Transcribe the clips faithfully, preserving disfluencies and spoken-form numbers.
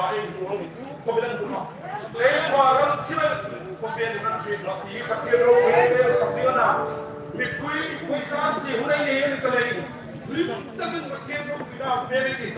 Ei hmu ang tu khawm ei hmu nawh. Ei va ram thil khawm ei hmu nawh ti Pathien ropuina ei sak ding a na. Mipui, mipui san chi hun ei nei a ni ta leiin, hlim takin Pathien ropuina pêk ei tih.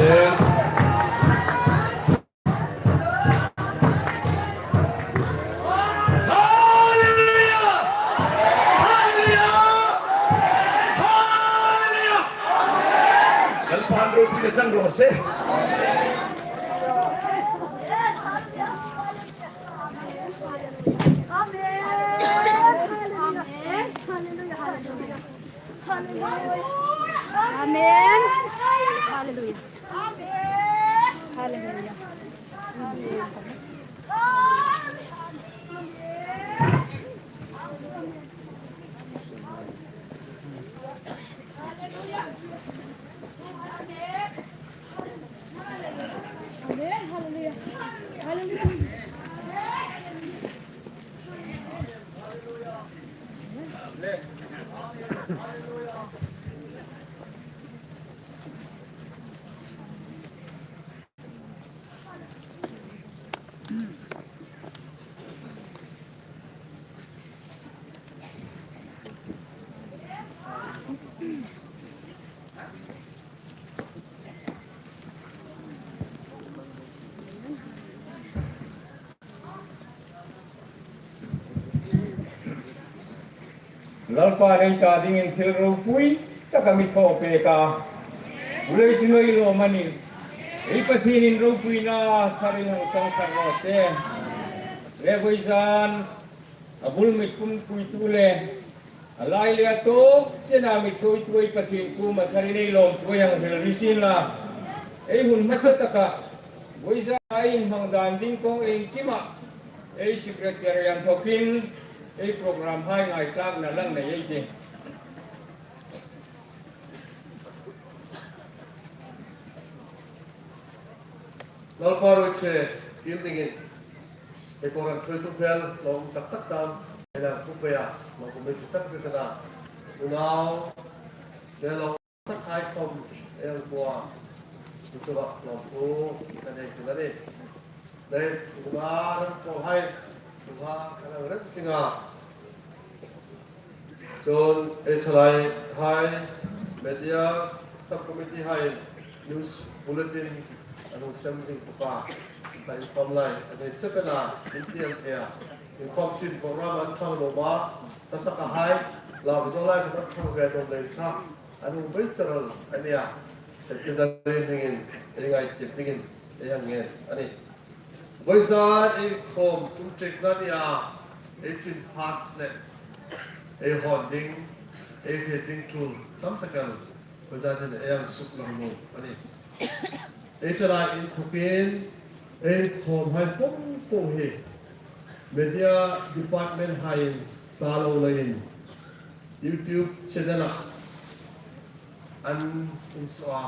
Hallelujah! Hallelujah! Hallelujah! Lalpan ropuina chang raw se. Amen. Hallelujah. Hallelujah. Hallelujah. Amen. Hallelujah. Hallelujah. Amen. Hallelujah. Hallelujah. Lalpan ei ta dingin thil ropui taka mi thaw pek a. Ulei chu nei lo manin, ei Pathienin ropuina tharin hung chang thar raw se. Le voizan a bul mit pumpuitu le a lai le a tawp chena mi thawitu ei Pathien kuoma tharin ei lawmthu ei hang hril ni sien la. Ei hun hmasa taka voizan a inhmang dan ding kawng iengkima ei secretary an thawkin ei program hai ngaithlakna lang nei ei tih. Lalpa ruoi che kil dingin ei program thuoitu hmel lawm tak tak dam ei la ku pe a, lawm ku mi tak zet a na. Unau che lawm tak hai khom ei ang kuo a. Chu chu lawm ku ka nei ku la ni. Nei chu na ram ko hai chu ha ka na ram singa. Chun ei thalai hai media subcommittee hai news bulletin an hung sem zing bawk a. Ka inkhawm lai a nei sep a na, in tiang thei a. Inkhawm chin program an thang lo ma, ka sak a hai, lau zo lai ka thang ve dawm lei kha. An hung bei charal a nia. Secretary hmingin ei ngai tip dingin ei hang ngen a nih. Voizan ei khom tum ṭekna nia, ei chin phat le ei hawn ding, ei hriet ding tul tam tak el voizan hin ei hang suklang nuom a nih. Ei thalai inthokin ei khom hai pum pum hi media department haiin tla lo leiin YouTube channel-a an insuo a,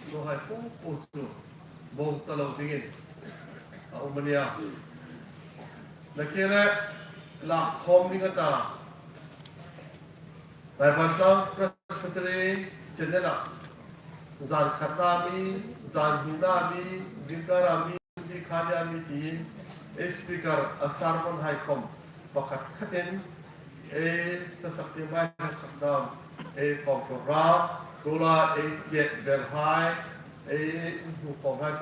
chu hai pum pum chu bawng ta lo dingin a um a nia. Nakie le lak khawm ding a ta. Lai Vantlang Presbytery channel-a zan khatna mi, zan hnina mi, zingkara mi, Sunday khania mi tiin ei speaker a sermon hai khom pakhat khatin ei hla sak ding, ei hla sak dam, ei khom program, tula ei chet vel hai, ei hmu khom hai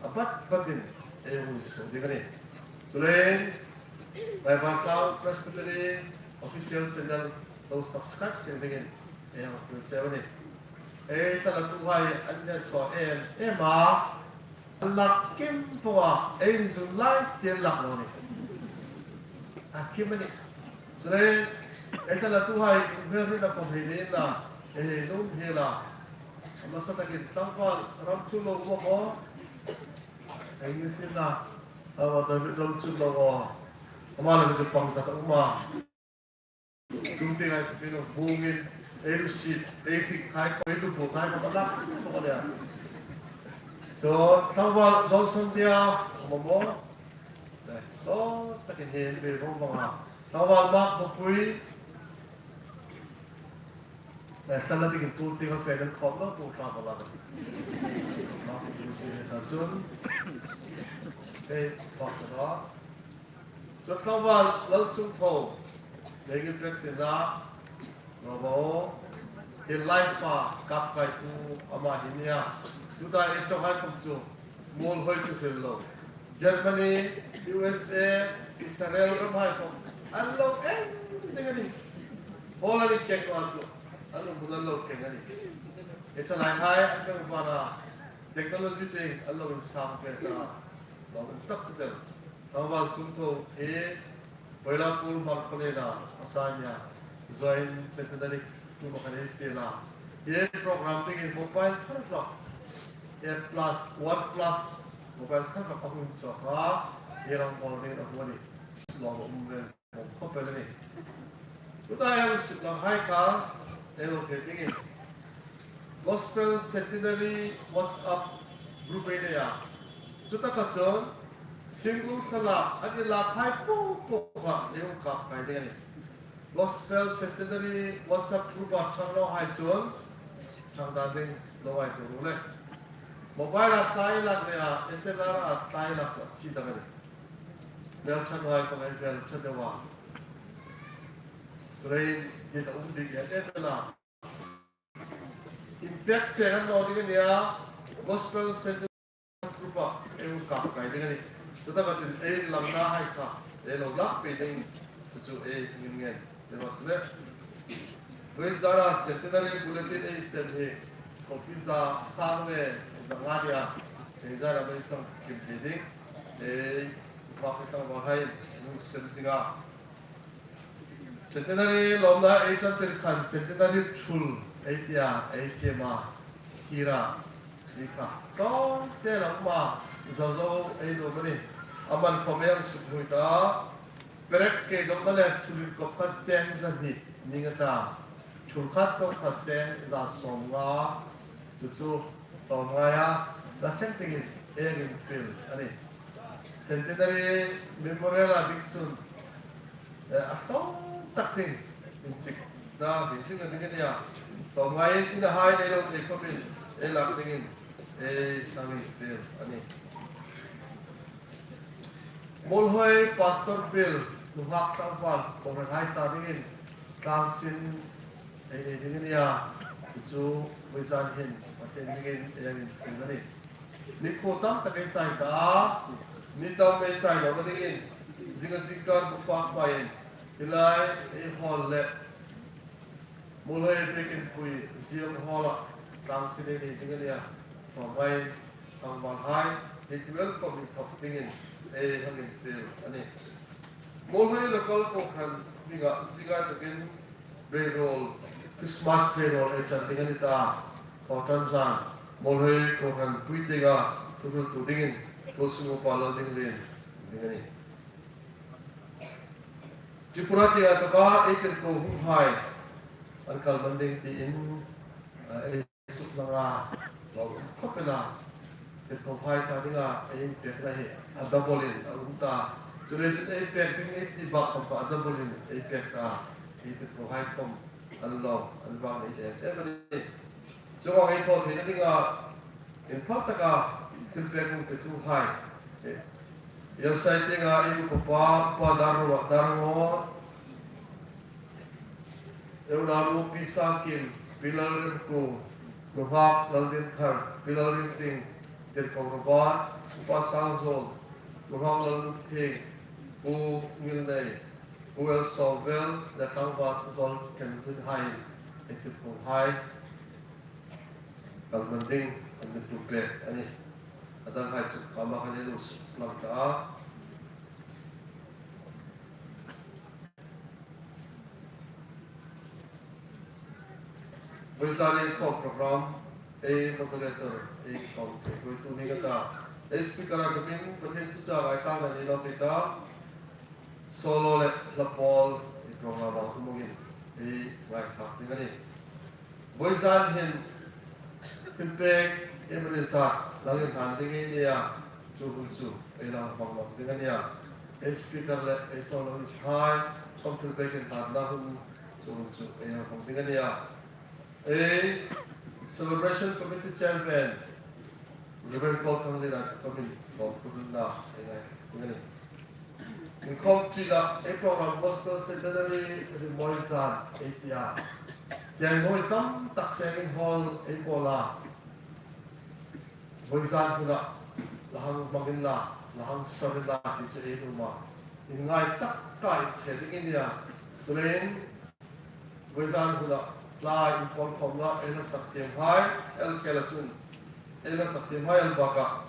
a bat batin ei hung suo ding a nih. Chuleiin Lai Vantlang Presbytery official channel lo subscribe sien dingin ei hung appeal cheu a nih. Ei thlalatuhai an ne suo em em a, an lak kim pawng a, ei inzun lai chie an lak lo a nih. A kim a nih. Chuleiin ei thlalatuhai hmel hrietna khom hei nei inla, ei hei nuom hi la. A hmasa takin tlangval ram chu lo maw maw. Ei ni sien la. A va ta ram chu lo maw. Ama la chu pangzat a um a. Chung te ngai pin a vungin ei lu sit, ei fik khai, ei lu bu khai, ka la, ka la. So, tlangval Johnson tia, maw maw. Saw takin hi mi vong vong a. Tlangval Mark Bawpui. Ei, thlalak dingin tu ting a fe kan khawm lo, tu tla ka la. Mark Bawpui si ta chun. Ei, Pastor a. Chu tlangval Lalchungtho, deng in pek sien la, lo bo. Hi live-a kap kai tu ama hi nia. Tuta ei ṭawnghai khawm chu Muolhoi chu hril lo, Germany, U S A, Israel ramhai khawm an lo keng zing a nih. Hall-a ni keng naw chu an lo hmun an lo keng a nih. Ei ṭhalaihai an keng vana technology tieng an lo insang ve ta, lawmum tak chau. Tlangval chungtho hi Boilapur Hmar College-a a sa nia, joint centenary ṭum a kan ei tel a. Hi program dingin mobile thar hlak, eight plus, one plus mobile thar hlak a hung chawk a, hi rang bol dingin a hung a nih. Lawmum reng khawp el a nih. Tuta ei suklang hai kha ei lo fe dingin Gospel Centenary WhatsApp group ei nei a. Chutaka chun single thlalak, a ni lakhai po po kha ei hung kap kai ding a nih. Gospel Centenary WhatsApp group-a ṭhang nawhai chun ṭhang dan ding lo ai tu le. Mobile-a thlai lak le a, S L R-a thlai lak chu a chi dang a nih. Hmel ṭha nawhai khawm ei hmel ṭha deu a. Chuleiin dit a um ding em em a. Inpek seng an naw ding a nia, Gospel Centenary group-a ei hung kap kai ding a nih. Chutaka chun ei inlangna hai kha ei lo lak pei ding, chu chu ei hung inngen deu a si le. Vawisuna Centenary Bulletin ei send hi copy za sang le za nga nia, ei zara mei chang kim thei ding. Ei, mak tlangvalhai hung send zing a. Centenary lawmna ei ṭan tir khan Centenary ṭhul ei tia, ei siem a, kira, ni kha. Tawng te lam ma, zo zo ei lo mani. A man khawm ei hang suk hui ta. Perek kei dawkna le ṭhul inkop khat cheng za hni ning a ta. Ṭhul khat chawng khat cheng za sawm nga. Chu chu tlawm ngai a, la seng tingin ei hang infiel a nih. Centenary Memorial-a dik chun, eh, a tlawm tak ding inchikna ding zing a ding a nia. Tlawm ngai inahai ei lo ei khawpin ei lak dingin ei hang infiel a nih. Muolhoi Pastor Bill, nunghak tlangval kohranhai ta dingin tlangsin ei nei ding a nia, chu chu vawizan hin Pathien hmingin ei hang infiel a nih. Ni khuo tam tak ei chai ta a, ni tam ei chai lo dingin, zinga zingkar bu fak hmain, hi lai ei hall le Muolhoi Biakin Pui Zion Hall-a tlangsin ei nei ding a nia. Tlawm ngai tlangvalhai, hi tuel khawm inthawk dingin ei hang infiel a nih. Muolhoi local kohran hminga zinga takin beiruol, Christmas beiruol ei ṭan ding a ni ta. Kohran zan, Muolhoi kohran pui dinga thuhriltu dingin, Tuolsung Upa Laldinglien ding a nih. Tripura tienga taka ei tirko hunghai an kal man ding tiin, eh, ei suklang a, lo khawp el a, tirkohai ta dinga ei inpekna hi a double-in a um ta. Chuleiin ei pek ding ei ti bak khawm kha a double-in ei pek ta. Ei tirkohai khawm an lo, an vang nei em em a nih. Chuong ei thaw theina dinga, inphal taka thilpek hung petuhai. Ei, ei side tienga ei upa, Upa Darngaw, Darngaw. Ei unau Pi Sangkim, Pi Lalremkung, nunghak Laldinthar, Pi Lalrintling, Tirko Robert, Upa Sangzawl, nunghak Lalnunthieng, Pu Ngilnei, Pu L Sawmvel, le tlangval Zol Kenhun hai, ei tirkohai kal man ding an mi tuok pek a nih. A danghai chu kha ma khan ei lo suklang ta a. Vawizan ei khawm program, ei moderator, ei khawm ei koi tu ni ka ta. Ei speaker-a ka min, Pathien thu chang ei tang na ni lo ka ta. Solo le hla pawl ei program-a um angin ei ngaithlak ding a nih. Vawizan hin thilpek ei mani sa lang inhlan ding ei nia, chu hun chu ei lang hmang nawk ding a nia. Ei speaker le ei soloist-hai khawm thilpek inhlanna hun, chu hun chu ei lang hmang ding a nia. Ei Celebration Committee Chairman Reverend Paul Thanglinna khawmin lawmthu hril ei nei ding a nih. Inkhawm ṭi la, ei program Gospel Centenary rimawi zan ei ti a. Cheng hoi tam tak sengin hall ei bawl a. Vawizan huna la hang hmang inla, la hang sawr inla ti chu ei nuom a. Inngai tak taka inṭhe ding ei nia. Chuleiin vawizan huna la inpawlkhawmna ei hla sak thiemhai, el khela chun ei hla sak thiemhai el bakah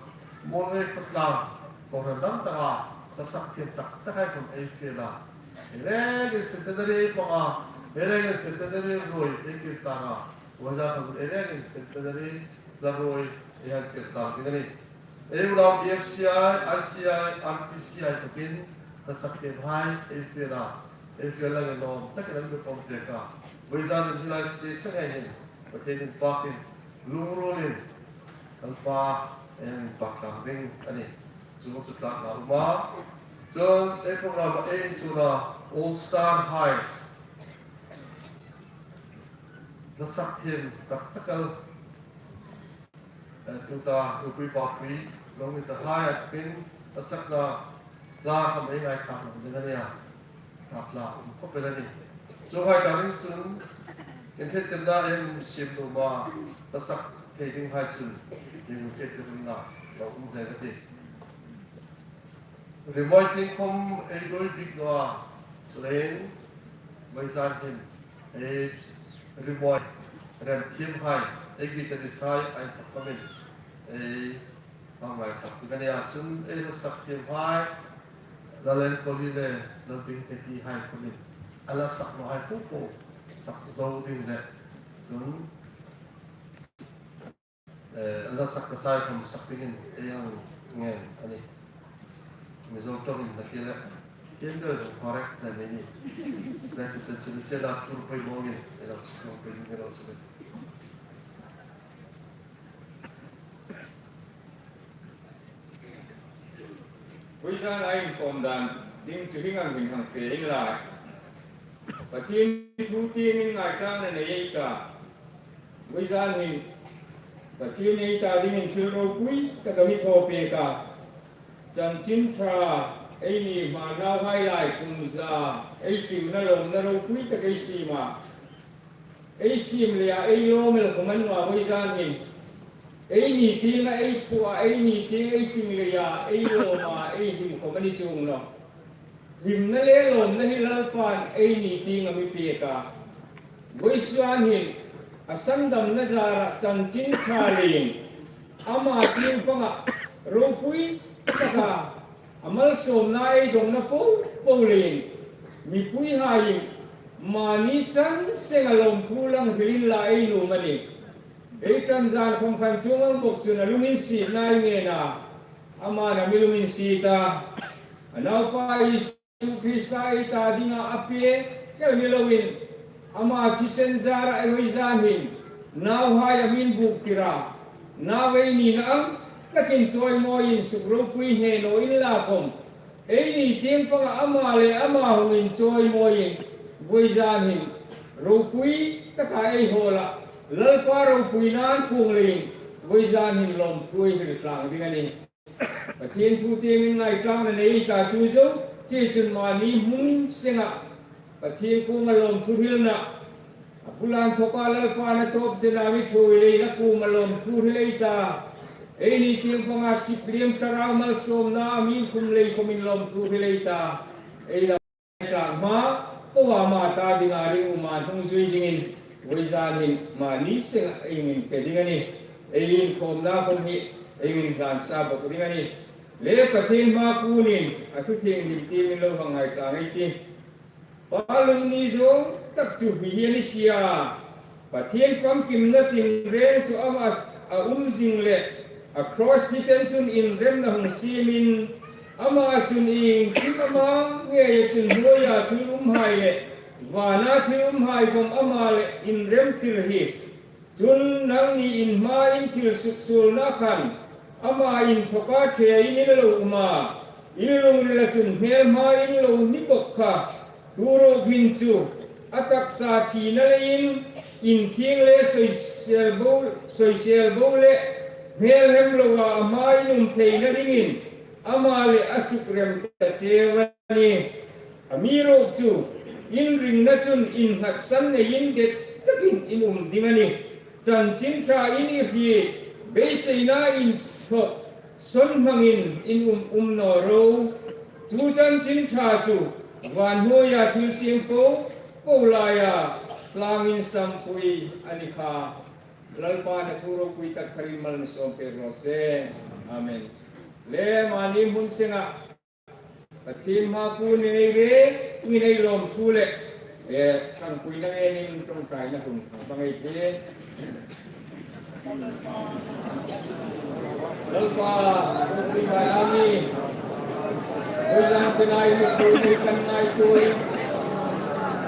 Muolhoi khawtlang kohran dang taka hla sak thiem tak takhai khawm ei fiel a. Ei rengin centenary panga, ei rengin centenary ruoi ei kir tlang a. Vawizan huna ei rengin centenary hla ruoi ei hang kir tlang ding a nih. Ei unau EFCI, ICI, RPCI takin hla sak thiemhai ei fiel a. Ei fiel lang ei lawm takin an mi pawm pek a. Vawizan hin hi lai stage-a ngei hin Pathien inpakin, lungruolin Lalpa ei hang inpak tlang ding a nih. Chu chu tlakna a um a. Chun ei program-a ei inchuona All Star hai hla sak thiem tak tak el, eh, tuta Ropui Pathien, Lawngtlai hai a pin hla sakna hla khawm ei ngaithlak nuom ding a nih a. Hla um khawp el a nih. Chuonghai ta ding chun, inkhêttirna ei siem nuom a, hla sak thei dinghai chun, inkhêttirna lo um hle ka ti. Rimawi tieng khawm ei dawi bik naw a, chuleiin vawizan hin ei rimawi rem thiemhai, ei guitarist hai a inthawk khawmin ei hang ngaithlak ding a nih a. Chun ei hla sak thiemhai, Lal Enkoli le Lal Bingthei hai khawmin a hla sak nawhai po po sak zo ding le, chun eh, a hla sak ka sai khawm sak dingin ei hang ngen a nih. Mizo ṭawngin nakie le, kien doi dong correct na nei ni. Na chu chu chu se la chu poi mawngin, ei la chu poi ni lo su. Vawizan a inkhawm dan ding chu hieng ang hin hang fe inla, Pathien thu tiemin ngaithlakna nei ei ta. Vawizan hin Pathien ei ta dingin thil ropui tak a mi thaw pek a. Chanchin Ṭha eini hma nauhai lai kum za ei ṭiumna lawmna ropui tak ei siem a. Ei siem leia ei lawm el khawm a ni naw a, vawizan hin eini tienga ei phuoa, eini tienga ei ṭing leia ei lawma ei him khawm a ni chuong nawh. Himna le lawmna hi Lalpan eini tienga mi pek a. Vawizan hin a sandamna zara Chanchin Ṭha leiin ama tieng panga ropui taka a malsawmna ei dawngna po po leiin mipuihaiin mani chan senga lawmthu lang hril inla ei nuom a nih. Ei ṭan zan khawm khan chuong ang bawk chun a lunginsietna ei ngen a. Aman a mi lunginsiet a. A naupa Isu Krista ei ta dinga a pek el ni loin, ama thisen zara ei vawizan hin nauhai a mi inbuktir a. Nau ei nina ang takin chawimawiin suk ropui hne naw inla khawm, eini tieng panga ama le ama hung inchawimawiin vawizan hin ropui taka ei hawl a. Lalpa ropuina an puong leiin vawizan hin lawmthu ei hril tlang ding a nih. Pathien thu tiemin ngaithlakna nei ei ta chu zo, chu chun mani hmun senga Pathien kuoma lawmthu hrilna, a bula inthawka Lalpan a tawp chena mi ṭhuoi leiin a kuoma lawmthu hril ei ta. Eini tieng panga sipliem thlarau malsawmna a mi khum lei khawmin lawmthu hril ei ta. Ei la tlak hma po ama ta dinga ringuma hung zui dingin vawizan hin mani senga ei inpe ding a nih. Ei inkhawmna khawm hi ei inhlan sa bawk ding a nih. Le Pathien hma kunin a thu thienghlim tiemin lo hang ngaitlang ei tih. Pa lungni zawng tak chu hi hi a ni si a. Pathien famkimna tinreng chu ama a um zing le a cross thisen chun inremna hung siemin, ama chun iengkim ama ngeia chun hnuoia thil umhai le vana thil umhai khawm ama le inremtir hi. Chun nangni in hma in thil suksuolna khan ama inthawka ṭhe in in lo um a, in lungrila chun hmel hma in lo ni bawk kha. Turuok hin chu a taksa thina leiin inthieng le soisel bo, soisel bo le hmelhem loa a hma in um theina dingin ama le a sukrem ta cheu a nih. Amiruokchu in ringna chun innghatsan neiin det takin in um ding a nih. Chanchin Ṭha in i hriet beiseina inthawk sawn hmangin in um um naw ro. Chu Chanchin Ṭha chu van hnuoia thil siem po po laia tlangin sampui a ni kha. Lalpan a thu ropui tak tharin mal mi sawm pek raw se. Amen. Le mani hmun senga Pathien hmapuina nei re, mi nei lawmthu le, eh, ṭhangpuina ngenin ṭawngṭaina hun hmang ei tih. Lalpa, ropui bai a mi. Voizan chena i mi ṭhuoi kan ngaituo.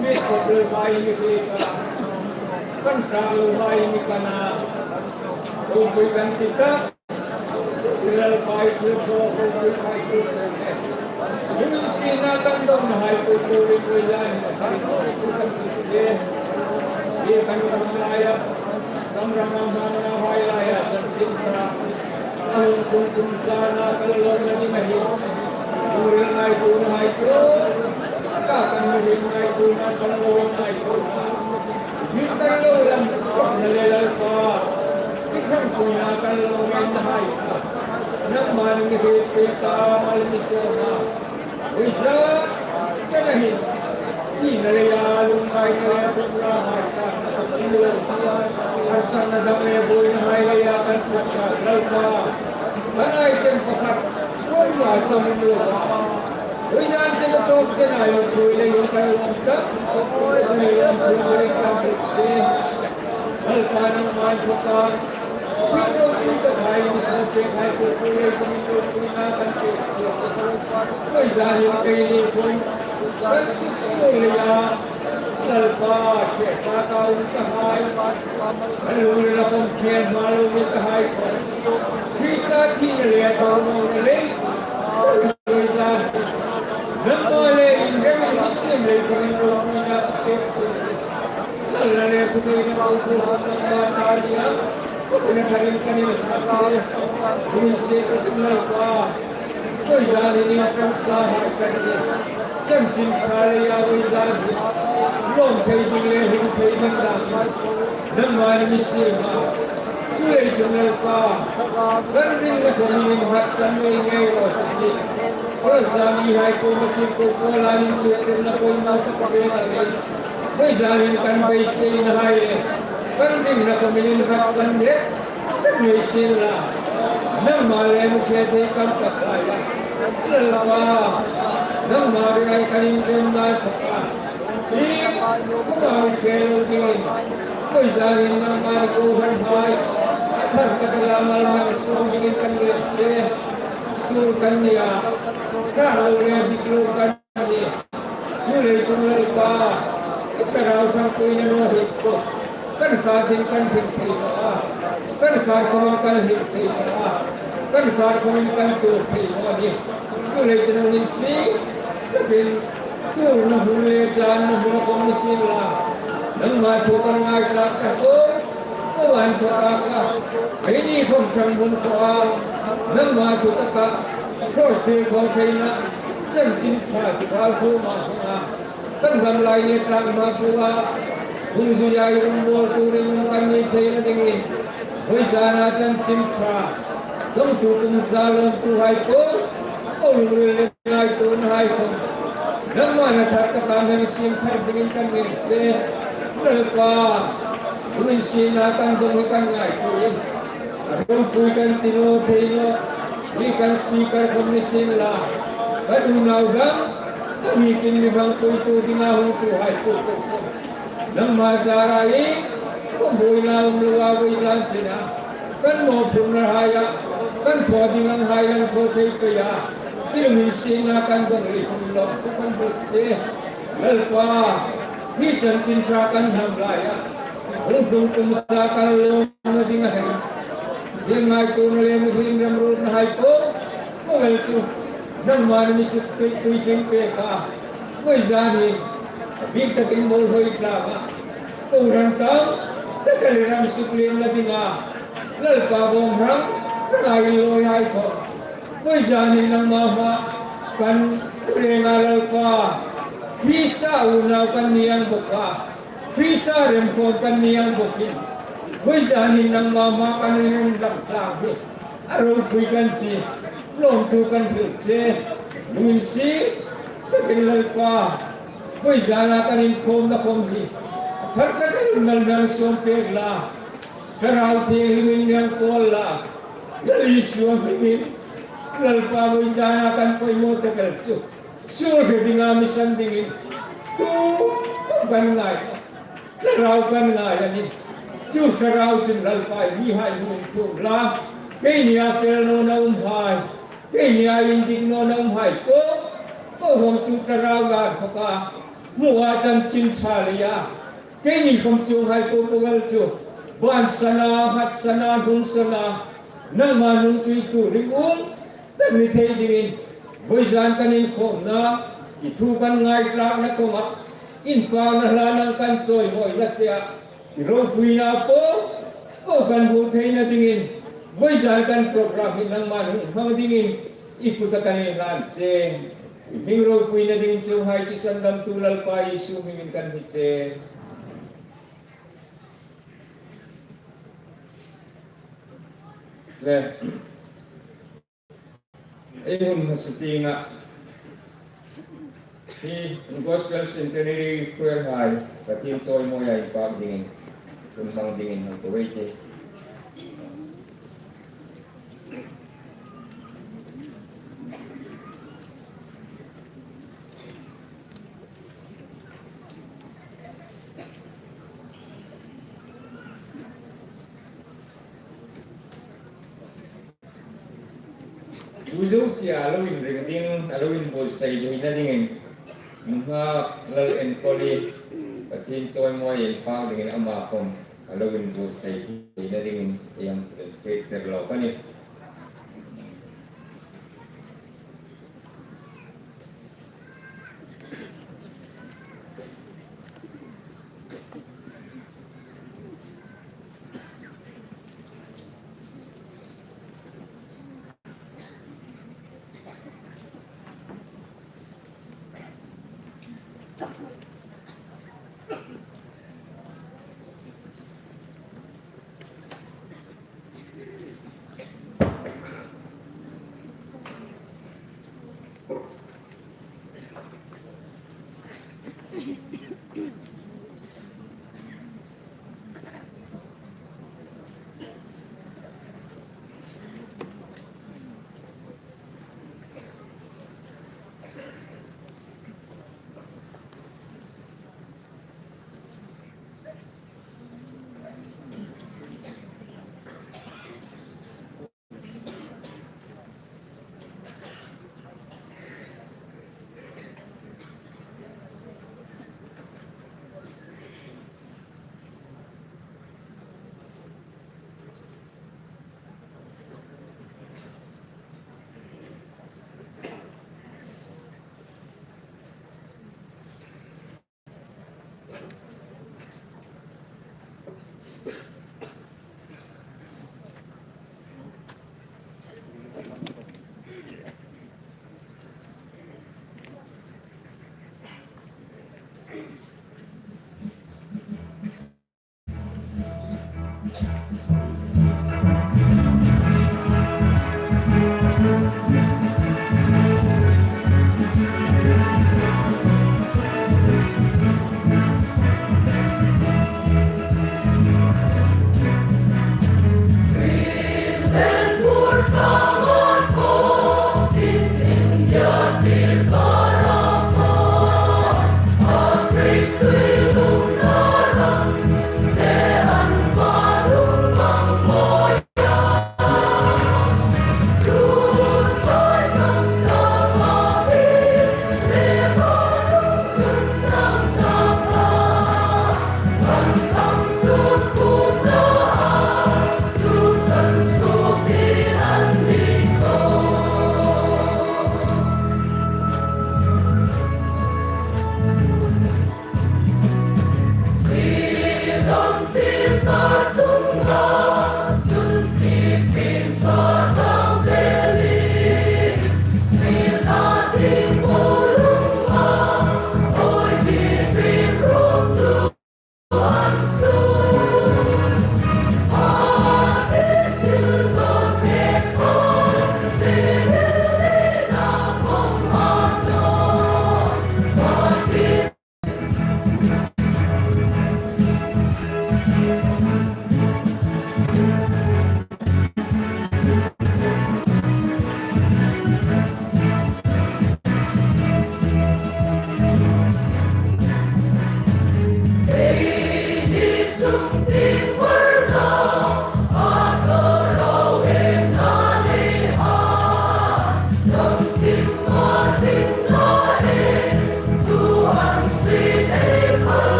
Mi khop lo bai mi hriet a. Kan ṭha lo bai mi kan a. Ropui kan ti tak. Lalpa i thilthaw, ropui pai tu. Hun sina kan dawnna hai po po le voizan. Hi kan dawn laia. Samrama hmangna hai laia Chanchin Ṭha. A hung tung tung zana kan lawmna ding a hi. Lungril ngaituona hai saw. Ka kan lungril ngaituona kan lawm ngaituona. Min kan lo lam, na le Lalpa. I ṭhangpuina kan lo ngen hai. Nangma ni hriet pek a mal mi sawm a. Voizan chena hin. Thina leia lungngaina le ṭawngṭaina. Harsatna dam le buoina hai leia kan put a Lalpa. Kan aiteng pakhat. Kuoma sam um lo a. Voizan chena tawp chena i ṭhuoi le kan lawm tak. Kan lawmthu le kan put. Lalpa nangma inthawka. Thil ropui tak hai mi thil pek hai po po le kan ropuina kan pek. Voizan hin keini khom kan suksuol leia Lalpa, ke pa ka um ta hai. Kan lungrila khom khel hma lo mi ta hai. Krista thina le a thawna le. Voizan. Nangma le inrem mi siem le kan ropuina kan pek. Nalna le phuteina po po nangma ta a nih a. Phuteina tharin kan inthak che. Hun se ka tum Lalpa. Voizan hin kan sa hai kan ni. Chanchin Ṭha leia voizan hin. Lawm thei ding le hlim thei ding dam. Nangma ni mi siem a. Chuleiin Lalpa. Kan ringna khom mi nghatsan ngei ngei raw se. Aw Sami hai po ma ki po po la ning chu kan na po ma ka pe na ni. Voizan hin kan beiseina hai le. Kan ringna khom mi nghatsan le. Kan beiseina. Nangma le mi khe thei kan tak lai la. Lalpa. Nangma ri ai kan inrem lai pha. I, kuoma mi khe lo dingin. Voizan hin nangma ri ko han hai. Thar tak la mal mal sawm dingin kan lem che. Suol kan ni a. Ka lo le dik lo kan ni. Chuleiin Lalpa. I ka rau thang ko i na no hi ko. Kan kha thil kan thil thei ta. Kan kha khom kan thil thei ta. Kan kha khom kan tu thei ta ni. Chuleiin hin si. Ka bin. Tuorna hun le channa hun khom ni sien la. Nangma thu kan ngaithlak ta khom. Ko an thu ka ka. Keini khom ṭhang bun ko a. Nangma thu ka ka. Cross thil khom theina. Chanchin Ṭha chu ka thu ma thu a. Kan gam lai le tlak ma thu a. Hung zui ai um bol tu ring kan ni theina dingin. Voizana Chanchin Ṭha. Dongtu kum za lawmtu hai po. Ko lungril le ngaituona hai khom. Nangma na thar ka ta nang siem thar dingin kan ngên che. Lalpa. Hun sina kan dong kan ngaituo. A ropui kan ti naw thei naw. Hi kan speaker khom ni sien la. Kan unau dam. Kan hi kin mi bang puitu dinga hung tu hai po po po. Nangma zara i, khom buoina um loa voizan chena. Kan mawphurna haia, kan thaw ding ang hai lang thaw thei pei a. I lunginsietna kan dong ri hung lo, kan buk che. Lalpa, hi Chanchin Ṭha kan hnam laia. Hung tlung kum za kan lawmna ding a hei. Hi ngaituona le mi hlim remruotna hai po. Ko el chu. Nangma ni mi suk pui pui tling pek a. Voizan hin. Bik takin mawl hoi tlang a. Kohran tang, takali ram sukliemna dinga, Lalpa bawm ram, ngai lo hai khom. Voizan hin nangma hma, kan renga Lalpa, Krista unau kan ni ang bok a. Krista remkhawm kan ni ang bawkin, vawizan hin nangma hmaa kan inlang tlak hi a ropui kan ti, lawmthu kan hril che. Lunginsiet takin Lalpa, vawizana kan inkhawmna khawm hi a thar takin mal mi hang sawm pek la, Thlarau Thienghlimin mi hang kawl la, Lal Isua hmingin Lalpa, vawizana kan poimaw tak el chu suol hre dinga mi san dingin tu kan ngai. Thlarau kan ngai a nih. Chu Thlarau chun Lalpa, mihai hung inthuom la, keini a fel nawna umhai, keini a indik nawna umhai po po khawm chu Thlarau la khawka hmu a, chanchin ṭha leia keini khawm chuonghai po po el chu bansana, hatsana, hnungsana, nangma nungchuitu ringum tak ni thei dingin, vawizan kan inkhawmna, i thu kan ngaitlakna khawma inpakna hla nang kan chawimawina chea i ropuina po po kan hmu theina dingin, vawizan kan program hi nangman hung hmang dingin i kuta kan inhlan che. I hming ropuina dingin chuonghai chu sandamtu Lalpa Isu hmingin kan hni che. Le, ei hun hmasa tienga hi Gospel Centenary Choir hai Pathien chawimawia inpak dingin, hun hmang dingin hang ko ei tih. Chu zosia a lo inring ding, a lo inbuotsai theina dingin, nunghak Lal Enkawli, Pathien chawimawia inpak dingin ama khawm a lo inbuotsai theina dingin ei hang tel pek lawk a nih.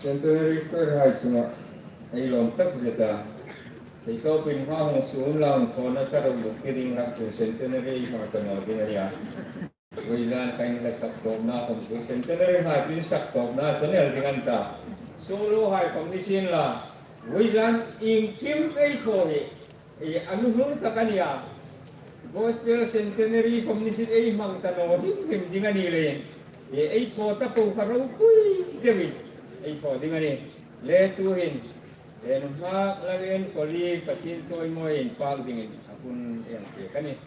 Centenary Choir hai chunga ei lawm tak zet a. Ei ko pin hma hung sun lang ko na sa ro luk ki ding lak chu Centenary hma ta naw ding a nia. Voizan ka inla sak tawpna khom chu Centenary hai chu insak tawpna chu ni el ding an ta. Solo hai khom ni sien la. Voizan iengkim ei thaw hi, e, a nuhnung tak a nia. Gospel Centenary khom ni sien ei hmang ta naw hrim hrim ding a ni leiin, e, ei thaw ta po kha ropui deuin ei thaw ding a nih. Le tuhin, e, nunghak Lal Enkawli Pathien chawimawi inpak dingin a hun en pek a nih.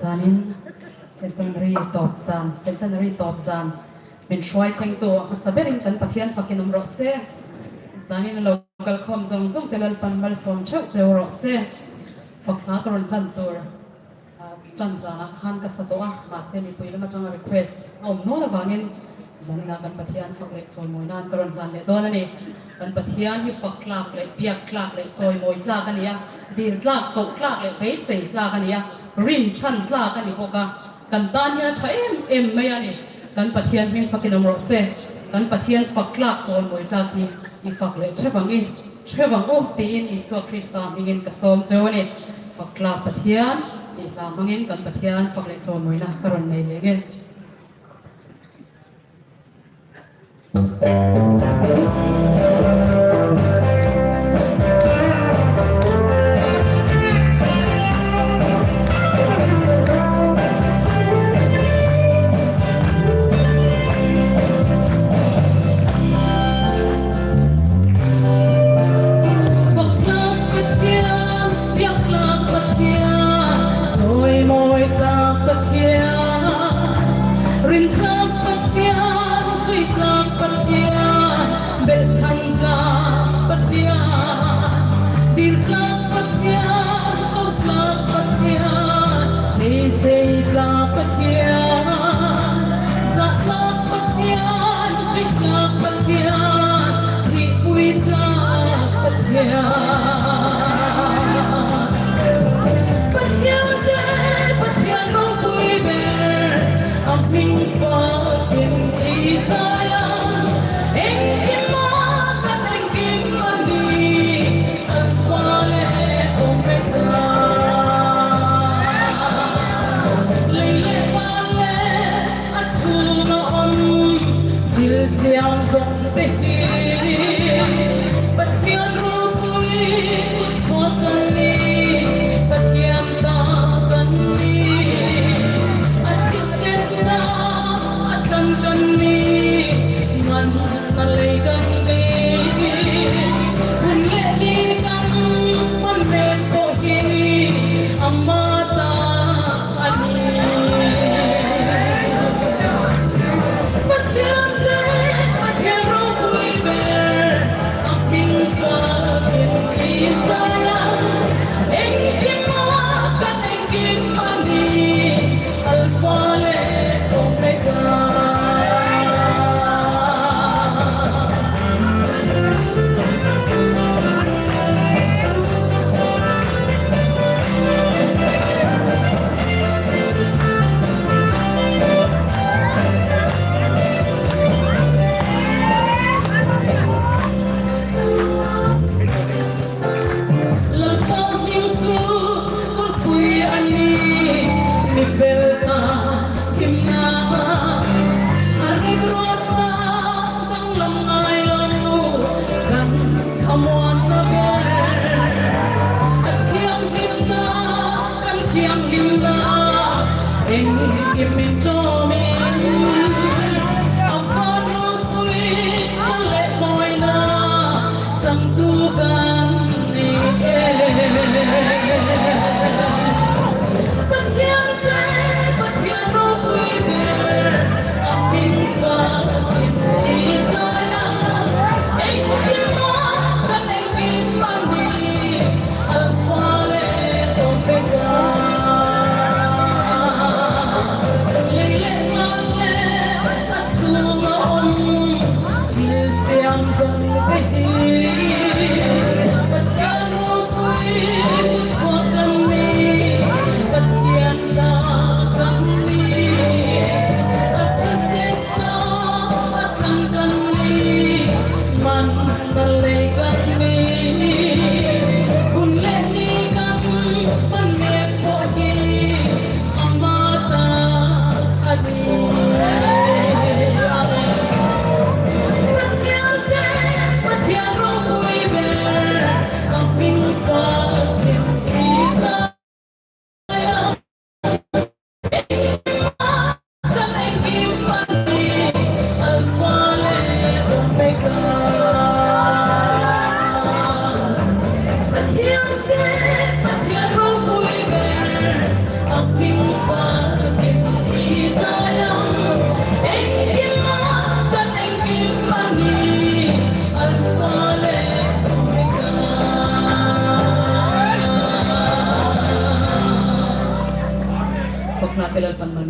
Zanin Centenary tawp zan, Centenary tawp zan min hruai thlengtu a hmasa berin kan Pathian fakin um rawh se. Zanin lo kal khawm zawng zawng te Lalpan malsawm ṭheuh ṭheuh rawh se. Fak hla ka rawn hlan tur, a, ṭan zana khan ka sa tawh a, mahse, mipui lam aṭanga request a awm naw avangin, zanina kan Pathian fak leh chawimawinain ka rawn hlan leh dawn a nih. Kan Pathian hi fak tlak leh, piak tlak leh, chawimawi tlak a ni a, dil tlak, koh tlak leh beisei tlak a ni a, rinchhan tlak a ni bawk a. Kan tan hian a ṭha em em mai a ni. Kan Pathian hming fakin awm rawh se. Kan Pathian fak tlak chawimawi tlak hi i fak leh ṭheuh ang i, ṭheuh ang u tiin Isua Krista hmingin ka sawm cheu a ni. Fak tlak Pathian, i hla hmangin kan Pathian fak leh chawimawina ka rawn nei leh nge. Fak tlak Pathian, piak tlak Pathian, chawimawi tlak Pathian, rin tlak Pathian, zui tlak Pathian,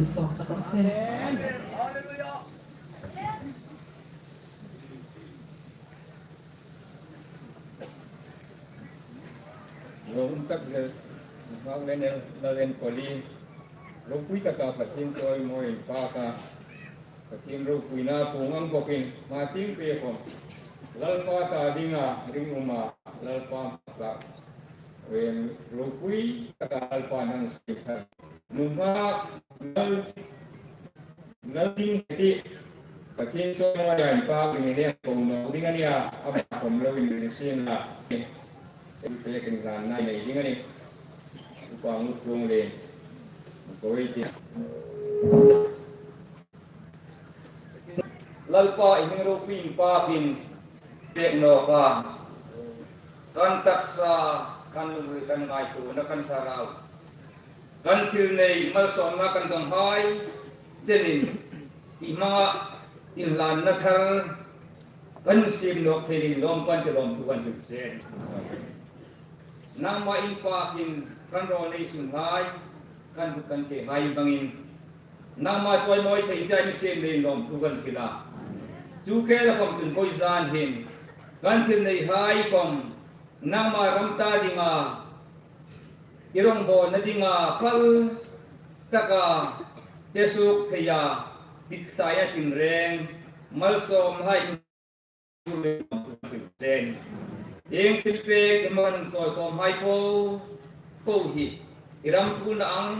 sawk sak a se. Ro um tak zel, Hmang Lenel Lalen Koli, ropui taka Pathien chawimawi inpaka, Pathien ropuina pung ang bawkin, hma tieng pek khom Lalpa ta dinga ring uma, Lalpa ta, em, ropui taka Lalpa nang siem thar. Nunghak nal, nal ding ti, Pathien chawimawi inpak ding hi ko naw ding a nia, a ba khom loin ring sien la. Sel pek inhlanna nei ding a nih. Upa Ngutluong le, ko ei ti. Lalpa, i hming ropui inpakin pek nawk a, kan taksa, kan lungril, kan ngaituona, kan thlarau, kan thil nei malsawmna kan dawnghai chenin i hmanga inhlanna thar kan siem nawk thei dingin lawm kan ti, lawmthu kan hril che. Nangma inpakin kan rawl nei sunghai, kan hut kan kehai bangin, nangma chawimawi thei chai mi siem leiin lawmthu kan hril a. Chu khela khom chun vawi zan hin kan thil neihai khom nangma ram ta dinga, i rongbawlna dinga phal taka pe suok theia, dik thlaia tinreng malsawmhai chen. Hieng thilpek i hmang chawikhawmhai po po hi i ram phurna ang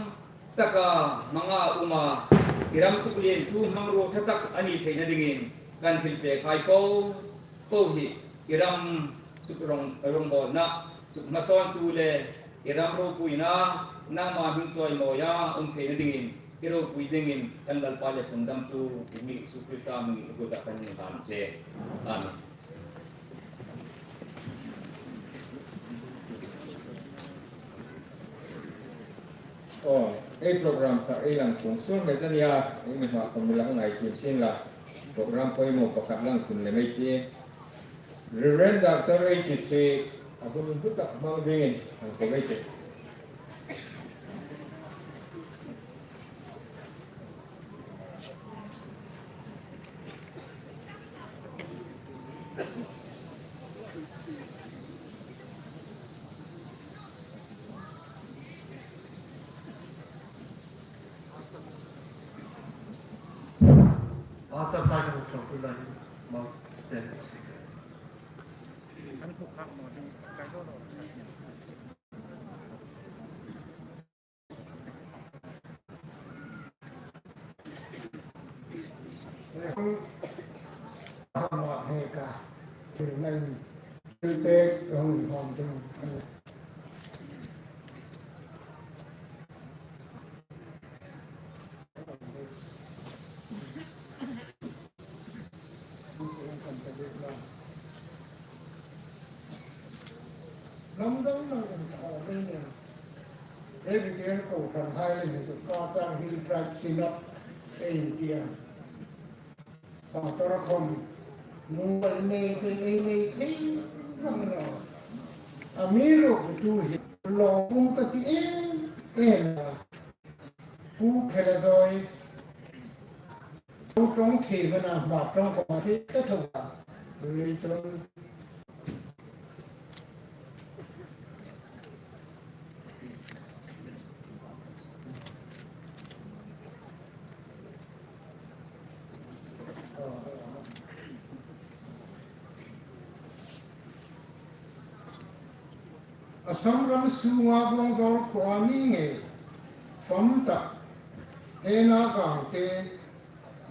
taka hmanga um a, i ram suklientu hmangruo ṭha tak a ni theina dingin kan thilpekhai po po hi i ram suk rong, rongbawlna suk hmasawntu le i ram ropuina nangma hming chawimawia um theina dingin i ropui dingin kan Lalpa le Sandamtu i hming Isu Krista hmingin i kutah kan inhlan che. Amen. Aw, ei program kha ei lang tung suol met a nia, ei mi hma khom mi lang ngai tiem sien la. Program poimaw pakhat lang tum lem ei tih. Reverend Doctor H T a hun hlu tak hmang dingin an ko ei tih. Pastor Simon Tlawmpui lai, Mount Stanley. Lamdang nang in thaw ding nia. Presbyterian kohranhai le ni chu Karchang Hill Tribe Synod ei inti a. Pastor khom, nu bal nei te ei nei thei vang naw. Amiruokchu hi lawm ka ti em em a. Pu Khela Zoi, pu ṭawng thei mana hma ṭawng khom a thei ta tho a. Leichon. Assam ram sunga Vawngzawl khuoa mi ngei fam tak Hena Gangte,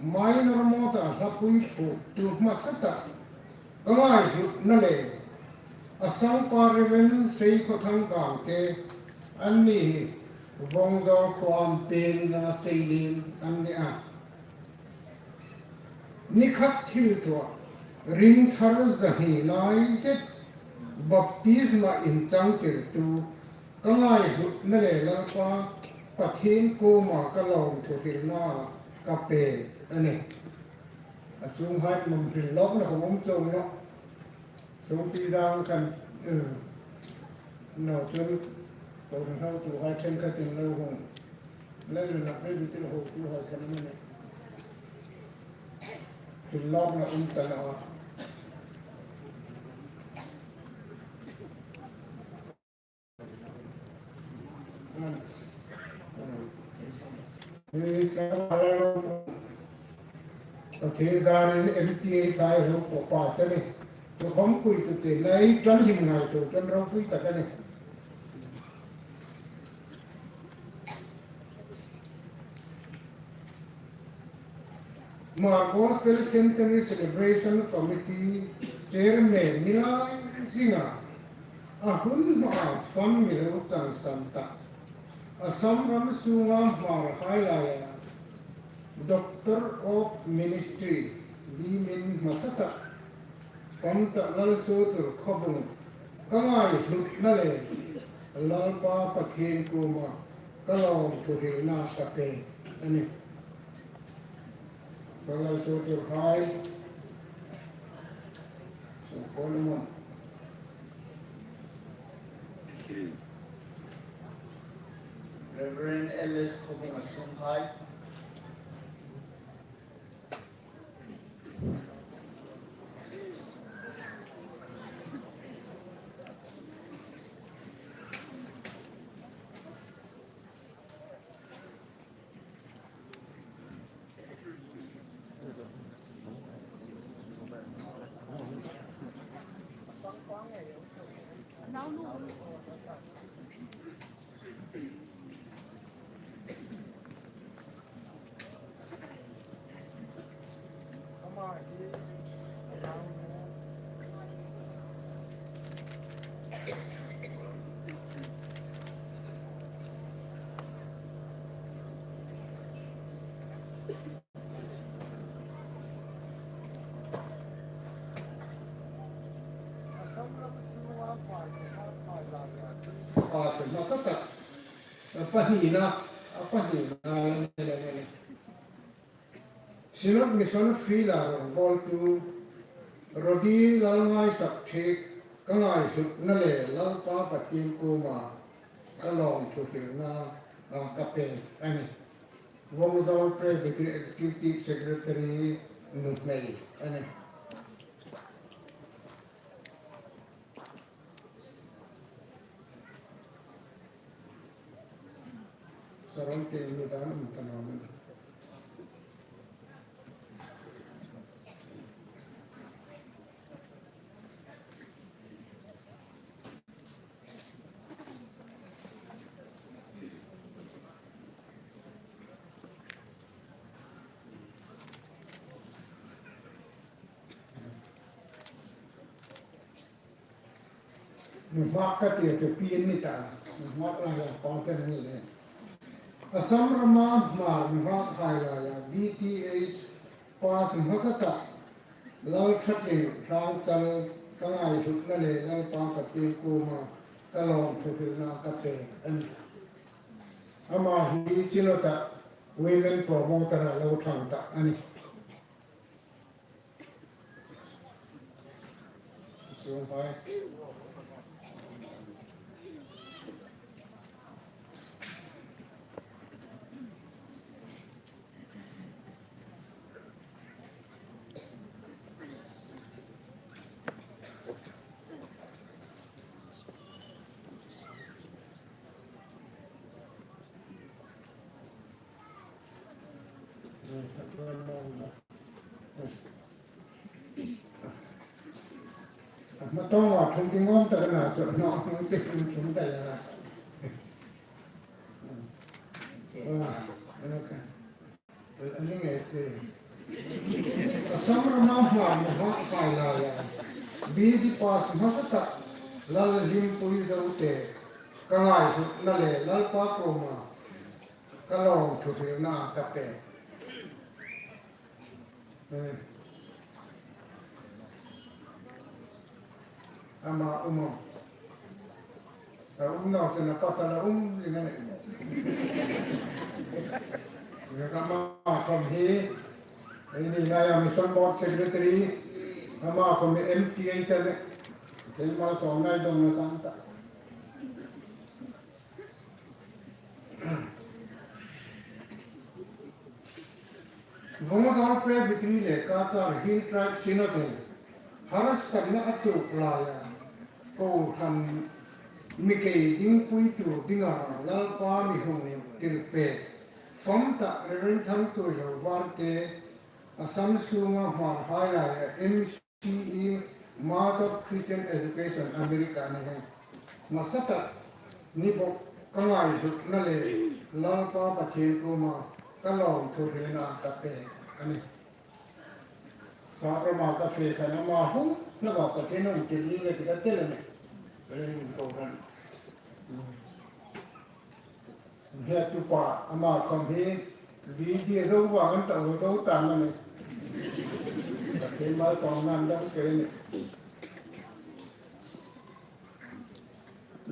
Minor Mawta hlapui phuoktu hmasa tak ka ngaihlutna le a sangpa Reverend Seikhawthang Gangte, anni hi Vawngzawl khuoa pengna seilien an ni a. Ni khat thil thua ring thar zahni lai zet baptisma inchangtirtu ka ngaihlutna le Lalpa Pathien kuoma ka lawmthu hrilna ka pe a nih. A sunghai mam hril lawkna khom um chuong nawh. Sungpi dang khan, eh, naw chun kohran hotuhai ṭhenkhatin lo hung Lei na pe bitir ho tu hai kan mene. Thil lawmna um ta naw a. Ei, ka, ka thil zarin M T A sai ho ko pa ta ni. Tu khom kui tu te nai tan him ngai tu tan ro kui ta ka ni. Hmar Gospel Centenary Celebration Committee Chairman ni lai zinga a hun hmaa fund mi lo changsan ta. Assam ram sunga Hmar hai laia Doctor of Ministry bimin hmasa tak fund ta Lalsuotur Khawbung ka ngaihlutna le Lalpa Pathien kuoma ka lawm thuhrilna ka pe a nih. Ka Lalsuotur hai. Sungkuo lamah. Reverend L S Khawbung a sung hai. Pahnina, a pahnina, Synod Mission Field-a rawngbawltu Rodi Lalngaisak Thiek ka ngaihlutna le Lalpa Pathien kuoma ka lawm thuhrilna, a, ka pe a nih. Vawngzawl Presbytery Executive Secretary nuhmei a nih. Saron te ni dan um ta naw. Nunghak ka ti chu pi ni ta, nunghak laia pawng chen ni le. Assam rama Hmar nunghak hai laia D T H pass hmasa tak Lalthatling Hrangchal ka ngaihlutna le Lalpa Pathien kuoma ka lawm thuhrilna ka pe a nih. Ama hi Synod-a women promoter-a lo thang ta a nih. Hma tawng a thung ding awm tak a na chu, hma hmang te thung thung ta ya. Wa, a ni ngei te. Assam rama Hmar nunghak hai laia B D pass hmasa tak Lalhlimpui Zote ka ngaihlutna le Lalpa kuoma ka lawm thuhrilna ka pe. Eh. Ama um am? A um naw chun a pasal a um ding a nih. Ama khom hi, eini laia Mission Board Secretary, ama khom hi M T A chang a nih. Kei malsawmna dawng a san ta. Vawngzawl Presbytery le Cachar Hill Tribe Synod-in harsatna a tuok laia kohran mi kei dingpui tur dinga Lalpa mi hung tir pek fam tah Reverend Thangtuilo Varte, Assam sunga Hmarhai laia M C E, Master of Christian Education, America a ni hi. Hmasa tak ni bok ka ngaihlutna le Lalpa Pathien kuoma ka lawmthu hrilna ka pek a nih. Sa rama ka fe khan ama hung, na ba Pathien hung tir ni le ti ka tel a nih. Reverend Kohran. He tupa ama khom hi, video zo vang an ta u zo ta ma ni. Ka thei ma song nan dang ke ni.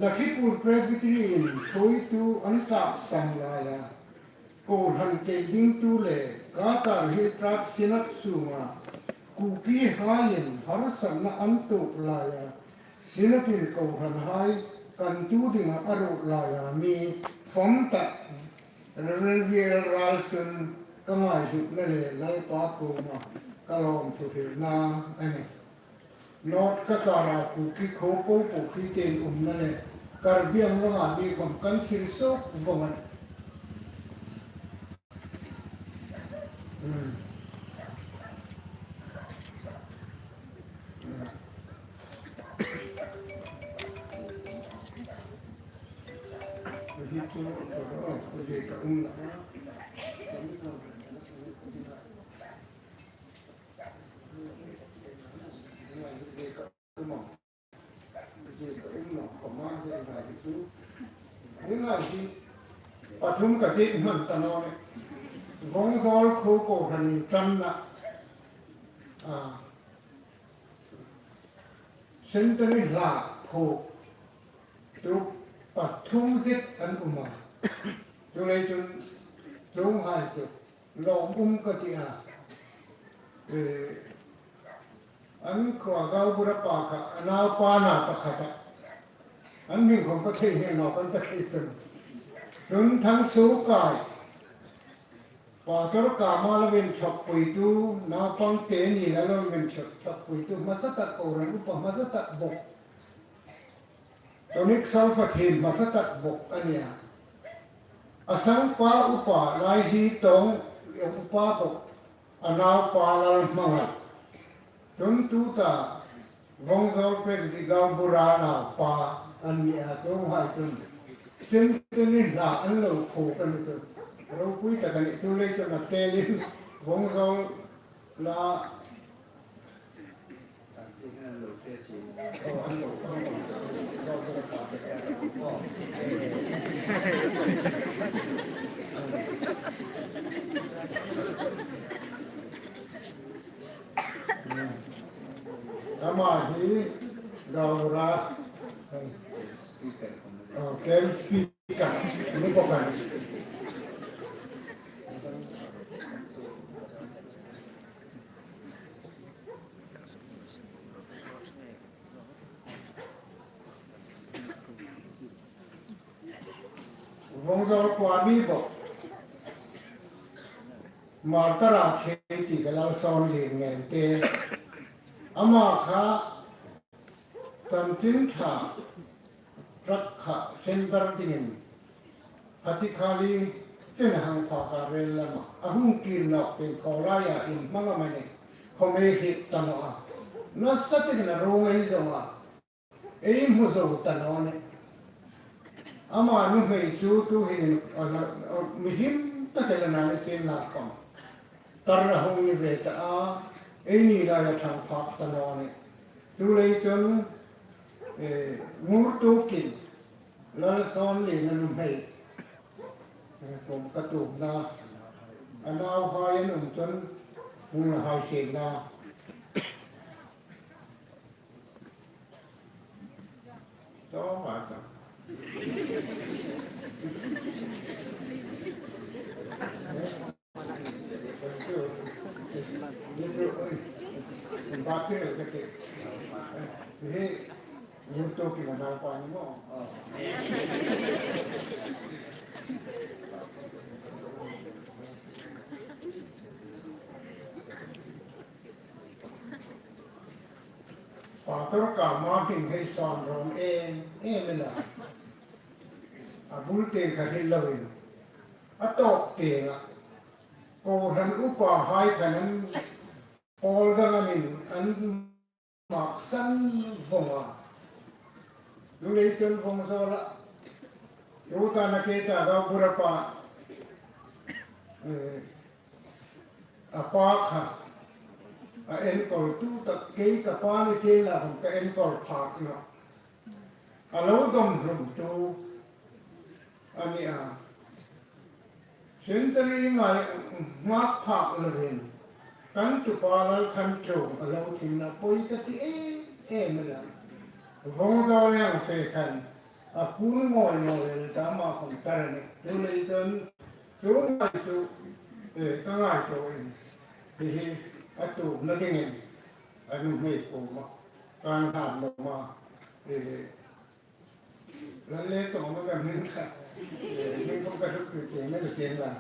Lakhipur Presbytery-in thuoitu an tlak sam laia kohran kei dingtu le Cachar Hill Tribe Synod sunga Kukihaiin harsatna an tuok laia Synod-in kohranhai kantu dinga a ruot laia mi fam tah Reverend V L Ralsun ka ngaihlutna le Lalpa kuoma ka lawmthu hrilna a nih. North Cachar-a Kuki khuo po po Christian umna le Karbi Anglong-a mi khom kan sir suok vong a nih. Hmm. Hmm. Hi chu, oh, hi ka um na. Hi ka um na. Hi ka um na. Hi ka um na. Hi ka um na. Pathum ka ti hman ta naw ni. Vawngzawl khuo kohran inṭanna. Ah. Centenary hla phuok tu pathum zet an um a. Chuleiin chun chuonghai chu lawm um ka ti a. Eh, an khuo gaubura pa kha, a naupa na pakhat a. An hming khom ka thei hmel naw kan ta thei chun. Chun Thangsuokai, Pastor Kamal-a min thawkpuitu, naupangte ni la lo min thawk, thawkpuitu, hmasa tak kohran upa hmasa tak bok. Tonic Solfa thiem hmasa tak bok a nia. A sangpa upa lai hi tawng upa bok, a naupa Lalhmangai. Chun tuta Vawngzawl Presbytery gaubura naupa an ni a, chuonghai chun Centenary hla an lo phuok a ni chu. Ropui tak a nih, chuleiin chun a telin Vawngzawl la Ama hi gaubura, oh, camp speaker ni bok a nih. Vawngzawl khuo mi bok. Martara thei ti ka Lalsawnlien Ngente. Ama kha chanchin ṭha truck kha sender dingin Phatikhali chen hang phak a rel lama a hung kir nawk teng khaw laia inhmang a mani khom ei hriet ta naw a. Nasa takin a ruong ei zawng a. Ei hmu zo ta naw nih. Ama nuhmei chu tuhin, a, a, mihim tak el a na ni sien la khom. Tar a hung ni ve ta a, ei ni laia ṭhang phak ta naw nih. Chuleiin chun, eh, Ngurtukin, Lalsawnlien a nuhmei, eh, kum ka tuokna, a nauhai an um chun, hung a hai sienla. Tawma chang. Pastor Kama hming hei sawn rawm em em a na. A bul tieng kha hril loin, a tawp tienga kohran upahai khan an pawl dang anin an maksan vong a. Chuleiin chun Vawngzawla, tuta na ke ta ga burapa, eh, a pa kha, a enkawltu tak kei ka pa ni sienla khom ka enkawl phak naw. A lo dawm hlum tu a ni a. Centenary ngai ngak phak lovin kan tupa Lalthantlung a lo thimna poi ka ti em em a na. Vawngzawl hang fe khan a kul ngawi ngawi el ta ma khom tar a nih. Chuleiin chun chu ngai chu, eh, ka ngaituo in, hi hi a tuokna dingin a nuhmei kuoma kan hlan lo ma, eh, Lal le tawng ma kan hming kha, eh, hming khom ka hril ti ti mai ka sien la.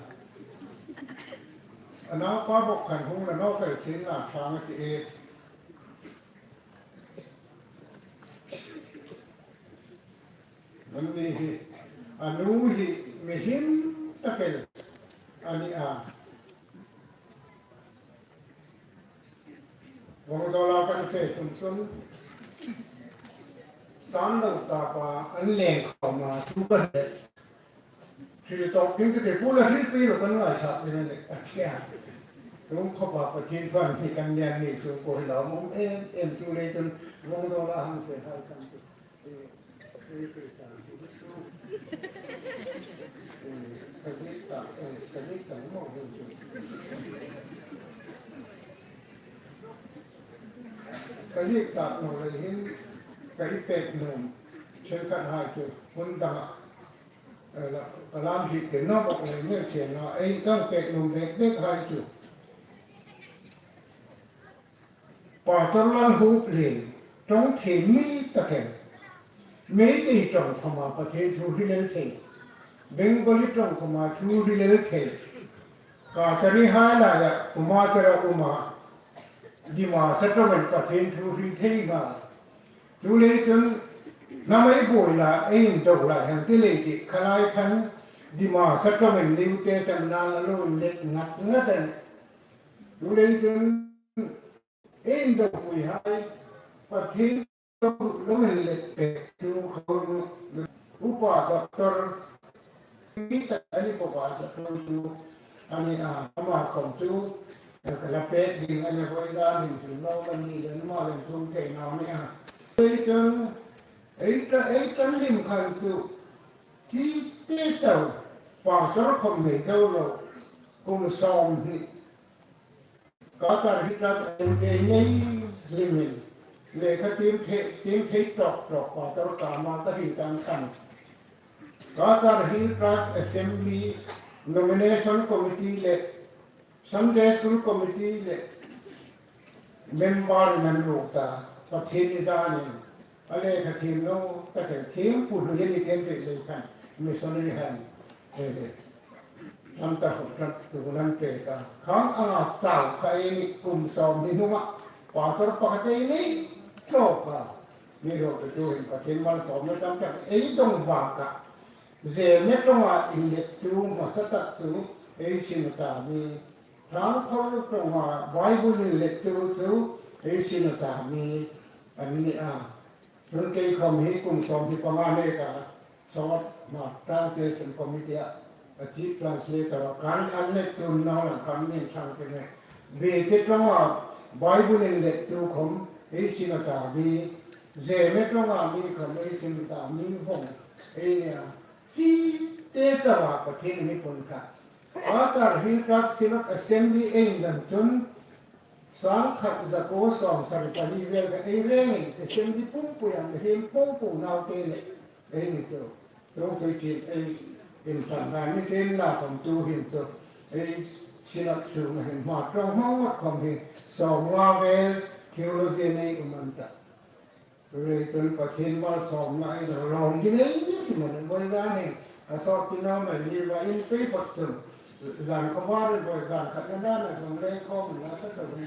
A naupa bok khan hung la naw ka sien la thang a ti e. Anni hi, a nu hi mihim tak el a ni a. Vawngzawla kan fe tum chun, san lo ta pa an leng khawma tu ka he. Hril tawk ding ka ti pula hril pi lo kan ngai sak ding a ni a tia. Tum khawpa Pathien thuan hi kan lian ni chu ko hi lo mum em em chu le chun Vawngzawla hang fe hai kan chu. Ka ziek tak naw lei hin ka i pek nuom ṭhenkhat hai chu hun danga, eh, la, ka lam hi te naw bawk lei ngen sienla, ei kan pek nuom bek bek hai chu. Pastor Lalhuplien, ṭawng thei mi tak el. Meitei ṭawng khawma Pathien thu hril el thei. Bengali ṭawng khawma thu hril el thei. Kachari hai laia Kumachara uma Dimasa ṭawngin Pathien thu hril thei ma. Chuleiin chun hnam ei buoi la, ei indo la, hang ti lei ti khalai khan Dimasa ṭawngin New Testament a lo inlet ngat ngat a nih. Chuleiin chun ei indopui hai Pathien lo inlet pek tu kha Upa Doctor Peter a ni bawk a, Doctor chu a ni a, ama khom chu ka la pek ding a nih, voi dan hin hril naw ka ni le, ama le tum thei naw a ni a. Chuleiin chun ei ta, ei tan lim khan chu chi te chau pastor khom nei zo lo, kum sawm hni Kachar hi ṭhat ei nei hlimin, lekha tiem thei, tiem thei tawk tawk Pastor Kama ka hril dan khan. Kachar hi ṭhat Assembly Nomination Committee le Sunday School Committee le member nan lo ta, Pathien ni zanin. A lekha thiem naw tak el, thiem pui hlui a ni thei pei lei khan, missionary han, eh, lam ta hawk ṭan tu nan pek a. Khang anga chau kha ei ni kum sawm ni hnunga, pastor pakhat ei ni tawk a. Ni lo tu hin Pathien malsawmna tam tak ei dong bak a. Zeme ṭawnga inlet tu hmasa tak chu ei sin ta ni. Hrang khol ṭawnga Bible inlet tu chu ei sin ta ni. An ni a. Chun kei khom hi kum sawm hni panga nek a, sawt ma translation committee a, a chief translator a, kan an let tun nau lam kan min chang te ne. Bete ṭawnga Bible inlet tu khom ei sin ta mi, Zeme ṭawnga mi khom ei sin ta mi vong ei ni a. Chi te chawa Pathien mi pun kha. Kachar hi ṭhat Synod Assembly ei indan chun, sangkhat zakuo sawmsari pali vel kha ei rengin, Assembly pumpuia mihriem po po naute le ei ni chu. Chu fei chin ei inṭan dan ni sien la khom tu hin chu. Ei Synod sunga hin hma ṭawng hmang ngat khom hi sawmnga vel theology nei um an ta. Chuleiin chun Pathien malsawmna ei lo lawm ding ei ni ti man voi zan hin a sawt ti naw mai ni va in pei phot chun zan khawvar voi zan khat na na na zong lei khawm na ka to ni.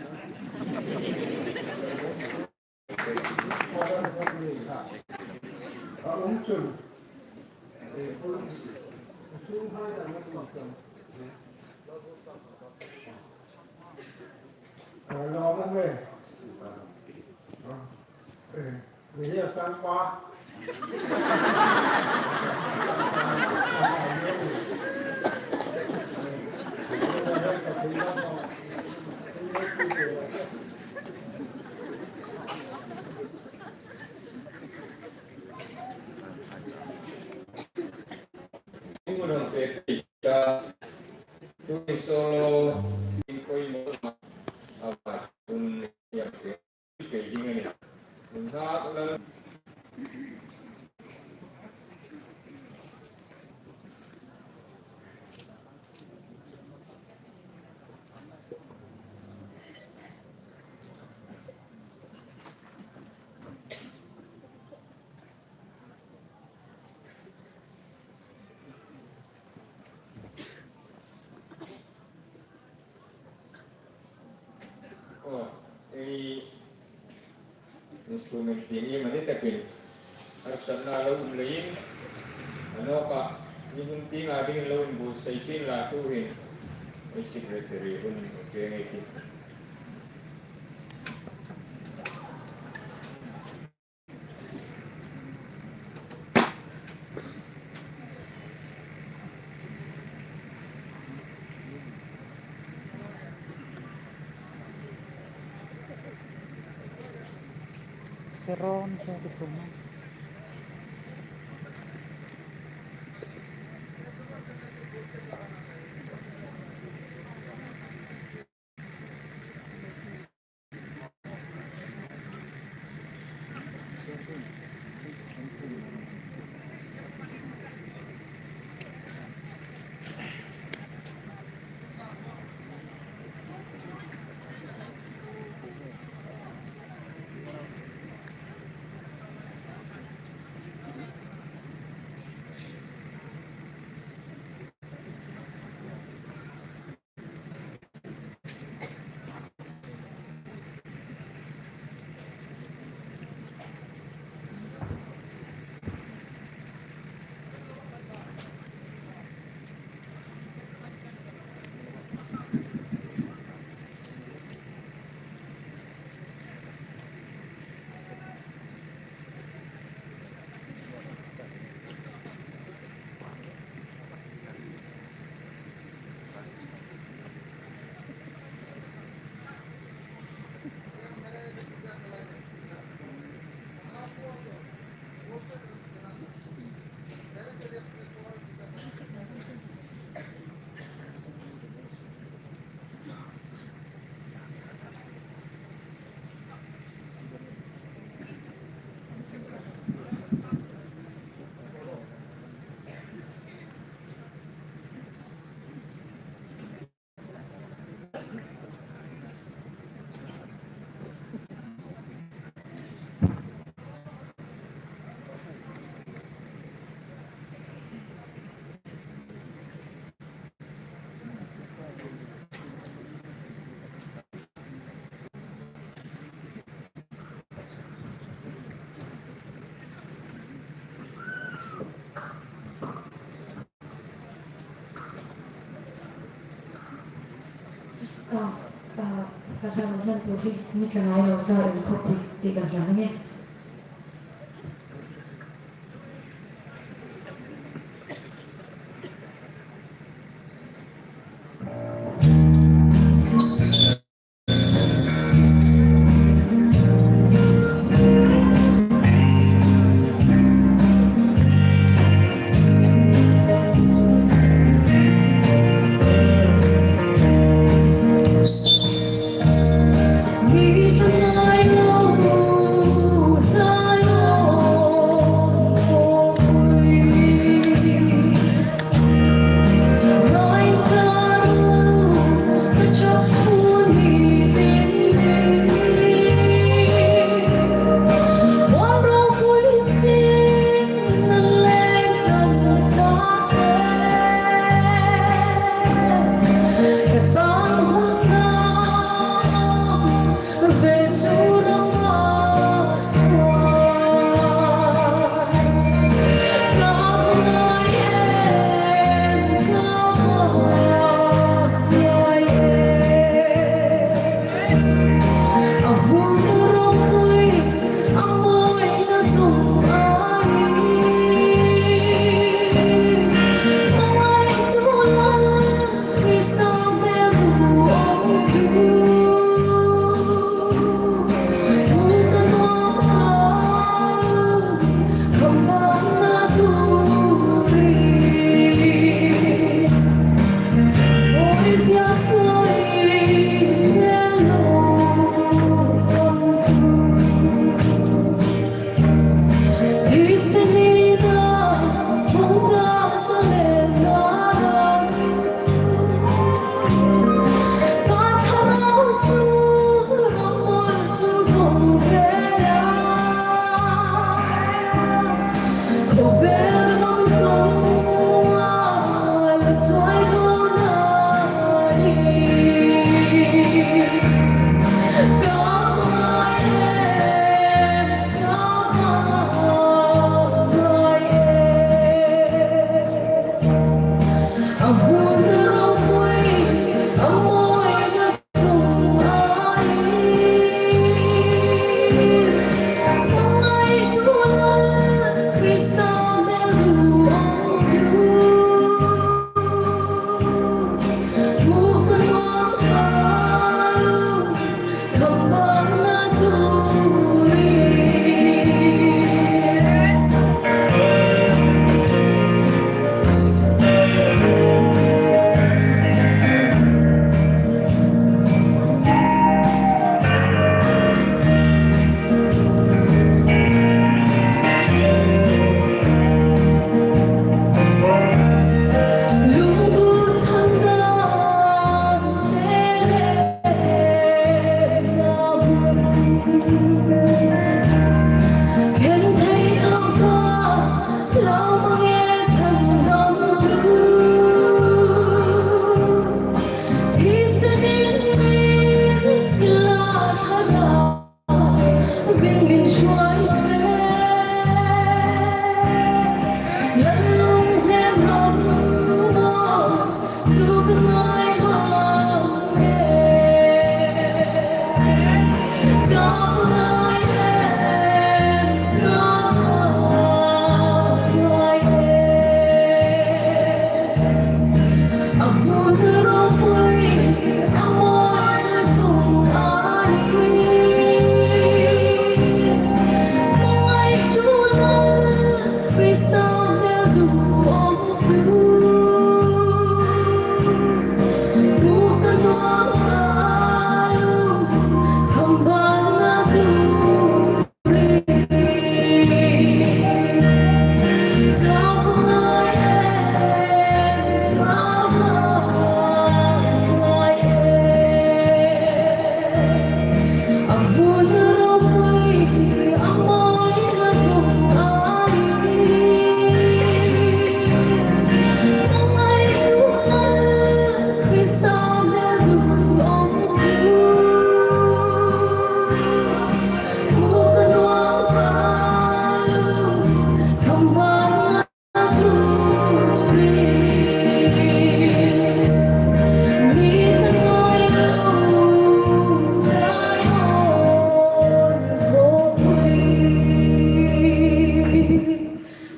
Aw, ei instrument tieng iem a ni takin harsatna lo um leiin, a nawka ni hun tienga dingin lo inbuotsai sien la, tuhin ei secretary hun pe ngei ei tih. Seron se ti thum. Ka, ka, ka hlan hlan tu hi mi tlangai lo cha in khawpui ti ka hlan nge.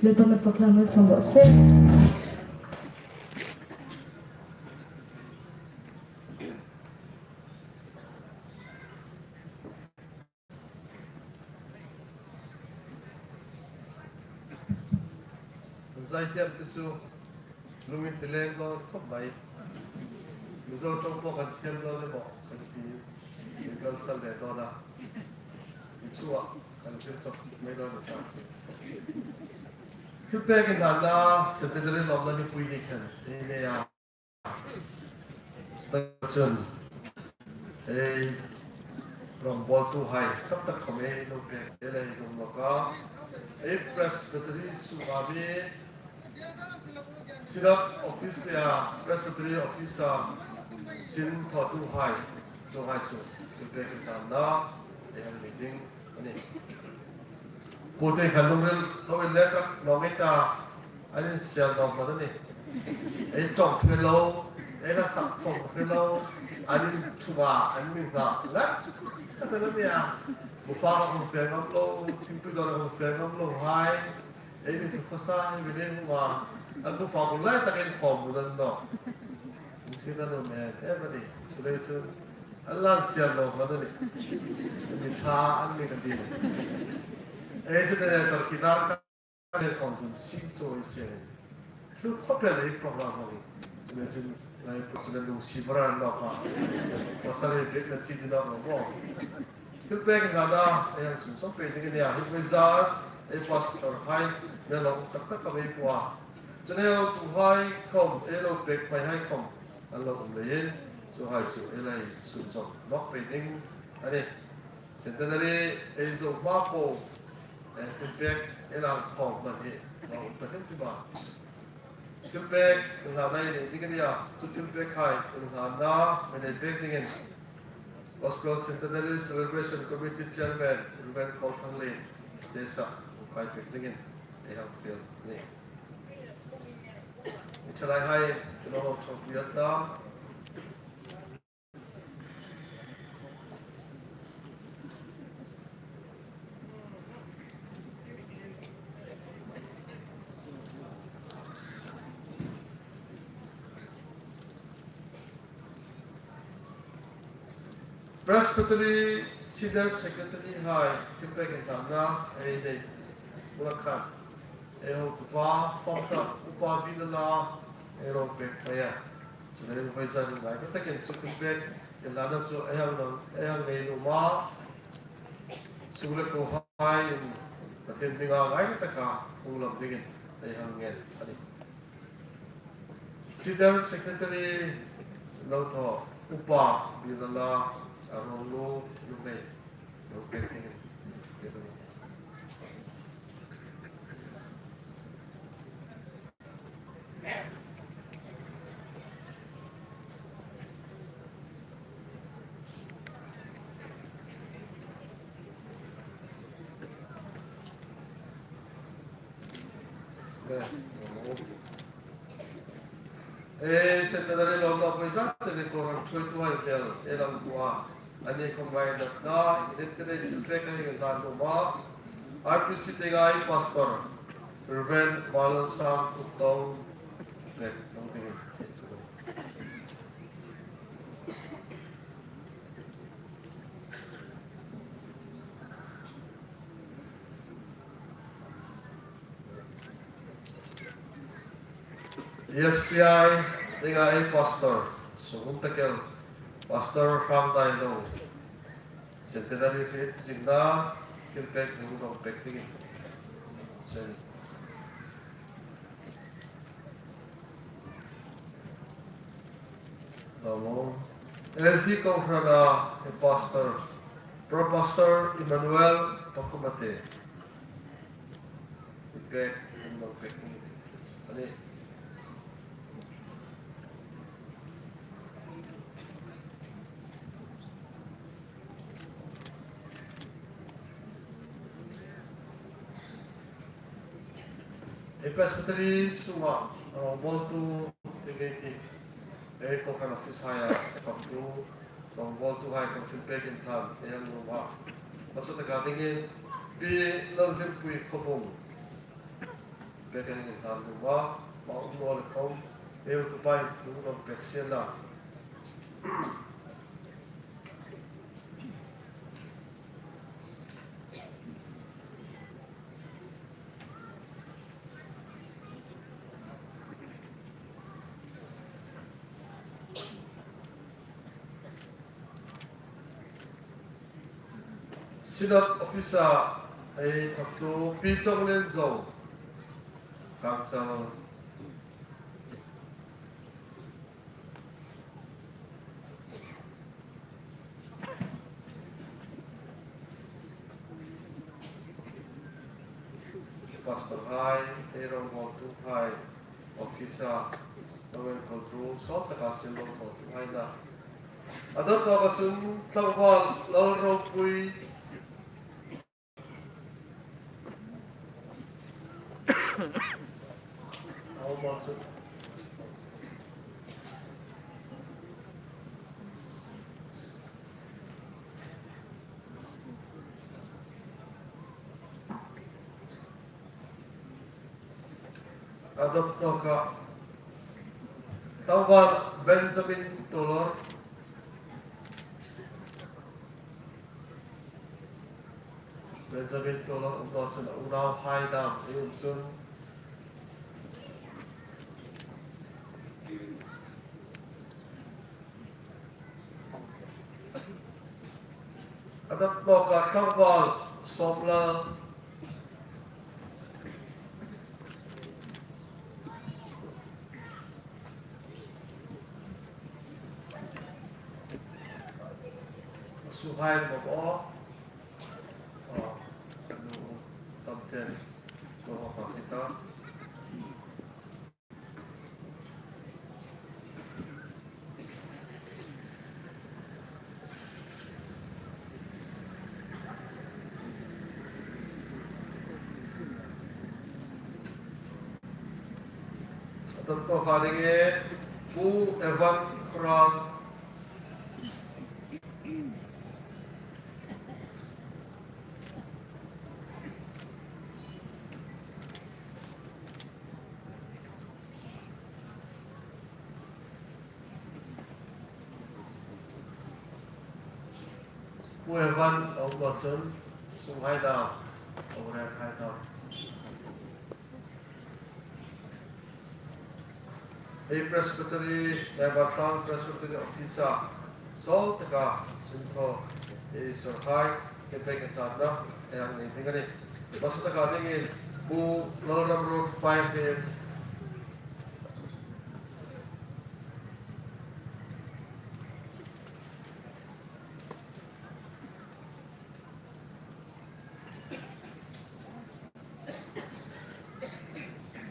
Lalpan a paklama song lo se. Zai tiam te chu lungin ti leng lo khawp mai. Mizo ṭawng pawh kan thiam lo le maw, kan ti, kan sal le dawn a. Chu a kan zir chawp mai dawn a ta chu. Thilpek inhlanna Centenary lawmna nipui ni khan ei nei a. Chun ei rawngbawltuhai tam tak khawm ei lo pek, ei lo inhawng lawk a. Ei Presbytery sunga mi Synod Office-a, Presbytery Office-a sin thawtuhai, chuhai chu thilpek inhlanna ei hang nei ding a nih. Pute khan lungril lo inlet rak naw ngei ta, an insiel naw hman a nih. Ei ṭawng hre lo, ei la sak khawm hre lo, an inṭhung a, an mi nghak ngat a ta nih a. Bufa ka hung fe ngam lo, thingpui dawr ka hung fe ngam lo hai. Ei ni chu khawsa hi mi nei hung a, an bufa bul lai tak ei khawm bul an nawh. Hung sin an um em em a nih. Chuleiin chu an la insiel naw hman a nih. Mi ṭha an mi ka ti. Ei chu te tor ki dar ka khawm chun si chu ei siel. Chu khawp el ei program hmang. Chuleiin chu lai program lu si bara an nawk a. Pasal ei bek na chi di nawk lo maw. Thilpek inhlanna ei hang sum sawm pei ding a nih a, hi voi zan ei pastor hai mi lo tak tak ka mei pua. Chun ei lo tuhai khawm, ei lo pek hmaihai khawm an lo um leiin, chuhai chu ei lo sum sawm nawk pei ding a nih. Centenary ei zo hma po Eh, thilpek inhlan khawm hman hi, lo um ta hrim hrim a. Thilpek inhlanna ei nei ding a nih a, chu thilpekhai inhlanna ei nei pek dingin Gospel Centenary Celebration Committee Chairman Reverend Kolthanglien, Stesa, hung kai pek dingin ei hang fiel a nih. Thalai hai, lo hang thawk vial ta. Presbytery Senior Secretary hai, thilpek inhlanna ei nei hmuna khan, ei hotupa, founder, Upa Bilala, ei lo pek pei a. Chuleiin vawisun ngai takin chu thilpek inhlanna chu ei hang nei, ei hang nei nuom a. Sung le kuo hai in Pathien hminga ngai taka hung lam dingin ei hang ngen a nih. Senior Secretary lo thaw, Upa Bilala, a ruolnu, nuhmei, lo pek dingin. Eh, Centenary lawmna pawisa cheni kohran ṭhuoituhai bel, eh, lam hua. Ani khawm ngaina, inhlanna, inhlanna thilpek ei hang inhlan nuom a. R P C tienga ei Pastor, Reverend Marlon Sangkuptawng, pek nuom dingin. E F C I tienga ei Pastor, Sungum Takel, Pastor Hmangdailo, Centenary hriet zingna, thilpek hung lo pek dingin. Sen. Lo mo. A Z kohrana ei Pastor, Pro Pastor Emmanuel Pakumate. Pek, hung lo pek dingin. Ani. Ei Presbytery sunga, uh, rongbawltu, ticket, ei kohran office haia, khawmtu, rongbawltuhai khawm thilpek inhlan ei hang nuom a. Hmasa taka dingin, Pi Lalhlimpui Khawbung. Pek ei hang inhlan nuom a, ama um naw le khawm, ei hotupa in hung lo pek sien la. Synod Officer ei khawmtu Pi Chawnglenzo, Kangchal. Pastor hai, ei rongbawltuhai, officer, lo enkawl tu, sawt taka sin lo enkawl tuhai na. A dawt nawka chun, tlangval Lalropui. A dawt nawka tlangval Benjamin Tolor. Benjamin Tolor um naw chun a unauhai dam ei um chun. A dawt nawka tlangval Sawmlal. Suhai maw. Oh, nu, a. A dawt tawk a dingin Pu Evan Ram. Pu Evan a um naw chun, sunghai dam, overhead hai dam. Ei Presbytery, Naibatlang Presbytery Office-a, sawl taka sinthaw, ei sawrkar, campaign kan tlatna, ei hang nei ding a nih. Hmasa taka dingin, Pu Lalramruot Faihliem.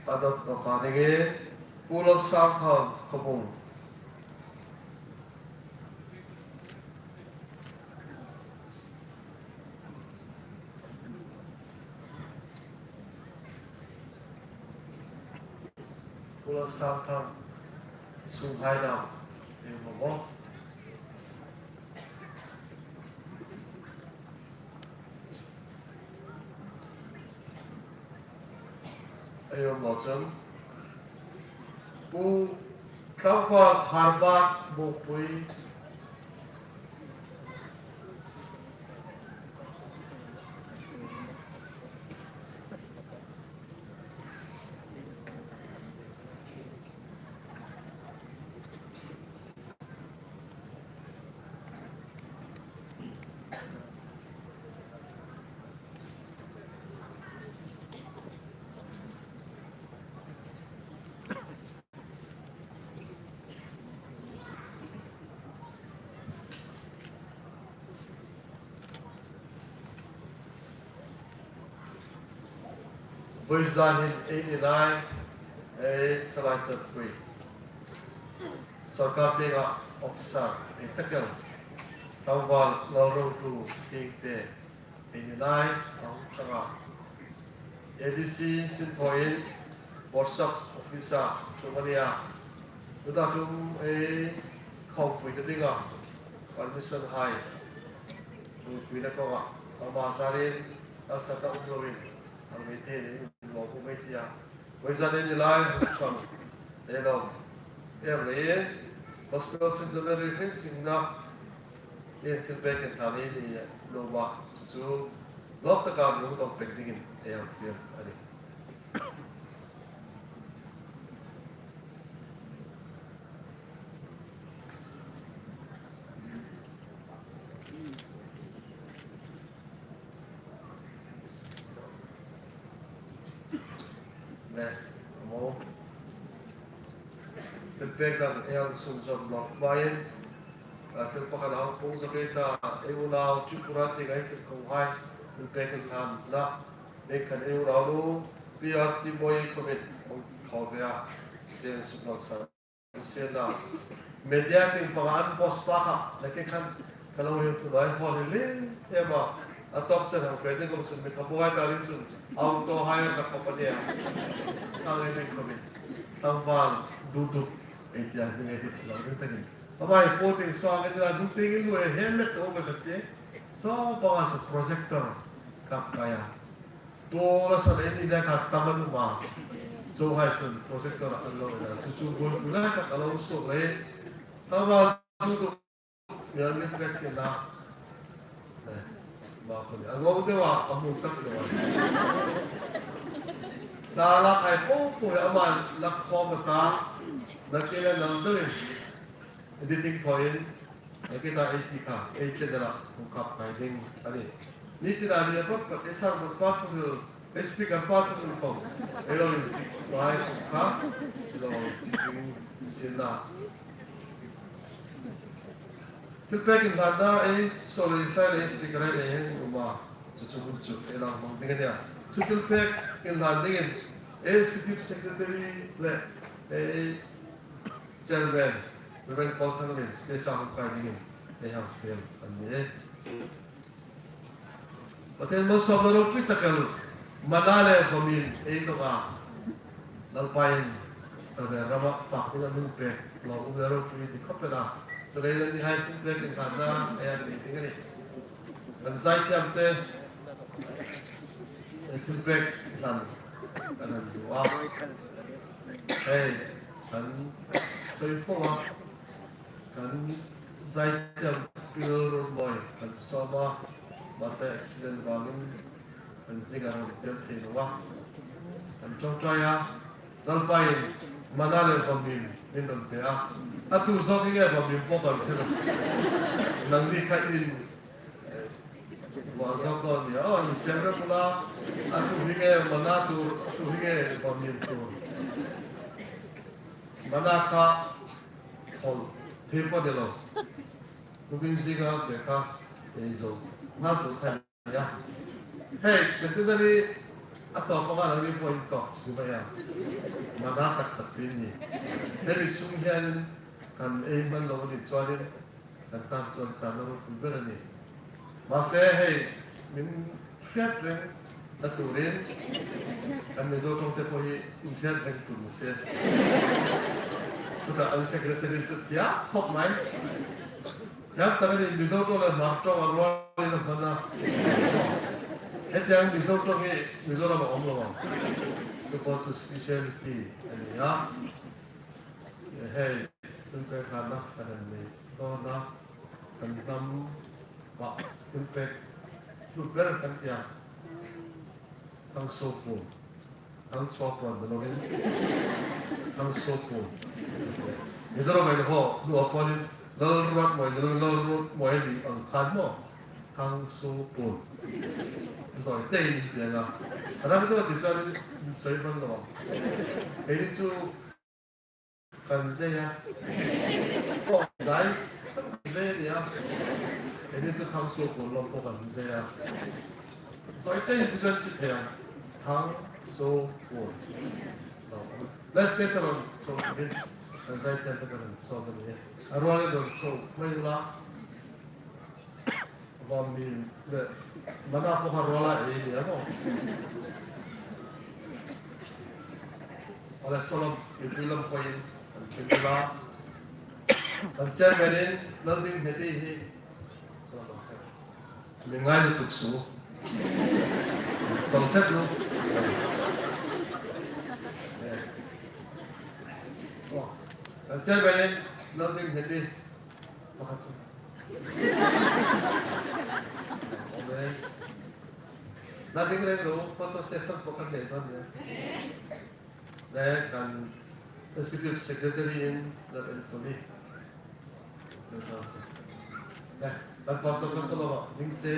A dawt tawk a dingin, Pu Lalsangthang Khawbung. Pu Lalsangthang, sunghai dam, ei um am a? Ei um naw chun, Pu Tlangval Harbert Mukpui. Vawisun hin ei ni lai, ei thalai chatpui, sawrkar tienga officer ei tak el, tlangval Lalrongtu Thiengte, ei ni lai a hung ṭhang a. A D C sinthawin, Borsuk office-a ṭhung a nih a. Tuta ṭum ei khawmpui ta dinga permission hai, khawmpuina kawnga, ama zarin, a sa ta um loin, a mi te ni lo ku mai tia. Vawisun hin ni lai, hung ṭhang, ei lo. Em leiin, Gospel Centenary hriet sinna, ei thilpek inthlana ni lo va, chu chu, lawm taka mi hung ṭawng pek dingin, ei hang fiel a nih. Le, mo. Thilpek dang ei hang sunzawm nawk hmain, a, thil pakhat a hung pung zo kei ta, ei unau Tripura tienga ei thil khawm hai, thilpek inhlanna, ei khan ei unau nu, P R T Moi Commit hung thaw ve a, chen suk nawk sa. Sienla. Media tieng panga an boss pa kha, nakie khan, ka lo hmu tu lai hmawr hi le, ema, a top chen hang fe ding kawm chun, mi kha buai ta ding chun, auto hire na company a. Thang ei ding kawm in. Tlangval, Dudu, ei tia, mi ei ding lo ding takin. Amai po tieng sawng ei ding, Dudu tieng in lu ei helmet to me ka che. So, panga so projector, kap kaya. Tua la sa le ni le kha taman ma. Chu hai chun projector an lo la. Chu chu bul bul la ka lo so le. Taman tu tu. Ya ni ka si la. Eh, ma ko ni. Alo de wa amu tak de wa. Ta la kai po po ya ma la ko ma ta. Na ke la na de. Editing point. Ei ke ta ei ti kha, ei che dela, hung kap kai ding a nih. Ni ti la ni a pat pat, ei sang pat pat tu, ei speaker pat tu kong. Ei lo in chik, vai kha, ei lo in chik ding, sin la. Thilpek inhlanna, ei, sorry, sai le speaker ei, ei, uma, chu chu chu, ei lo hmang ding a nia. Chu thilpek inhlan dingin, Executive Secretary le, eh, Chairman, Reverend Paul Thanglen, State House Pai dingin, eh, hang fiel an ni. Pathien malsawmna ropui tak el, mana le vawmin ei dawng a. Lalpain, ta le rama fak ding a mi pek, lo um le ropui ti khop el a. Chu le ni hai thil pek inhlanna, eh, ni ding a nih. Kan zai thiam te, eh, thil pek hlan, kan han duh a. Hei, kan sawi fo a. Kan zai thiam pil run mawi kan sawm a, mahse accident vangin kan zing a rawn tel thei lo a. Kan ṭawngṭai a, Lalpain mana le vawmin min rawn pe a. A tu zawk hi nge vawmin pawh kan thil a. Nangni kha in, eh, vawng zawk dawn nia. Aw, insiam rawh ula. A tu hi nge mana tu, a tu hi nge vawmin tu. Mana kha Hol, thei pawh ni lo. Tukin zinga te kha, ei zo. Nga tu kha ni a. Hei, centenary a tawp anga lo ni pawh in tawp chu mai a. Mana tak tak chu ni. Hemi chung hian kan ei hman lo a nih chuanin, kan tan chuan chan lo pui ber a ni. Mahse, hei, min hriat reng na turin, kan Mizo ṭawng te pawh hi in hriat reng tur ni se. Chuta an secretary chu tia khawp mai. Hian tak a ni, Mizo ṭawng le Hmar ṭawng a rualin a hman a. Hetiang Mizo ṭawng hi Mizoram a awm lo ang. Chu pawh chu speciality a ni a. Hei, thil pek hlanna kan han nei dawn a, kan hnam ah thil pek hlu ber kan tia. Thangsuo fun, Thangsuo fun ni lovin, Thangsuo fun. Mizoram ai ho, nu a panin, Lalruatmawi ni lovin, Lalruatmawi ni ang khan maw. Thangsuo fun. Zawi te in tia nga. A dang deuh ti chuan sawi hman lo. Hei chu kan zai a. Aw, zai, kan zai a nia. Hei chu Thangsuo fun lo pawh kan zai a. Sawi te in ti chuan ti thei ang. Thangsuo fun. Let's get some so kan zai te kan so ni. A rual lo so mai la. Vawmin le mana pawh kha ruala ei ni a maw. Awle, Solom, Mipui lam pawhin kan thim ula. Kan chairman-in Lalding Hneti hi mi ngai lutuk su. Kawng thet lu. Kan chairman-in Lalding Hneti. Pakhat chu. Amen. Na ding reng ro, photo session pakhat nei dawn nia. Le kan Executive Secretary in Reverend Anthony. Le kan Pastor Pastor lo ding se.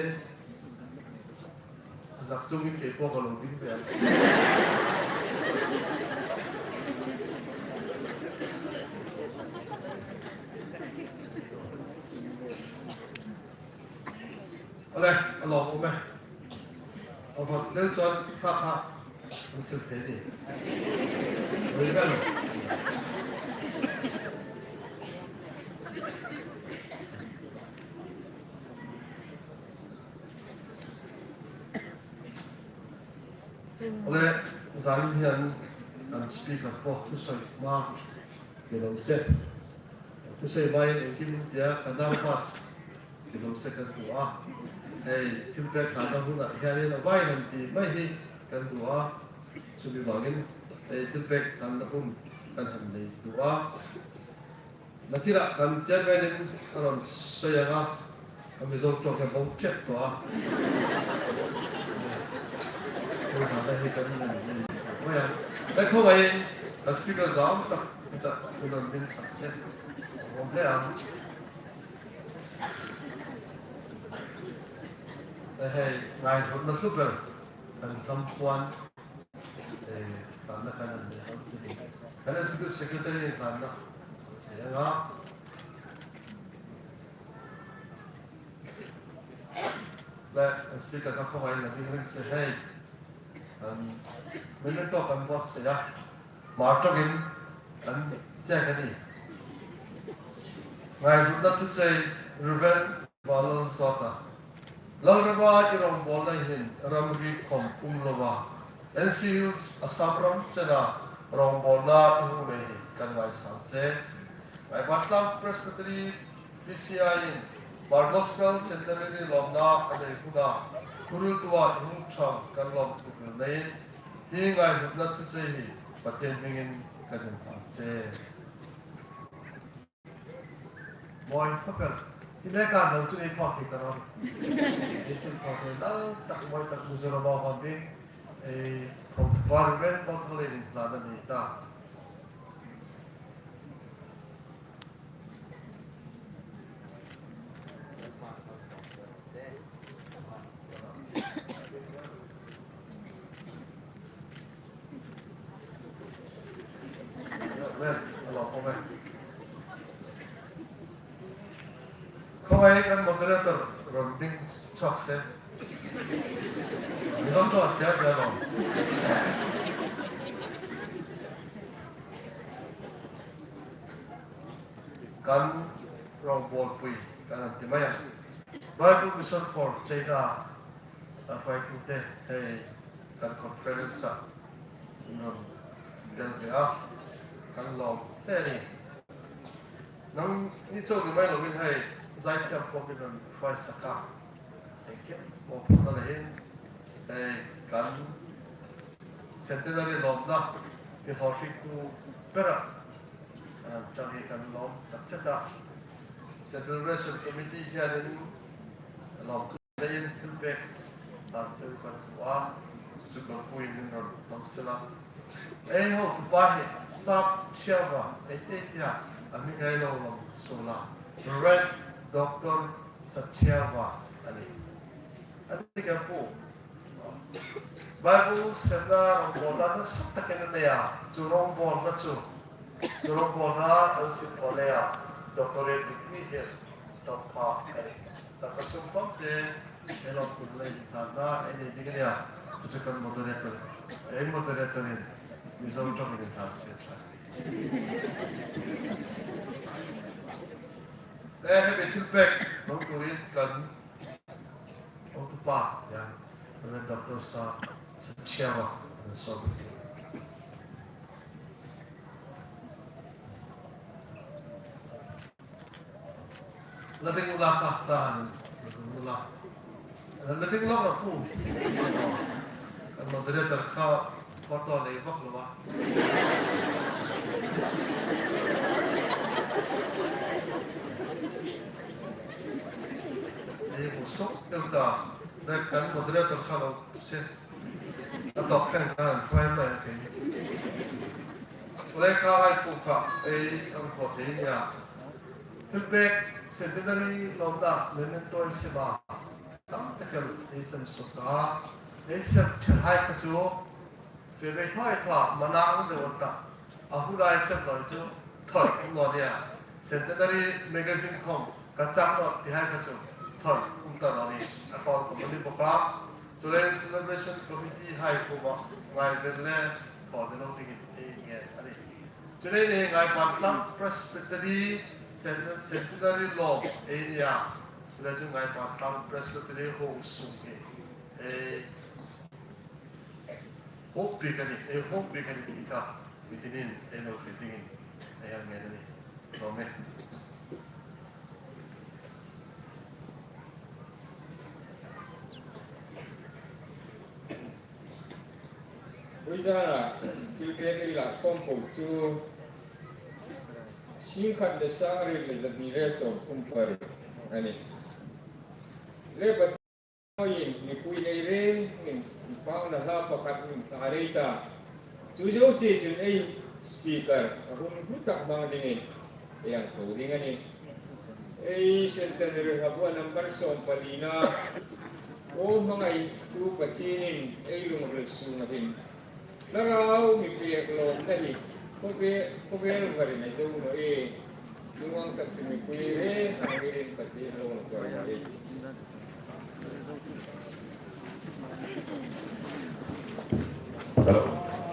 Zak chungin kei pawh ka lo ding ve a. Awle, a lawm awm e. A vawt deuh chuan kha kha an sil thei ni. Oi, kan. Awle, zan hian kan speaker pawh thusawi hma ni lo se. Thusawi hmain engkim tia ka nervous ni lo se kan duh a. Hei, thil pek hlanna hunah hianin a vai han ti mai hi kan duh a. Chumi vangin, hei, thil pek hlanna hun kan han nei duh a. Nakinah kan chairman-in a rawn sawi ang a, a Mizo ṭawng hian bo ṭhep tawh a. Tun hmana hi kan han ni mai a. Hei khawngaihin kan speaker zau tak tak min rawn min sak se. Awm hle ang. Hei, ngaihhnawtna hlu ber kan hnam puan. Eh, hlanna kan han nei dawn si. Kan Executive Secretary hlanna. Thei ang a. Le, Speaker ka khawngaihin a ding reng se hei. Kan memento kan buotsai a, hmar ṭawngin kan chek a nih. Ngaihlutna thuchei, Reverend Valal Zawta. Lalrama i rawngbawlna hin ramri khom um lova, N C Hills Assam ram chena rawngbawlna i hung nei hi kan ngaisang che. Ngaibatlang Presbytery P C I in Hmar Gospel Centenary lawmna a nei huna thuhriltua i hung ṭhang kan lawm thuhril neiin hi ngaihlutna thuchei hi Pathien hmingin kan inhlan che. Mawi khawp el. Ti le ka lo chu ei thaw thei ta rawh. Ei thil thaw thei lal tak, mawi tak, Mizoram a hung ding. Ei, environment lo thang le inhlan a ni ta. Khawvei kan moderator rawn ding chawk se. Mi lo thaw tia tia lo. Kan rawngbawlpui kan han ti mai a. Bible Mission for China a hruaitute hei kan conference-a an rawn tel ve a, kan lawm hle a nih. Nangni chau ni mai lovin hei zaithiam khawmin an hruaisak a. Hei khawm a hmu leiin hei kan Centenary lawmna mi hawr hringtu bera, ah, chang hi kan lawm tak zet a. Centenary Committee hianin lawmthu leiin thil pek dan cheu kan hmu a, chu kan puiin min rawn hlawm sela. Ei hotupa hi Satthiava, ei te tia a mi ngai lo lawm suol a. Reverend Doctor Satthiava a nih. A ti ka pu. Bible semna rawngbawlna nasa takin a nei a, chu rawngbawlna chu, chu rawngbawlna an sin thaw leia doctorate degree hi a tawp pha a nih. Taka sum pawm te, ei lawmthu le inhlanna ei nei ding a nih a, chu chu kan moderator, ei moderator-in Mizo ṭawngin inhlan sien ṭha. Eh, hemi thil pek hmang turin kan hotupa, ya, Reverend Doctor Sa, Satthiava, and so on. La ding ula ka ta, la ding ula. La ding lo ka pu. Kan moderator kha photo nei bawk lo a. Ei hmu suok deu ta, kan moderator kha lo se. A tawk thleng khan hruai mai a kei. Kule ka ai pu kha, ei, an thaw thei nia. Thil pek Centenary lawmna memento ei sem a, tam tak el ei sem suok a. Ei sem ṭhelhai kha chu, fe ve thoi thaw, mana ang deu ta. A huna ei sem naw chu thaw um naw nia. Centenary magazine khom ka chang naw ti hai kha chu thaw um ta naw ni. A thaw khom a ni bawk a. Chuleiin celebration committee hai kuoma ngaiven le thaw ni lo dingin ei ngen a nih. Chuleiin ei Ngaibatlang Presbytery Cent-, Centenary lawm ei nia. Chuleiin chu Ngaibatlang Presbytery hung sung hi ei hawppi ka ni, ei hawppi ka ni ti kha, mitinin ei lo hriet dingin ei hang ngen a nih. Lawm e. Vawisuna thil pek ei la khawm po chu sing khat le sang riet le zahni le sawmthum pariet a nih. Le Pathienah mipui nei rengin inpakna hla pakhat mi hla a nei ta. Chu zo che chun ei speaker a hun hlu tak hmang dingin ei hang ko ding a nih. Ei Centenary Hub-a number sawmpalina aw hmangaitu Pathienin ei lungril sunga hin Thlarau mi pek lawmna hi khawve-, khawvel varin a zo naw e. Lungang tak chu mipui reng ang mirin Pathien lo na chawi naw e. Hello.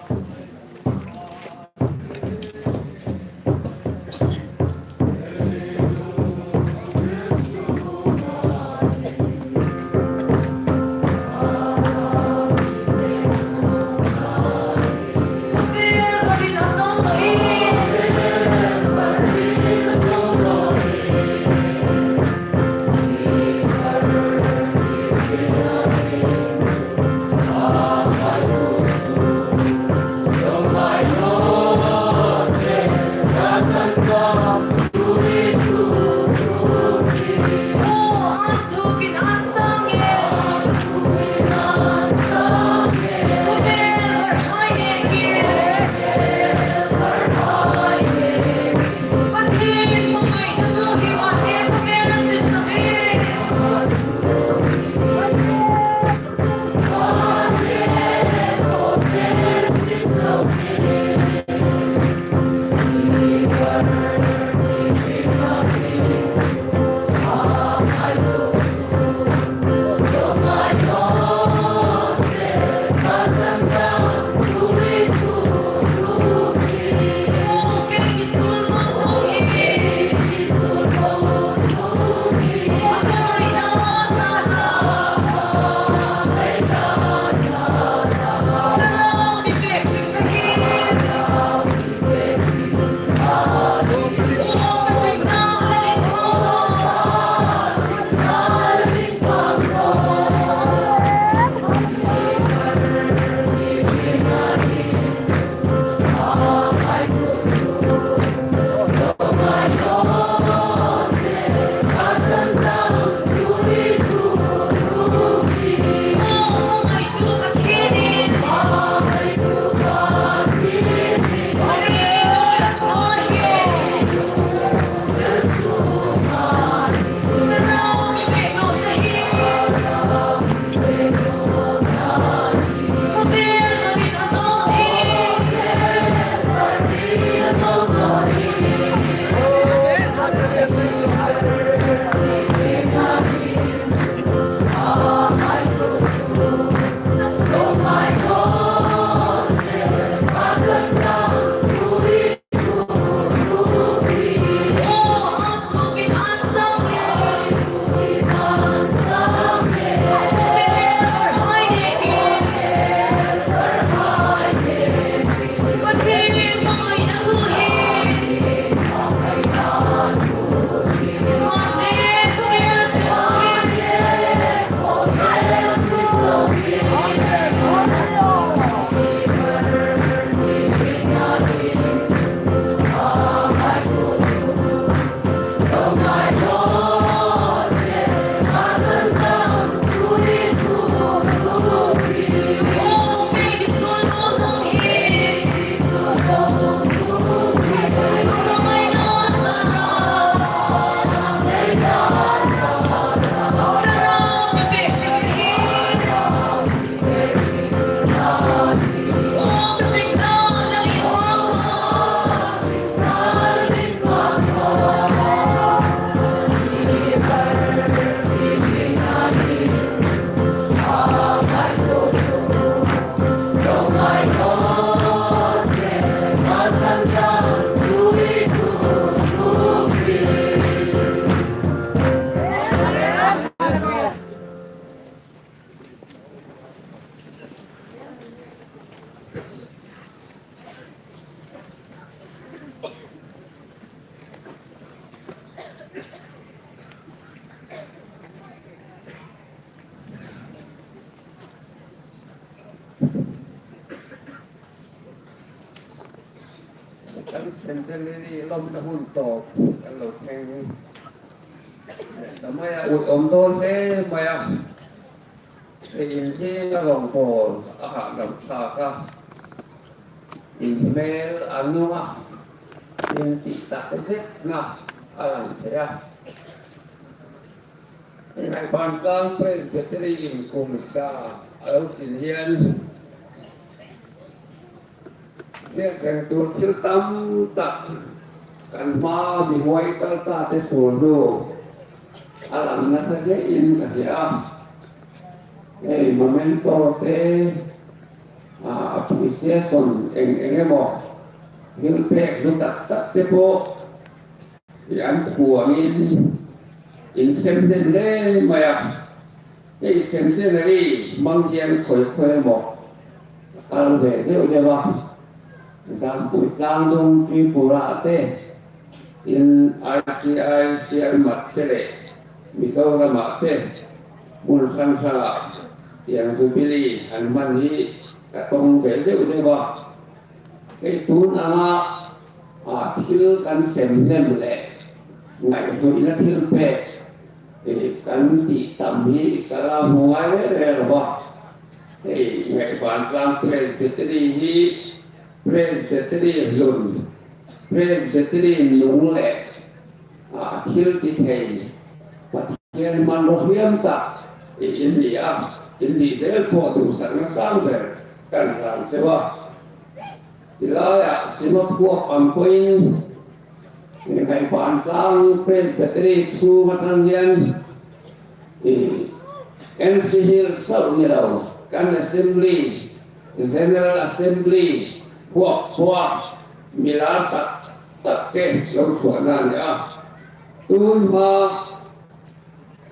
Kan centenary lawmna hun tawp kan lo thleng. Ka mai a, ut awm dawn hle mai a. Ei in hi a rawng pawl a hah dam thlak a. In hmel a nung a. In tih tak zet na a lang thei a. Ngaiban Tlang Presbytery in kum sa a lo tlin hian, hriat reng tur thil tam tak kan hma mi huai kal ta te sur hnu a lang nasa hle in ka hria a. Hei memento te, a, appreciation eng eng emaw, thil pek hlu tak tak te pawh hi an phuangin in sem hnem hle mai a. Hei centenary hmang hian khawi khawi emaw a kal ve zeuh zeuh a. Zampui Tlangdung Tripura te, in I C I Sielmat te leh Mizoramah te hmun hrang hrangah tiang jubilee an hman hi ka tawng ve zeuh zeuh a. Hei tun anga, a, thil kan sem hnem leh ngaihhluina thil pek, e, kan tih tam hi ka la hmu ngai reng reng lo va. Hei Ngaiban Tlang Presbytery hi Presbytery hlun, Presbytery nung leh, a, thil ti thei, Pathian hmanraw hliam tak, e, in ni a, in ni zel pawh duhsakna sang ber kan hlan cheu a. Ti laiah Simaphuap ang pawhin, Ngaiban Tlang Presbytery chhung aṭang hian, i, N C Hills chauh ni lo, kan Assembly, General Assembly, phuak phuak, mi lar tak tak te lo chhuahna a ni a. Tun hma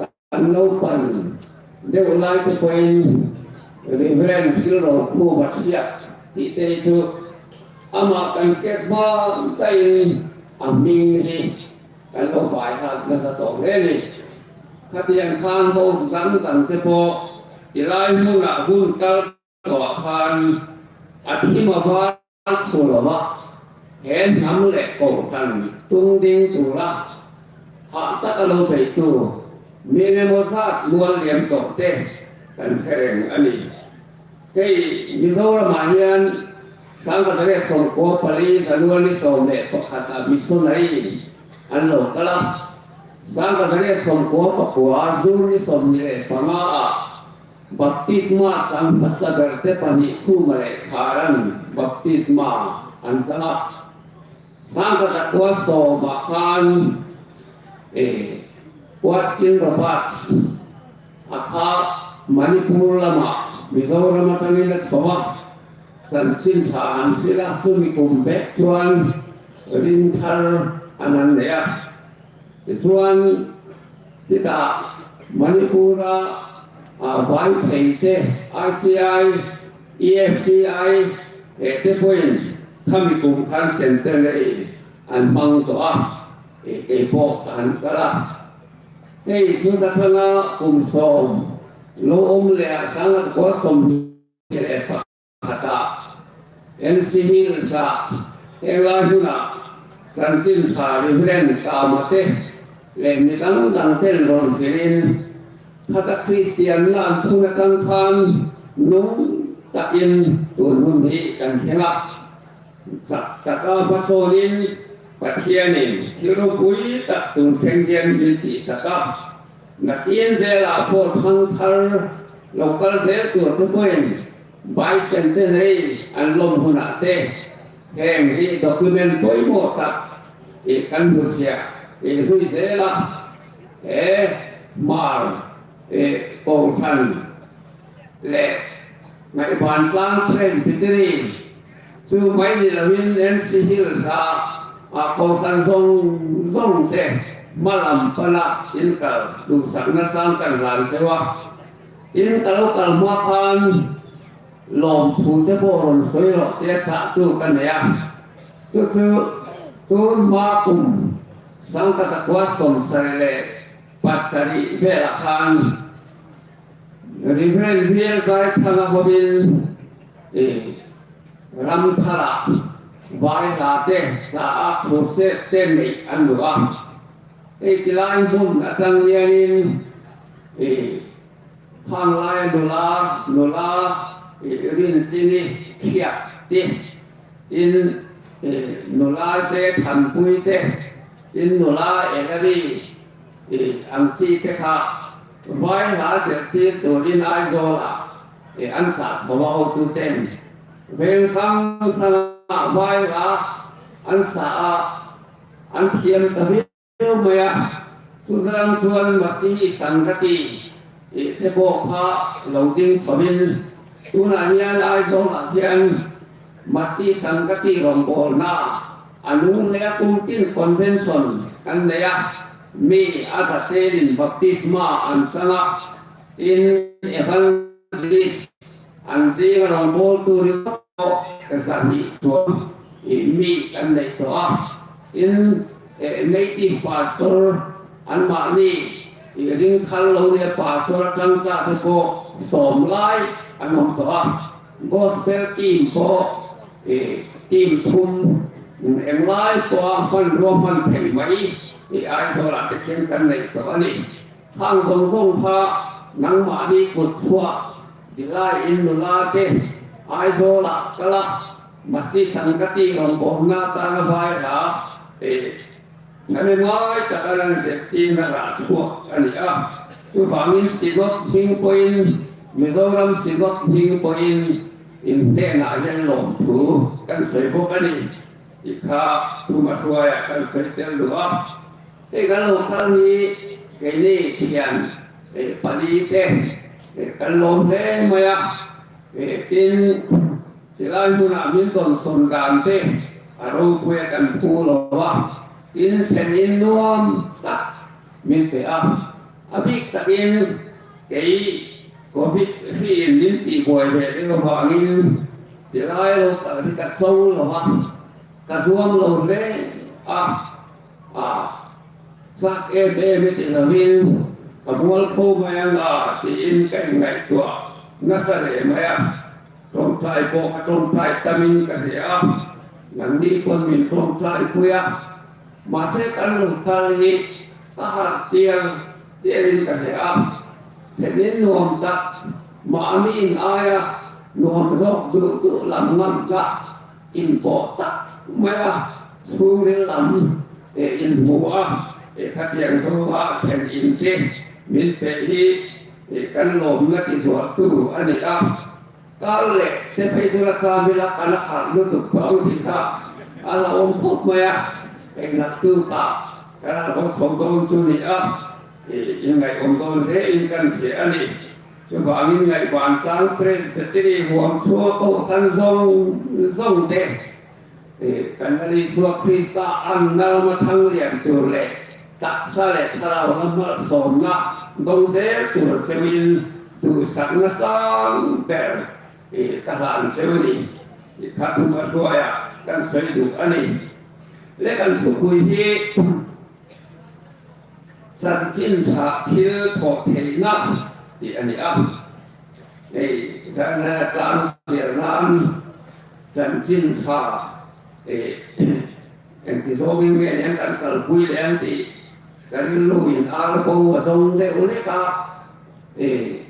kan lo pan deuh lai te pawhin Reverend Thilrokhu Bathriak tih te chu amah kan ket hma takin a hming hi kan lo bai hat nasa tawh hle a ni. Khatiang khan ho dang dang te pawh ti lai hmuna hun kal tawh khan a thim a var thu lo va, he hnam leh kohhran tung ding tura hah taka lo beitu mi emaw zat mual liam tawh te kan hre reng a ni. Hei Mizoramah hian sangkhat zariat sawmkua pali January sawm leh pakhat a missionary an lo kal a. Sangkhat zariat sawmkua pakua June ni sawmhnih leh panga a baptisma chang hmasa berte pahnih Khuma leh Kharan baptisma an chang a. Sangkhat zakua sawma khan, eh, Watkin Roberts a kha Manipur lama Mizoram aṭangin a chho a. Chanchin ṭha an hril a, chumi kum bek chuan ring thar an nei a. Tichuan, hitah Manipura, a, Vaiphei te, R C I, E F C I, e, te pawhin khami kum khan centenary an hmang tawh a, e, kei pawh ka han kal a. Hei chu ta thanga kum sawm lo awm leh a, sangkhat zakua sawmhnih leh pakhat a, N C Hills-a, he lai hmuna chanchin ṭha Reverend Kama te leh mi dang dang ten rawn hrilhin, khata Kristianna an phun aṭang khan nung takin tun hun hi kan thleng a. Chak taka hmasawnin Pathianin thil ropui tak tun thleng hian min tihsak a. Nakin zela pawh thangthar lo kal zel tur te pawhin bicentenary an lawm hunah te heng hi document pawimawh tak i kan hmusiah i zui zel a. He Hmar, e, kohhran leh Ngaiban Tlang Presbytery chu mai ni lovin N C Hills-a, a, kohhran zawng zawng te hma lam pana in kal duhsakna sang kan hlan cheu a. In ka lo kal hma khan lawmthu te pawh rawn sawi rawh tia chahtu ka nei a. Chu chu tun hma kum sangkhat zakua sawmsarih leh pasarih velah khan Reverend Bial Zaithanga hovin, eh, Ramthara vaihla te, sa a crusade te nei an duh a. Ei ti lai hmun atang hianin, eh, khanglai nula, nula, eh, Rintinni Thiak te, in, eh, nula Zethanpui te, in nula Ellery, eh, ang chi te kha vaihla zirtir turin Aizawla, eh, an chah chho a, hotu ten. Veng hrang hranga vaihla an sa a, an thiam ta viau mai a. Chutang chuan Masi Sangati, eh, te pawh kha lo ding chhoin, tunah hian Aizawlah hian Masi Sangati rawngbawlna a nung hle a, kum tin convention an nei a, mi a zatein baptisma an chang a, in evangelist an zinga rawngbawltu ringawt pawh ka zahnih chuan, eh, mi kan nei tawh a. In, eh, native pastor anmahni, eh, ringthar lo nia, pastor aṭang tlak te pawh sawm lai an awm tawh a. Gospel team pawh, eh, team thum, mm, eng lai pawha hmanrua hman thei mai, eh, Aizawlah te khian kan nei tawh a ni. Khang zawng zawng kha nangmahni kut chhuah, Dilai in nula te, Aizawlah kala, Masi Sangati rawngbawlna tana vaihla, eh, ṭhahnemngai taka an zirtirna rah chhuak a ni a. Chuvangin Synod hming pawhin, Mizoram Synod hming pawhin, in hnenah hian lawmthu kan sawi bawk a ni. Ti kha thuma hruaia kan sawi tel duh a. Hei kan lo kal hi keini thian, eh, pali te, eh, kan lawm hle mai a. Eh, tin, tilai hmunah min dawn sawn dan te a ropuia kan hmu lo a. Tin, thlen in nuam tak min pe a. A bik takin kei Covid hriin min tihbuai ve deuh avangin, tilai lo kal hi ka chau lo a, ka zuam lo hle a, a, chak em em i ti lovin, ka mualpho mai ang a, tiin ka inngaihtuah nasa leh mai a. Ṭawngṭai pawh ka ṭawngṭai tamin ka hria a, nangni pawn min ṭawngṭaipui a. Mahse, kan lo kal hi a harh tial tialin ka hria a. Thlen in nuam tak, mahni in aia nuam zawk duh duh lam ngam kha inpawh tak mai a, chhungril lam, eh, inhmu a, eh, khatiang zawnga thlen in te min pe hi, eh, kan lawmna tizualtu a ni a. Kal leh te phei chu la cham ila kan a harh lutuk tawh ang tih kha a la awm khawp mai a. Eng nak tu ta kan a lo chho dawn chu ni a. I, inngaihawm dawn hle in kan hria a ni. Chuvangin Ngaihvantlang Presbytery huam chhua kohhran zawng zawng te, eh, kan Lal Isua Krista an nalma thang lian tur leh taksa leh thlarau lam malsawmna dawng zel tur cheuin duhsakna sang ber, eh, ka hlan cheu a ni. Eh, kha thuma hruaia kan sawi duh a ni. Le kan thupui hi Chanchin Ṭha thil thawh theihna tih a ni a. Hei, zangnara tlan fial nan Chanchin Ṭha, eh, engti zawngin nge nen kan kalpui leh ang tih ka rilruin ar bo a zawng deuh lek a, eh,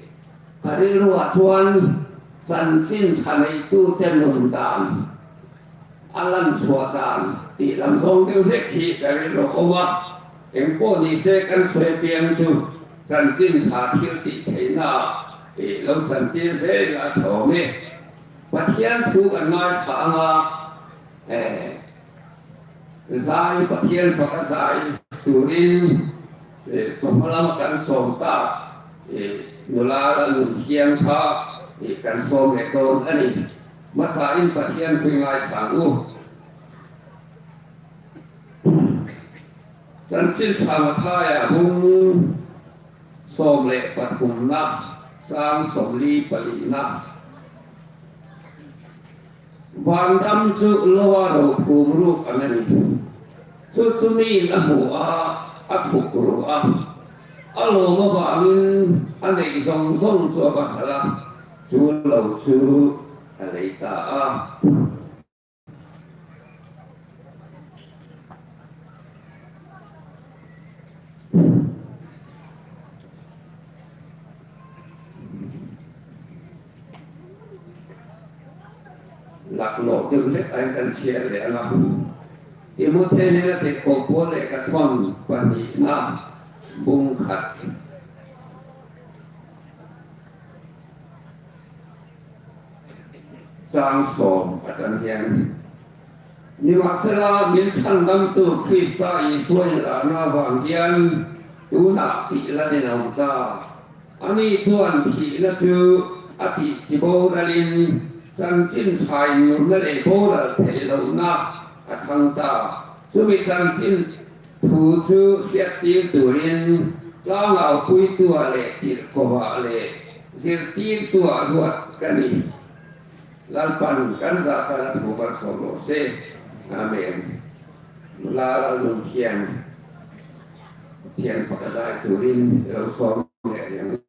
ka rilruah chuan Chanchin Ṭha neitute nun dan, a lan chhuah dan tih lam zawng deuh hlek hi ka rilru awm a. Engpawh ni se kan sawi piang chu Chanchin Ṭha thil tih theihna, eh, lo chantir zel a ṭha awm e. Pathian thu kan ngaithla anga, eh, zai, Pathian faka zai turin, eh, chawhma lama kan sawm ta, eh, nula la nun thiang kha, eh, kan sawm leh dawn a ni. Hmasain Pathian thu i ngaithla ang u. Chanchin Ṭha Mathaia bung sawm leh pathumna, chang sawmli palina. Vanram chu loa ro phum ruk ang a ni. Chu chu miin a hmu a, a thuk ru a. A lawm avangin a neih zawng zawng chu a va hralh a, chu lo chu a lei ta a. Laklawh deu hlek aiin kan chhiar leh ang a. Timothe hnuoia tih ko Paul lekhathawn pahnina bung khat. Chang sawm a chang hian. Nimahsela, min chhandamtu Krista Isua inlakna vang hian tunah tih lanin a awm ta. Ani chuan thihna chu a tih tiboralin, chanchin ṭha innuamna leh boral theih lohna a thang ta. Chumi chanchin thu chu hriattir turin, tlangau puitua leh tirhkohah leh zirtirtua ruat ka ni. Lalpan kan zaa tana thu kan sawm rawh se. Amen. Lal Lungthiang, Pathian pakhat zai turin lo sawm leh ang.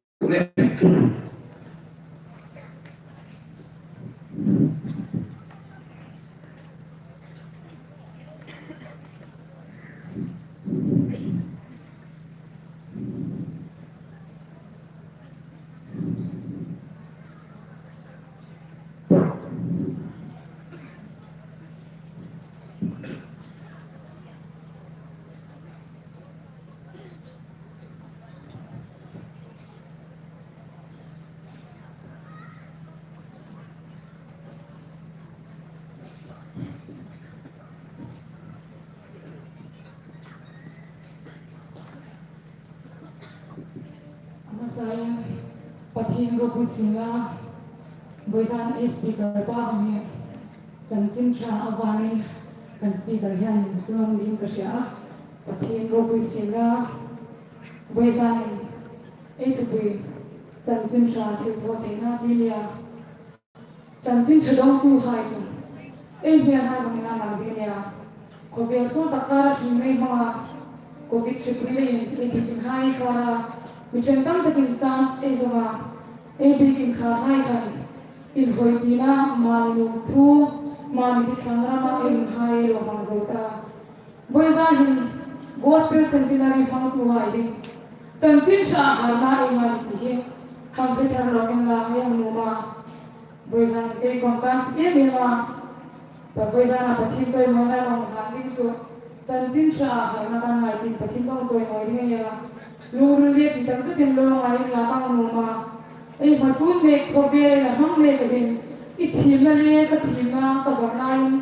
A hmasain Pathien ropui sien la, vawizan ei speaker pa hming hi chanchin ṭha avangin kan speaker hian min sawm niin ka hria a. Pathien ropui sien la, vawizan ei thupui chanchin ṭha thilthawtheina ti nia. Chanchin ṭha dawngtuhai chu ei hmelhai hmangin an lang ding a nia. Khawvel sawl tak kara hringna hmanga Covid hripui leiin ei bikin hai kara mi ṭhen tam takin chance ei zawng a, ei bikin kharhai khan inhawi tina, mani nuom thu, mani tithlang rama ei hun hai ei lo hmang zo ta. Vawizan hin Gospel Centenary hmangtuhai hi chanchin ṭha harna ei ngai ti hi hang hre thar lo in la, ei hang nuom a. Vawizan kei khawm kan si em em a. Pa vawizana Pathien chawimawi lai awm hlan ding chu chanchin ṭha harna kan ngai tiin Pathien kan chawimawi ding a nia. Lungril leh ti tak zetin lo ngai in la, kan nuom a. Ei hmasun mek khawvel ei la hmang mek a hin i thimna le ka thimna ka varnain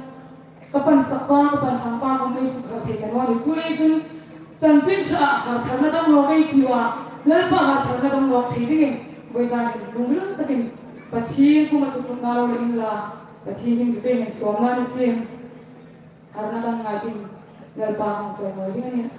ka pansak pa, ka panthang pa khawm ei sukthar thei ta naw ni. Chuleiin chun chanchin ṭha hartharna dam nawk ei tiu a, Lalpa hartharna dam nawk thei dingin vawizan hin lungril takin Pathien kuoma tuklutna lo la in la, Pathien hming chu chawiin sawmna ni sien. Harna kan ngai tiin Lalpa hang chawimawi ding a nia.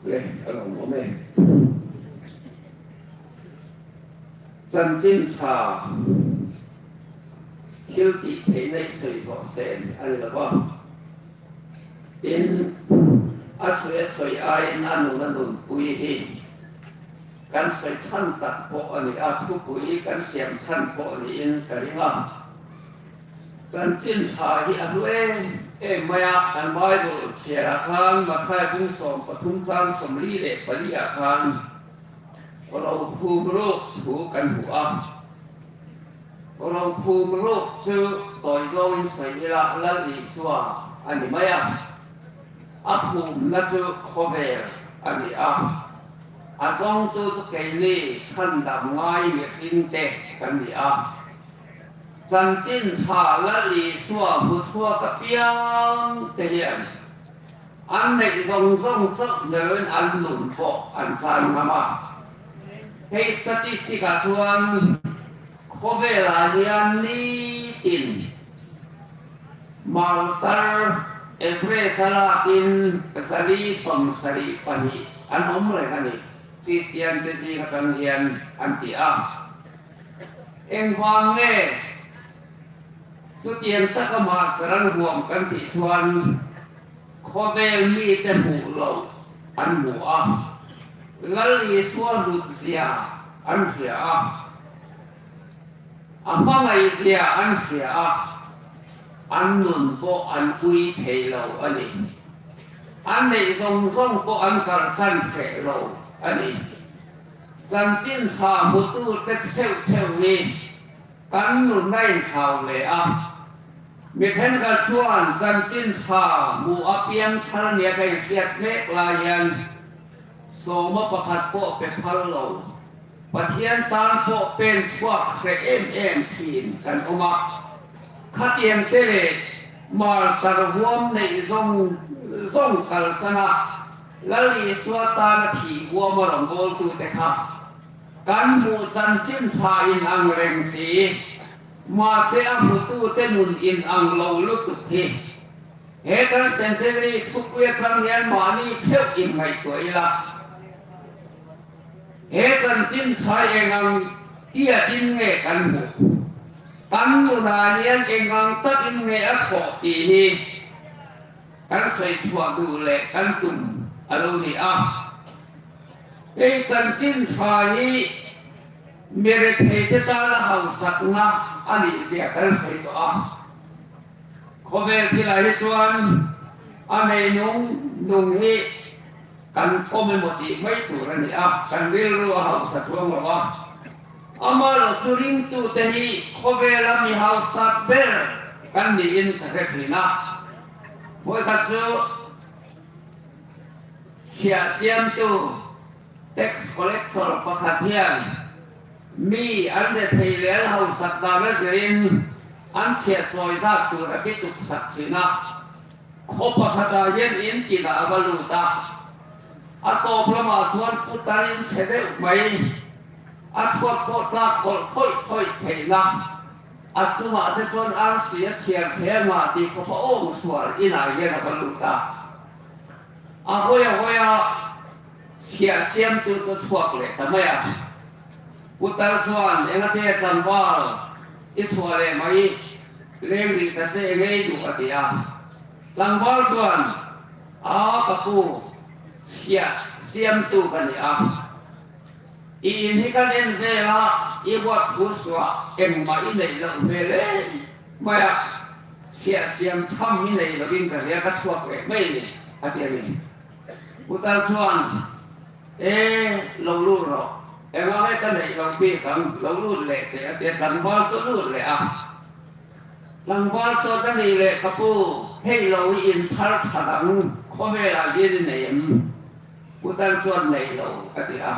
Le, a lo awm e. Chanchin ṭha thil tih theihna i sawi zawh sen a ni lo va. Tin, a sawi a sawi aiin a nun a nunpui hi kan sawi chhan tak pawh a ni a, thupui kan siam chhan pawh niin ka ring a. Chanchin ṭha hi a hlu em em mai a, kan Bible chhiarah khan Mathai bung sawm pathum chang sawmli leh pali ah khan ro phum ruk thu kan hmu a. Ro phum ruk chu tawi zawngin sawi ila Lal Isua a ni mai a. A phumna chu khawvel a ni a. A zawngtu chu keini chhandam ngai mihringte kan ni a. Chanchin ṭha Lal Isua hmu chhuak apiangte hian an neih zawng zawng chauh ni loin an nun pawh an chan ngam a. Hei statistic-ah chuan khawvelah hian nitin martar average-a lakin zali sawmsarih pahnih an awm reng a ni. Kristian te zing aṭang hian an ti a. Engvang nge chutiang taka martar an huam kan tih chuan khawvel mite hmuh loh an hmu a, Lal Isua hlutzia an hria a, a hmangaihzia an hria a, an nun pawh an ui thei lo a ni. An neih zawng zawng pawh an kalsan hreh lo a ni. Chanchin ṭha hmutute chheuh chheuh hi kan nunna inhlau leh a. Mi ṭhenkhat chuan chanchin ṭha hmuh apiang thar nia ka inhriat mek lai hian sawma pakhat pawh pe phal lo, Pathian tan pawh pen chhuak hreh em em ṭhin kan awm a. Khatiang te leh martar huam neih zawng zawng kalsana Lal Isua tana thih huama rawngbawltute kha kan hmuh chanchin ṭha inang reng si, mahse, a hmutute nun inang lo lutuk hi he kan centenary thupui aṭang hian mahni chheuh inngaihtuah ila. He chanchin ṭha engang tia in nge kan hmu? Kan nunah hian engang takin nge a thawh tih hi kan sawi chhuah duh leh kan tum a lo ni a. Hei chanchin ṭha hi mi retheite tana hausakna a nih zia kan sawi tawh a. Khawvel thilah hi chuan a nei nung nung hi kan kawm emaw tih mai tur a ni a, kan rilru a hausa chuang lo a. Amaherawhchu ringtute hi khawvela mi hausak ber kan niin ka hre ṭhin a. Poi kha chu chhia siamtu, tax collector pakhat hian mi an rethei leh an hausak dan a zein an chhia chawi zat tur a bituk sak ṭhin a. Khaw pakhatah hian in kinah a va lut a. A tawp lamah chuan putar in chhe deuh mai. A chhuat pawh tlak khawlh thawih thawih theihna. A chungah te chuan arsi a chhiar thei a ngah tih khawpa awng sual inah hian a va lut a. A hawi a hawi a, chhia siamtu chu chhuak leh ta mai a. Putar chuan, "Engatinge tlangval, i chhuah leh mai, leng rih ta che, enge i duh?" a ti a. Tlangval chuan, "A, ka pu, chhia siamtu ka ni a. I in hi kan en vel a, i buatphur suah engmah i neih loh hmel e mai a, chhia siam tham hi nei lovin ka hria, ka chhuak leh mai ni," a ti a ni. Putar chuan, "E, lo lut rawh. Engvang nge ka neih loh bik ang, lo lut leh teh," a ti a, tlangval chu a lut leh a. Tlangval chuan a nih leh, "Ka pu, hei lo i in thar ṭhat ang, khawvelah hian i nei em?" Putar chuan, "Nei lo," a ti a.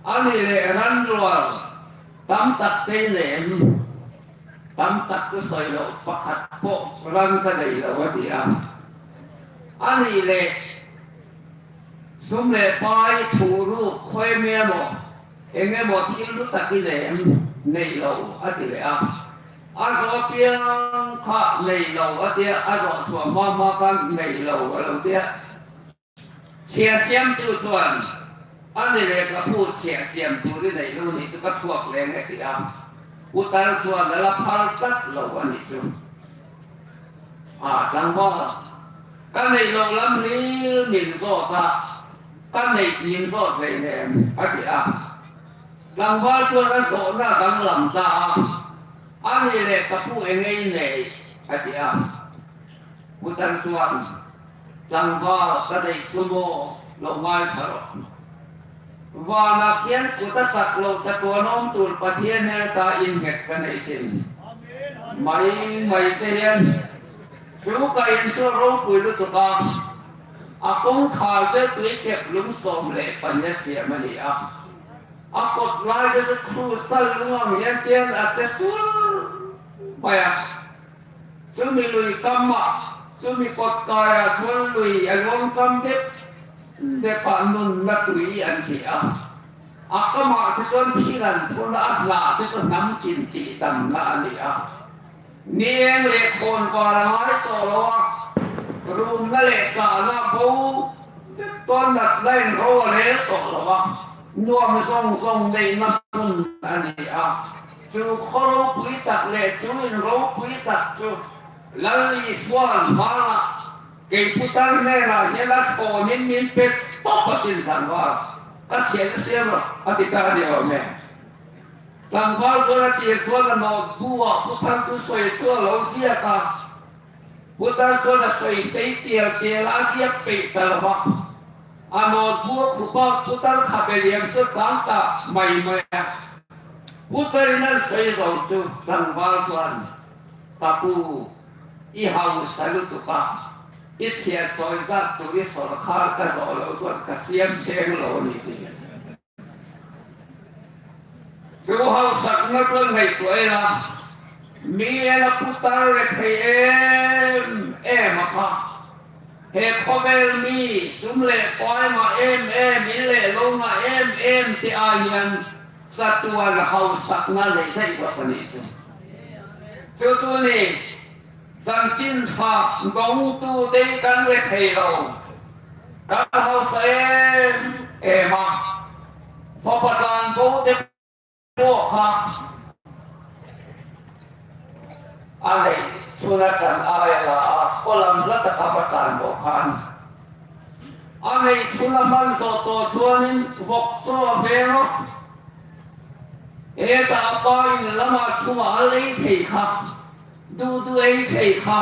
"A nih leh, ran rual tam tak te i nei em?" "Tam tak chu sawi loh, pakhat pawh ran ka nei lo," a ti a. "A nih leh, sum leh pai, thu ruk, khawi emaw, eng emaw thil hlu tak i nei em?" "Nei lo," a ti leh a. "A zawh apiang kha nei lo," a ti a, a zawh chhuah hma hma khan nei lo a lo ti a. Chhia siamtu chuan, "A nih leh ka pu, chhia siam tur i neih lo nih chu, ka chhuak leh ang," a ti a. Putar chuan a la phal tlat lo a nih chu. A, tlangval, "Ka neih loh lam hi min zawt a, ka neih min zawt ve nem," a ti a. Tlangval chuan a zawhna a danglam ta a. "A nih leh ka pu, enge i nei?" a ti a. Putar chuan, "Tlangval, ka neih chu maw, lo ngai thla rawh. Vanah khian kut a sak loh chatuan awm tur Pathian hnena innghet ka nei sin. Mai mai che hian chu ka in chu a ropui lutuk a. A kawngkhar chu tui kep lung sawm leh pahnih a siam a ni a. A kawt lai te chu krus tal lung ang hian tiang a te sur mai a. Chumi lui kamah, chumi kawtkaia chuan lui a luang cham dep dep a, nunna tui an ti a. A kamah te chuan thil an phun a, a hna te chu hnam kin tih damna a ni a. Ni eng leh khawnvar a ngai tawh lo a, rumna leh chahna bo vek tawn natna in ro a rel tawh lo a, nuam zawng zawng neihna hmun a ni a. Chu khaw ropui tak leh chu in ropui tak chu Lal Isuan hmangah kei putar hnenah hian a thawnin min pe tawp asin tlangval. Ka chhiar siam rawh, a ti ta ni awm e. Tlangval chuan a tir chuan a nawtbu-ah putar chu sawi chu a lo ziak a. Putar chuan a sawi sei tial tial a, a ziak peih ta lo a. A nawtbu a khup a, putar kha be liam chu a chang ta mai mai a. Putarin an sawi zo chu tlangval chuan, "Ka pu, i hausa lutuk a, i chhiar chawi zat tur i sawrkar ka zawh lo chuan ka siam cheng lo a ni," ti. Chu hausakna chuan ngaihtuah ila, mi ena putar rethei em em a kha. He khawvel mi sum leh pai ngah em em, in leh lo ngah em em te ai hian chatuan hausakna nei daih zawk a nih chu. Chu chu ni, chanchin ṭha dawngtute kan rethei lo, kan hausa em em a. Fapa tlan bo te pawh kha a neih chhuna chan aia la a, khaw lam hla taka va tlan bo khan. A neih chhuna man zawh tawh chuanin vawk chaw a veng a. Heta a pa in lama chunga al ei thei kha, duh duh ei thei kha,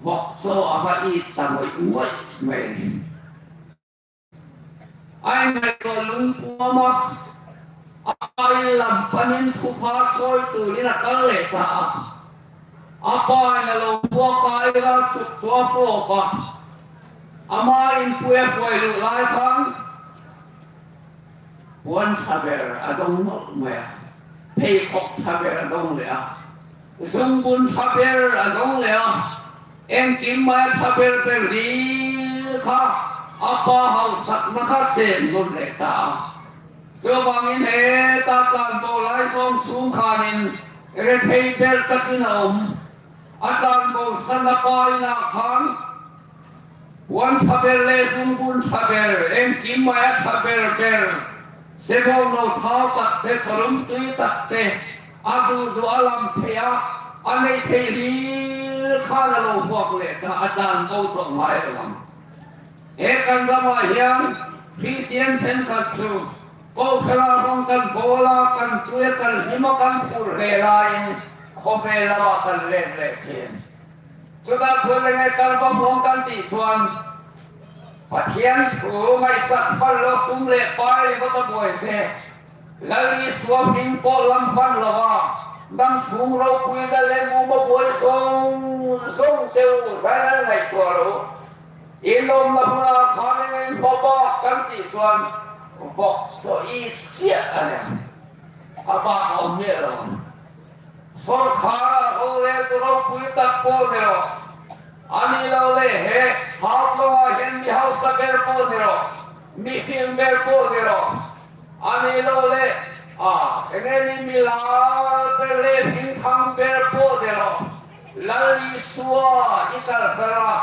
vawk chaw a va it ta ngawih ngawih mai. Ai mai ko lungpum a, a Lalpa in lam panin thupha chawitu in a kal leh ta a. A pa in a lo buak a, a chuk chu a fawp a. Ama inpui a hruai luh lai khan puan ṭha ber a dong nawk mai a. Pheikhawk ṭha ber a dong leh a. Zungbun ṭha ber a dong leh a. Engkim mai ṭha ber ber ding kha a pa hausakna kha chen ngawt leh ta a. Chuvangin heta tlanbo lai zawng chhung khanin rethei ber takin a um. A tlanbo san a pa ina khan puan ṭha ber le zungbun ṭha ber, engkim mai a ṭha ber ber, sebo no thau tak te, sawlum tui tak te, a duh duh a lam thei a, a nei thei hlir khan a lo buak leh ta a, tlanbo tawh ngai a lo ang. He kan ramah hian Kristian ṭhenkhat chu, ko khela rawng kan bawl a, kan tui a, kan hlim a, kan phur hle laiin khawvel lamah kan let leh ṭhin. Chuta chuan enge kan va hmuang kan tih chuan, Pathian thu ngaihsak hman lo, sum leh pai ringawt a buai te, Lal Isua hming pawh lam hman lo a, hnam chhung ropui dal leh muma buai zawng zawng te u, zai an ngaihtuah lo. In awmna hmuna khan enge in hmu a kan tih chuan, vawk chaw it chiah a nih. A bak a awm miah lo. Sawrkar a ropui tak pawh ni rawh. A ni lo le, he Haflonga hian mi hausa ber pawh ni rawh. Mi fim ber pawh ni rawh. A ni lo le, a, enge ni, mi lar ber le hmingthang ber pawh ni rawh. Lal Isua i kalsar a,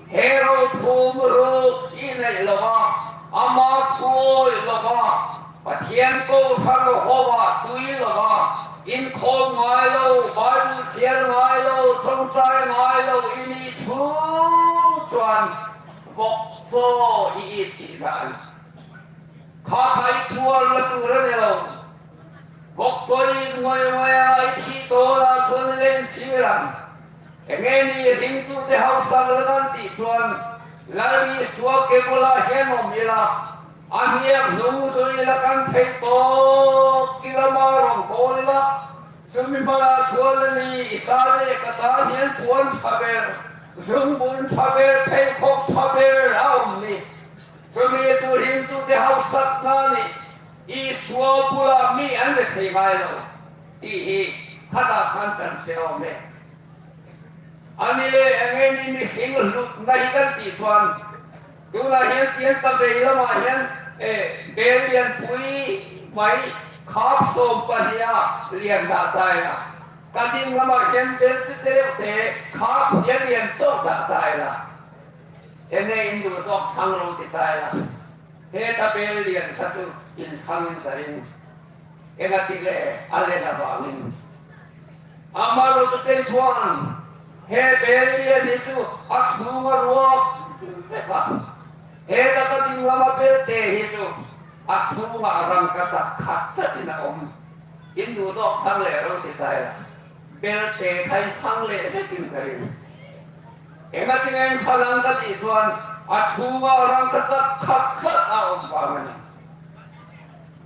he ro thum ruk i neih lo va, ama thu awi lo va, Pathian kohran hova tui lo va, inkhawm ngai lo, Bible chhiar ngai lo, ṭawngṭai ngai lo i nih chhung chuan vawk chaw i it tihna a ni. Kha kha i puarna tur a ni lo. Vawk chaw i it ngawih ngawih a, i thi tawla chuan i leng chhir ang. Enge ni ringtute hausa la kan tih chuan, Lal Isua ke bula hian awm ila, a hniak hnung zui la kan thei tawk ila, ma rawng pawl ila. Chumi hmana chuan a ni, i ta le ka ta hian puan ṭha ber, zungbun ṭha ber, pheikhawk ṭha ber a awm ni. Chumi chu ringtute hausakna a ni. Isua bula mi an rethei ngai lo tih hi khatah khan kan hre awm e. A ni le, enge ni, mihring hlutna hi kan tih chuan, tunah hian tiang ta vei lamah hian, eh, bel lian pui mai khap sawm pahnih a lian dah ta ila. Ka ding lamah hian bel te te deuh te khap hnih a lian chauh dah ta ila. Enge in duh zawk thlang lo ti ta ila. He ta bel lian kha chu inthlang in ka ring. Engatinge a len avangin. Amaherawhchu kei chuan he bel lian hi chu a chhunga ruak vek a. He ta ka ding lama bel te hi chu a chhunga rangkachak khat takin a awm. In duh zawk thlang leh ro ti ta ila. Bel te kha inthlang leh vekin ka ring. Engatinge inthlang ka tih chuan a chhunga rangkachak khat khat a awm vang a ni.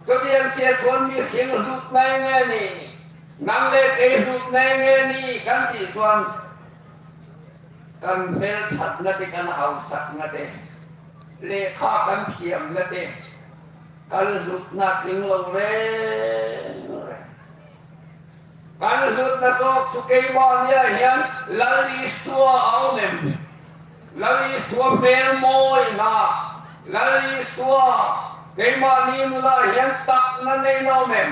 Chutiang chiah chuan mihring hlutna enge ni, nang le kei hlutna enge ni kan tih chuan, kan hmelṭhatna te, kan hausakna te, lehkha kan thiamna te, kan hlutna tling lo reng reng. Kan hlutna zawk chu keimahnia hian Lal Isua a awm em? Lal Isua hmel mawina, Lal Isua keimahni nunah hian takna neiin a awm em?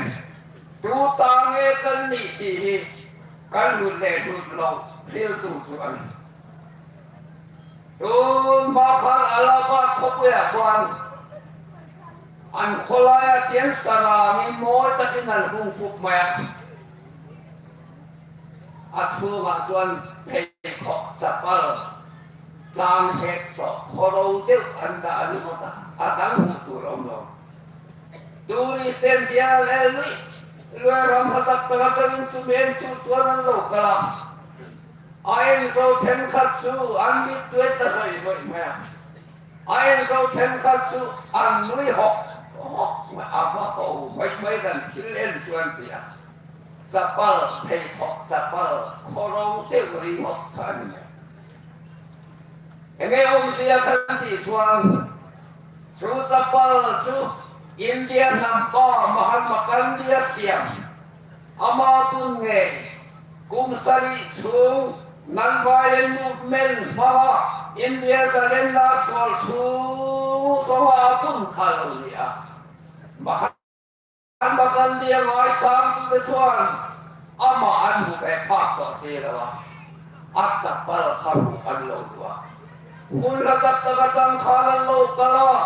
Tuta nge kan nih tih hi kan hlut leh hlut lo hriltu chu a ni. Tun hma khan Allahabad khawpuia khuan an khawlaia tiang sarangin mawi takin an hung pup mai a. A chhungah chuan pheikhawk chapal tlang hek tawh khawro deuh an dah a ringawt a, a dang hmuh tur awm lo. Tourist ten tiang lel lui lui ram ha tak taka ṭangin chu mi en tur chuan an lo kal a. A en zo ṭhenkhat chu an mit tuai ta zawih zawih mai a. A en zo ṭhenkhat chu an nui hawk hawk a va ho mai mai kan thil en chuan tia. Chapal pheikhawk chapal khawro deuh ringawt kha a ni mai. Enge awmzia kan tih chuan chu chapal chu India hnam pa Mahatma Gandhi-a siam. Ama bun ngei kum sarih chhung non-violent movement hmanga India zalenna sual chhung zawnga a bun kha lo ni a. Mahatma Gandhi-a ngaisangtute chuan amah an hmu ve phak tawh si lo a, a chapal kha hmuh an lo duh a. Hmun hla tak tak aṭang khan an lo kal a,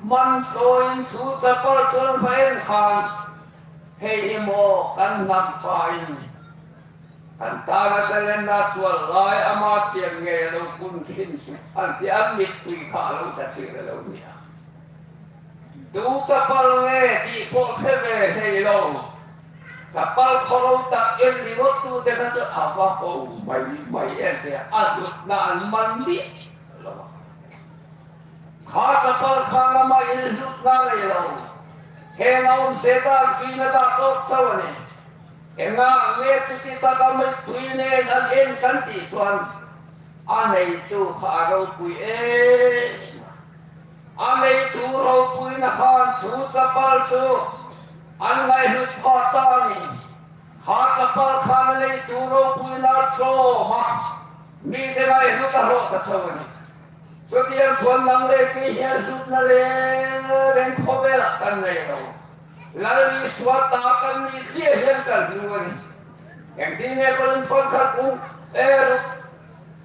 man sawiin chu chapal chuan va en khan, hei hi maw kan hnam pain kan tana zalenna sual lai ama siam ngei lo kun hrin su an ti, an mitpui kha a lo ta thlir a lo ni a. Tu chapal nge tih pawh hre ve hlei lo. Chapal khawro tak en ringawttute kha chu a va ho mai mai en te a, hlutna an man dik lo a. Kha chapal khan ama inhlutna nei lo. Heng a awm se ta, ina ta tawk chauh a ni. Engah nge chuti taka mitpui nen an en kan tih chuan a neitu kha a ropui em. A neitu ropuina khan chu chapal chu an ngaihlut pha ta a ni. Kha chapal khan a neitu ropuina tlawm a, mite ngaihlut a hlawh ta chauh a ni. Chutiang chuan nang le kei hian hlutna le reng khawvelah kan nei lo. Lal Isua ta kan nih chiah hian kan hlu a ni. Engtin nge Korinth khat bung, eh,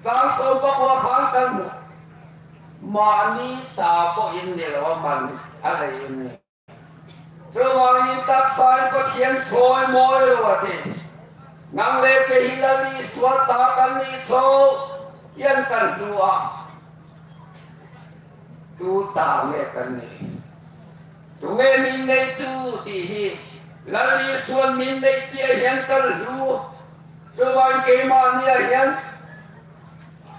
chang sawm pakua khan kan hmu. Mahni ta pawh in ni lo a, man a lei in ni. Chuvangin taksain Pathian chawimawi lo a ti. Nang le kei hi Lal Isua ta kan nih chauh hian kan hlu a. Tu ta nge kan nih? Tu nge min neitu tih hi Lal Isuan min neih chiah hian kan hlu. Chuvangin keimahnia hian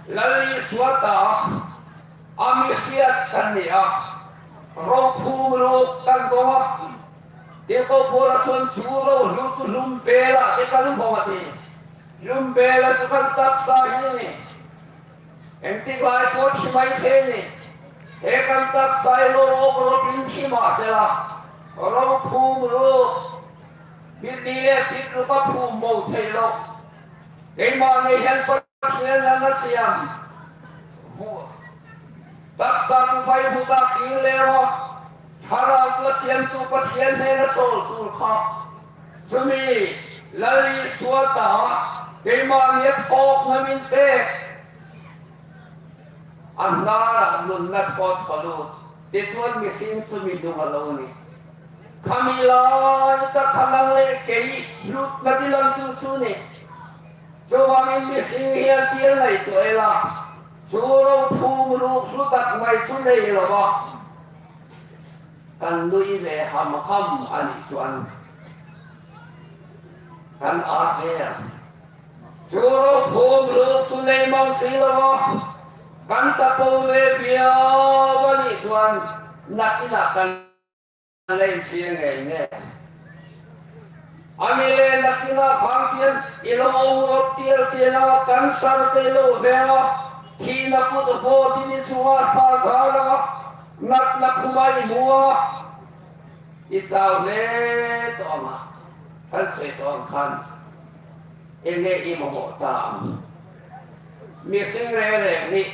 Lal Isua ta a mi hriat kan ni a, ro phum ruk kan dawng a. Tirko Paula chuan chu ro hlu chu hlum bela te kan vawng a ti. Hlum bela chu kan taksa hi ni. Engtik lai pawh thi mai thei ni. He kan taksa hi lo awk ropin thi mah sela, ro phum ruk, fit li le fit ruk a phum bo thei lo. Keimahni hian Pathian lal a siam. Vu-, taksa chu vai vuta kir leu a, thlarau chu a siamtu Pathian hnena chawl tur kha. Chumi Lal Isua ta keimahni a thawkna min pek. A hnara nunna thaw thaw lut. Tichuan mihring chu mi hnung a lo ni. Khami lai tak kha nang le kei hlutna dilang tu chu ni. Chuvangin mihring hian thil ngaihtuah ela, chu ro phum ruk hlu tak mai chu nei lo a, kan nui ve ham ham a nih chuan kan ât ve ang. Chu ro phum ruk chu nei mang si lo a, kan chapo ve viau a nih chuan nakinah kan lei si ngei ngei. A ni le, nakinah khang tian i lo awng rawp tial tial a, cancer te lo ve a, thihna kut vaw ti ni chunga thla zar a, natna khuma i mu a, i chau hle tawh ang a, kan sawi tawh ang khan. Enge i mamawh ta ang? Mihring reng reng hi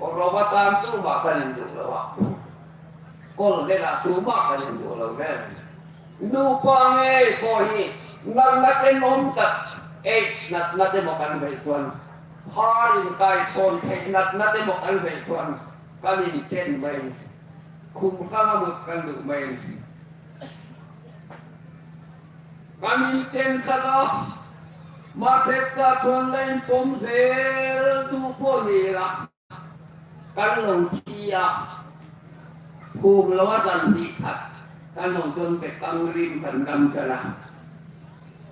ro atan tumah kan induh lo a, kawl nena tumah kan induh lo ve. Nupa ngei pawh hi natna tenawm tak, AIDS natna te maw kan veih chuan, phar inkai chhawn theih natna te maw kan veih chuan kan inten mai. Khum hrang a mut kan duh mai. Kan inten tlat a, mahse, chuan la inpawm zel duh pawh ni la, kan lo thi a, phum lo a zan hnih khat kan lo zawn pek ang rim kan dam tlat a,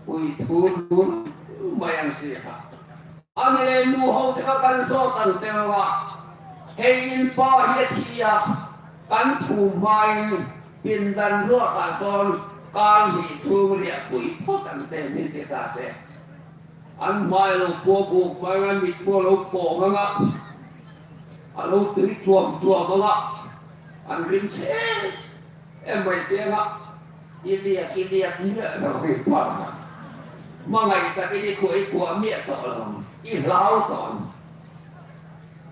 ui thu thu mai ang si kha. A ni le, nu ho te kha kan zawt ang se lo a, hei in pa hi a thi a, kan phum hmain Pindan ruok a sawn kar hni chhung riahpui phawt an che min ti ta se. An hmai lo puok buk hmang a, an mit puok lo pawng ang a. A lo tui tuam tuam ang a. An rim se em mai se ang a. I liak, i liak, i liak lo hi pa. Hmangai tak i ni khuo i khuo mi a tawh lo. I hlau tawh.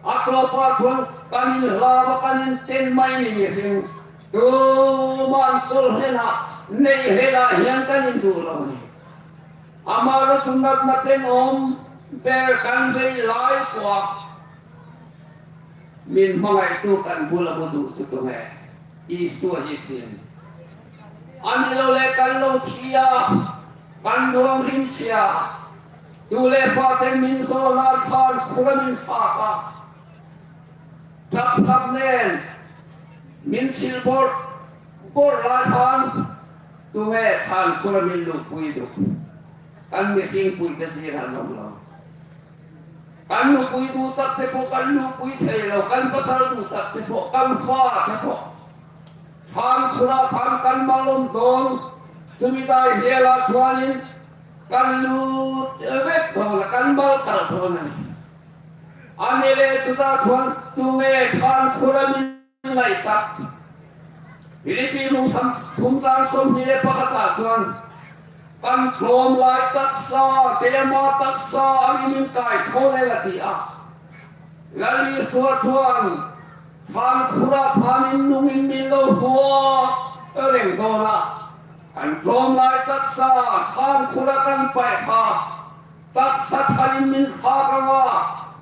A tlawpa chuan kan inhlau a, kan inten mai ni ni hring. Tuman kawl hlena, nei hlena hian kan induh lo ni. Ama ro chu natna ten awm ber kan vei lai pawh a. Min hmangaitu kan bula mu duh chu tunge. Isua hi sin. A ni lo le kan lo thi a, kan ruang hrim sia. Tu le fa ten min zawna than khura min phak a. Tap tap nen min sil bawr bawr lai khan tunge than khura min luhpui duh. Kan mihringpui te zir an awm lo. Kan nupui duh tak te pawh kan luhpui thei lo, kan pasal duh tak te pawh, kan fa te pawh. Than khura khan kan mal awm dawn, chumi dai hiala chuanin kan lut vek dawn a, kan mal kal dawn a ni. A ni le chuta chuan tunge than khura min ngaisak. Philippi bung thum, thum chang sawmhnih le pakhatah chuan, kan tlawm lai taksa, keima taksa angin min kai thaw leh a ti a. Lal Isua chuan than khura khan in nungin min lo hmuh reng dawn a. Kan tlawm lai taksa, than khura kan paih kha. Taksa tharin min thlak ang a,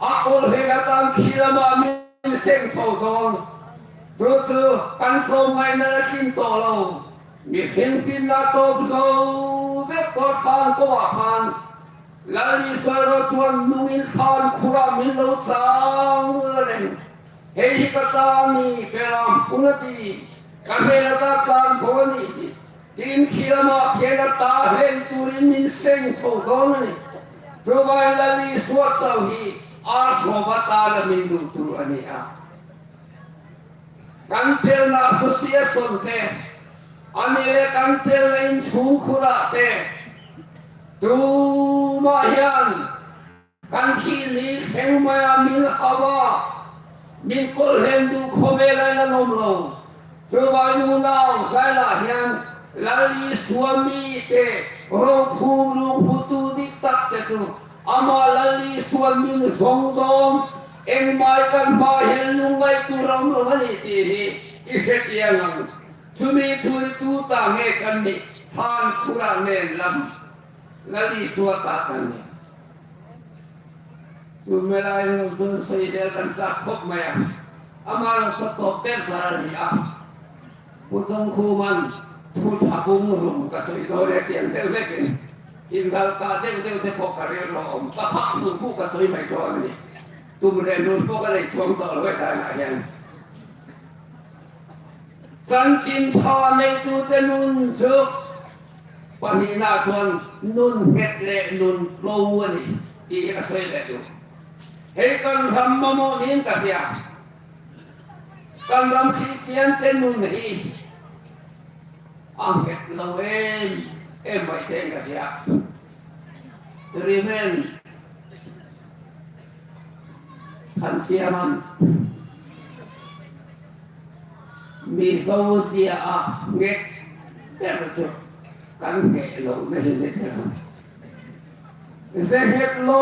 a kawl hlena tan khi lama min seng chho dawn. Chu chu kan tlawmngaihna a tling tawh lo. Mihring finna tawp zo vek tawh than ko a khan. Lal Isua ro chuan nungin than khura min lo chang reng. Hei hi ka ta ni, beram hun a ti. Ka hmel a ta tlang bo a ni ti. Tin khi lama khian a ta hlen turin min seng tho dawn a ni. Chuvangin Lal Isua chau hi a hlawm a ta la min duh tur a ni a. Kan telna association te, a ni le kan telna inchhung khura te. Tuma hian kan thih ni thleng maia min hau a, min kawl hlen duh khawvela la lawm lo. Chuvangin unau zailah hian Lal Isua mite, rophum ruhputu dik tak te chu ama Lal Isua min zawng dawn, engmah kan hma hian lungngaihtu ram lo a ni tih hi i hre chiang ang. Chumi chu ni tu ta nge kan nih, than khura nen lam. Lal Isua ta kan nih. Chu mela in lo chuan sawi zel kan chak khawp mai a. Ama lo chu tawp ber far a ni a. Pu Chawngkhuman thu ṭha bung rum ka sawi dawn e tiang tel vekin. Inral ka deuh deuh te pawh ka rel rawh awm. Ka hak fuh fuh ka sawi mai dawn a ni. Tum leh nun pawh ka nei chuang tawh lo e sanah hian. Chanchin ṭha neitute nun chu pahnihna chuan nun nghet leh nun tlo a ni tih hi ka sawi leh duh. Hei kan ram mamawh niin ka hria. Kan ram Kristian te nun hi a nghet lo em em mai tein ka hria. Reverend Thansiaman, Mizo zia a nghet ber chu kan nghet lo na hi ni teh. Ze nghet lo,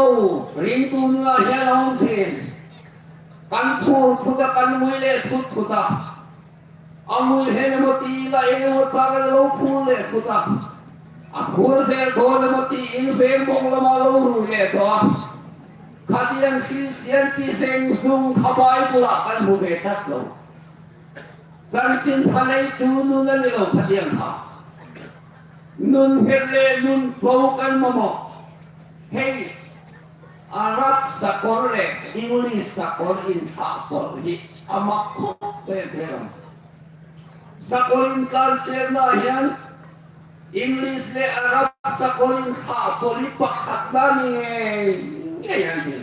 ringtu nula hian a awm ṭhin. Kan phur phut a, kan mui leh thut thut a. A mui hlena maw ti la eng emaw chang a lo phur leh thut a. A phur zel thaw leh maw ti in veng bawng lama lo rui leh tawh a. Khatiang Kristian ti seng sung kha Bible-ah kan hmu ve tlat lo. Chanchin ṭha neitu nun a ni lo khatiang kha. Nun nghet leh nun tlo kan mamawh. Hei, Arab sakawr leh English sakawr inthlahpawlh hi a mak khawp em em. Sakawr intlansiakna hian English leh Arab sakawr inthlahpawlh hi pakhatna ni ngei ngei a ni.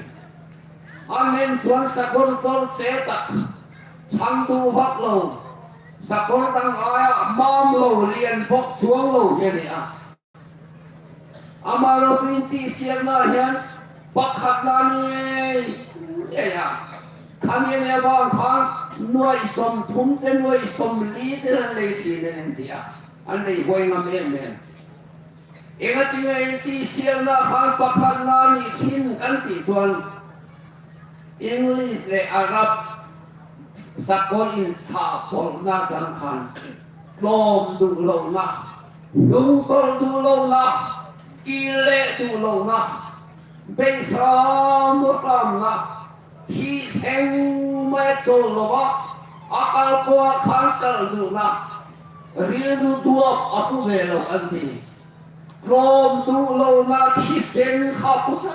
An en chuan sakawr chawr che tak, chhang duh vak lo, Sakol tang aia mam lo, lian bawk chuong lo hi a ni a. Amaherawhchu intihsiakna hian pakhatna ni ngei ngei a. Khami ni avang khan nuai sawmthum te, nuai sawmli te an lei si nen an ti a. An lei huai ngam em em. Engatinge intihsiakna khan pakhatna ni thin kan tih chuan English leh Arab sakol inthahpawlhna dang khan tlawm duh lohna, hlungkawl duh lohna, kir leh duh lohna, beihram ramna, thi thleng mai chawl lova, a kal pawha khan kal duhna, rilru duap a pu ve lo an ti. Tlawm duh lohna thisen kha pu ta.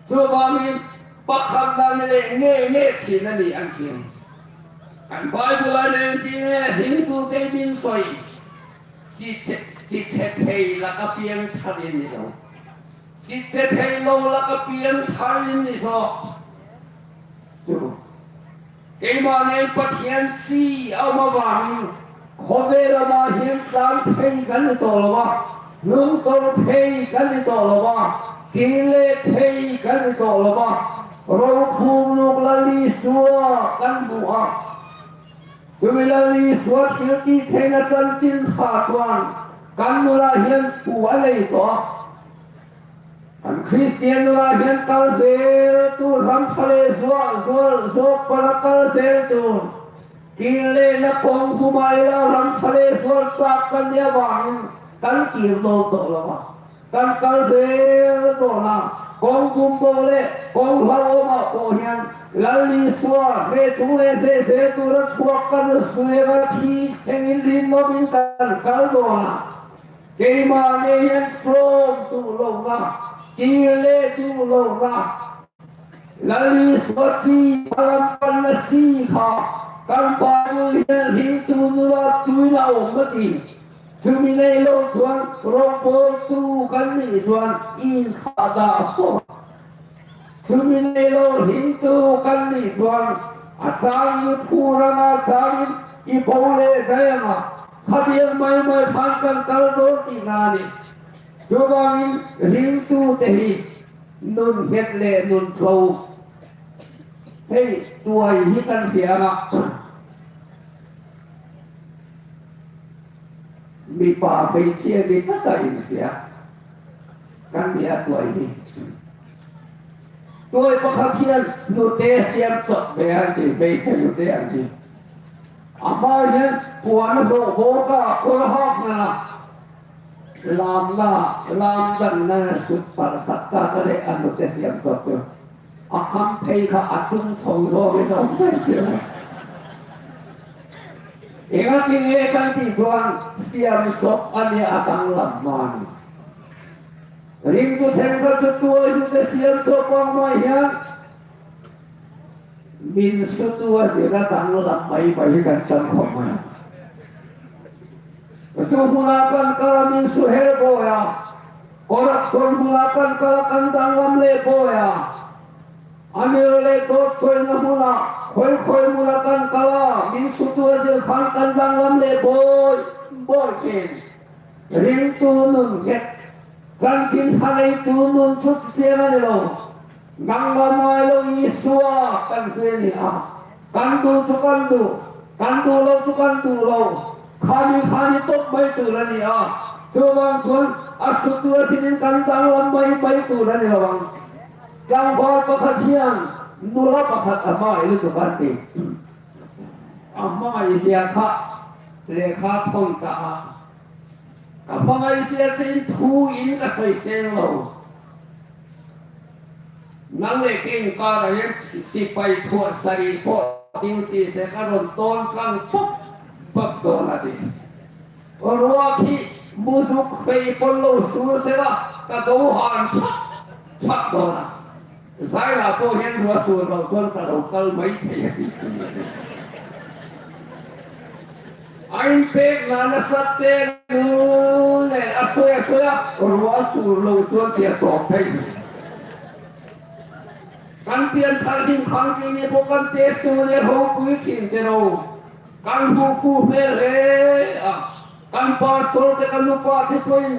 Chuvangin pakhatna ni leh ngei ngei thin a ni an ti. Kan Bible-a nen ti nge hringtu te min sawi. Chi che, chi che thei laka piang tharin ni lo. Chi che thei lo laka piang tharin ni lo. Chu. Keimah nen Pathian chi a awm avangin, khawvel lamah hian tlan thei kan ni tawh lo a, hlungkawl thei kan ni tawh lo a, kir leh thei kan ni tawh lo a, rophum nuk Lal Isua kan hmu a. Chumi Lal Isua thil tih theihna chanchin ṭha chuan kan nunah hian pu a nei tawh a. Kan Kristian nunah hian kal zel tur, hram ṭha leh zual, zual, zual pana kal zel tur, kir lehna kawng huma ila hram ṭha leh zual chak kan nih avangin kan kir dawn tawh lo a. Kan kal zel dawn a, kawng bum bawk leh kawng hlau awmah pawh hian Lal Isua hmeh chung leh hmeh zel tura chhuak kan suieng a, thi thlengin rinawmin kan kal dawn a. Keimah ngei hian tlawm duh lohna, kir leh duh lohna, Lal Isua chi, a lam panna chi kha, kan Bible hian hringtu nula tuin a awm a ti. Chumi nei lo chuan rawngbawltu kan nih chuan inkhahdah fo. Chumi nei lo hringtu kan nih chuan a chang i phur anga changin i bo leh dai anga kha biak mai mai khan kan kal dawn tihna a ni. Chuvangin hringtute hi nun nghet leh nun tlo hei tuai hi kan hria a. Mipa hmeichhia ni taka inhria kan nia tuai hi. Tuai pakhat hian nute siam chawp ve an ti, hmeichhe nute an ti. Ama hian puan a hlawh bawk a, kawr a hak nana, lamna, lam danna sut parsak ta ka leh a nute siam chawp chu. A kham phei kha a tum chho zawngin a awm thei ṭhin. Engatinge kan tih chuan siam chawp a nia a danglam mah a ni. Ringtu ṭhenkhat chu tuai hnute siam chawp ang mai hian min sutu a zir a danglam mai mai hi kan chang khawp mai. Chu hmuna kan kal a min su her bawi a. Corruption hmuna kan kal a kan danglam leh bawi a. A nir leh dawt sawina hmuna, khawi khawi hmuna kan kal a, min sutu a zir khan kan danglam leh bawi, bawi ṭhin. Ringtu nun nghet, chanchin ṭha neitu nun chu chutiang a ni lo. Danglam ngai lo Isua kan hria a ni a. Kan duh chu kan duh, kan duh lo chu kan duh lo. Khami kha ni tawp mai tur a ni a. Chuvang chuan a sutu a zinin kan danglam mai mai tur a ni lo ang. Tlangval pakhat hian nula pakhat a hmangai lutuk an ti. A hmangai zia kha lehkha thawn ta a. Ka hmangai zia chu in thu in ka sawi seng lo. Nang leh kei inkara hian sipai thuah sari pawh ding ti se ka rawn tawn tlang pawp pawp dawn a ti. Ruak hi mu zuk fei pawn lo sur sela ka do han thak thak dawn a. Zaila pawh hian ruak sur lo chuan ka lo kal mai thei a ti. A inpekna nasat te nu nen a sawi a sawi a, ruak sur lo chuan ti a tawp thei. Kan pian thar him khang tling ni pawh kan te su le ropui thin te ro. Kan hmu fu hmel hle a, kan pastor te kan nupa te pawhin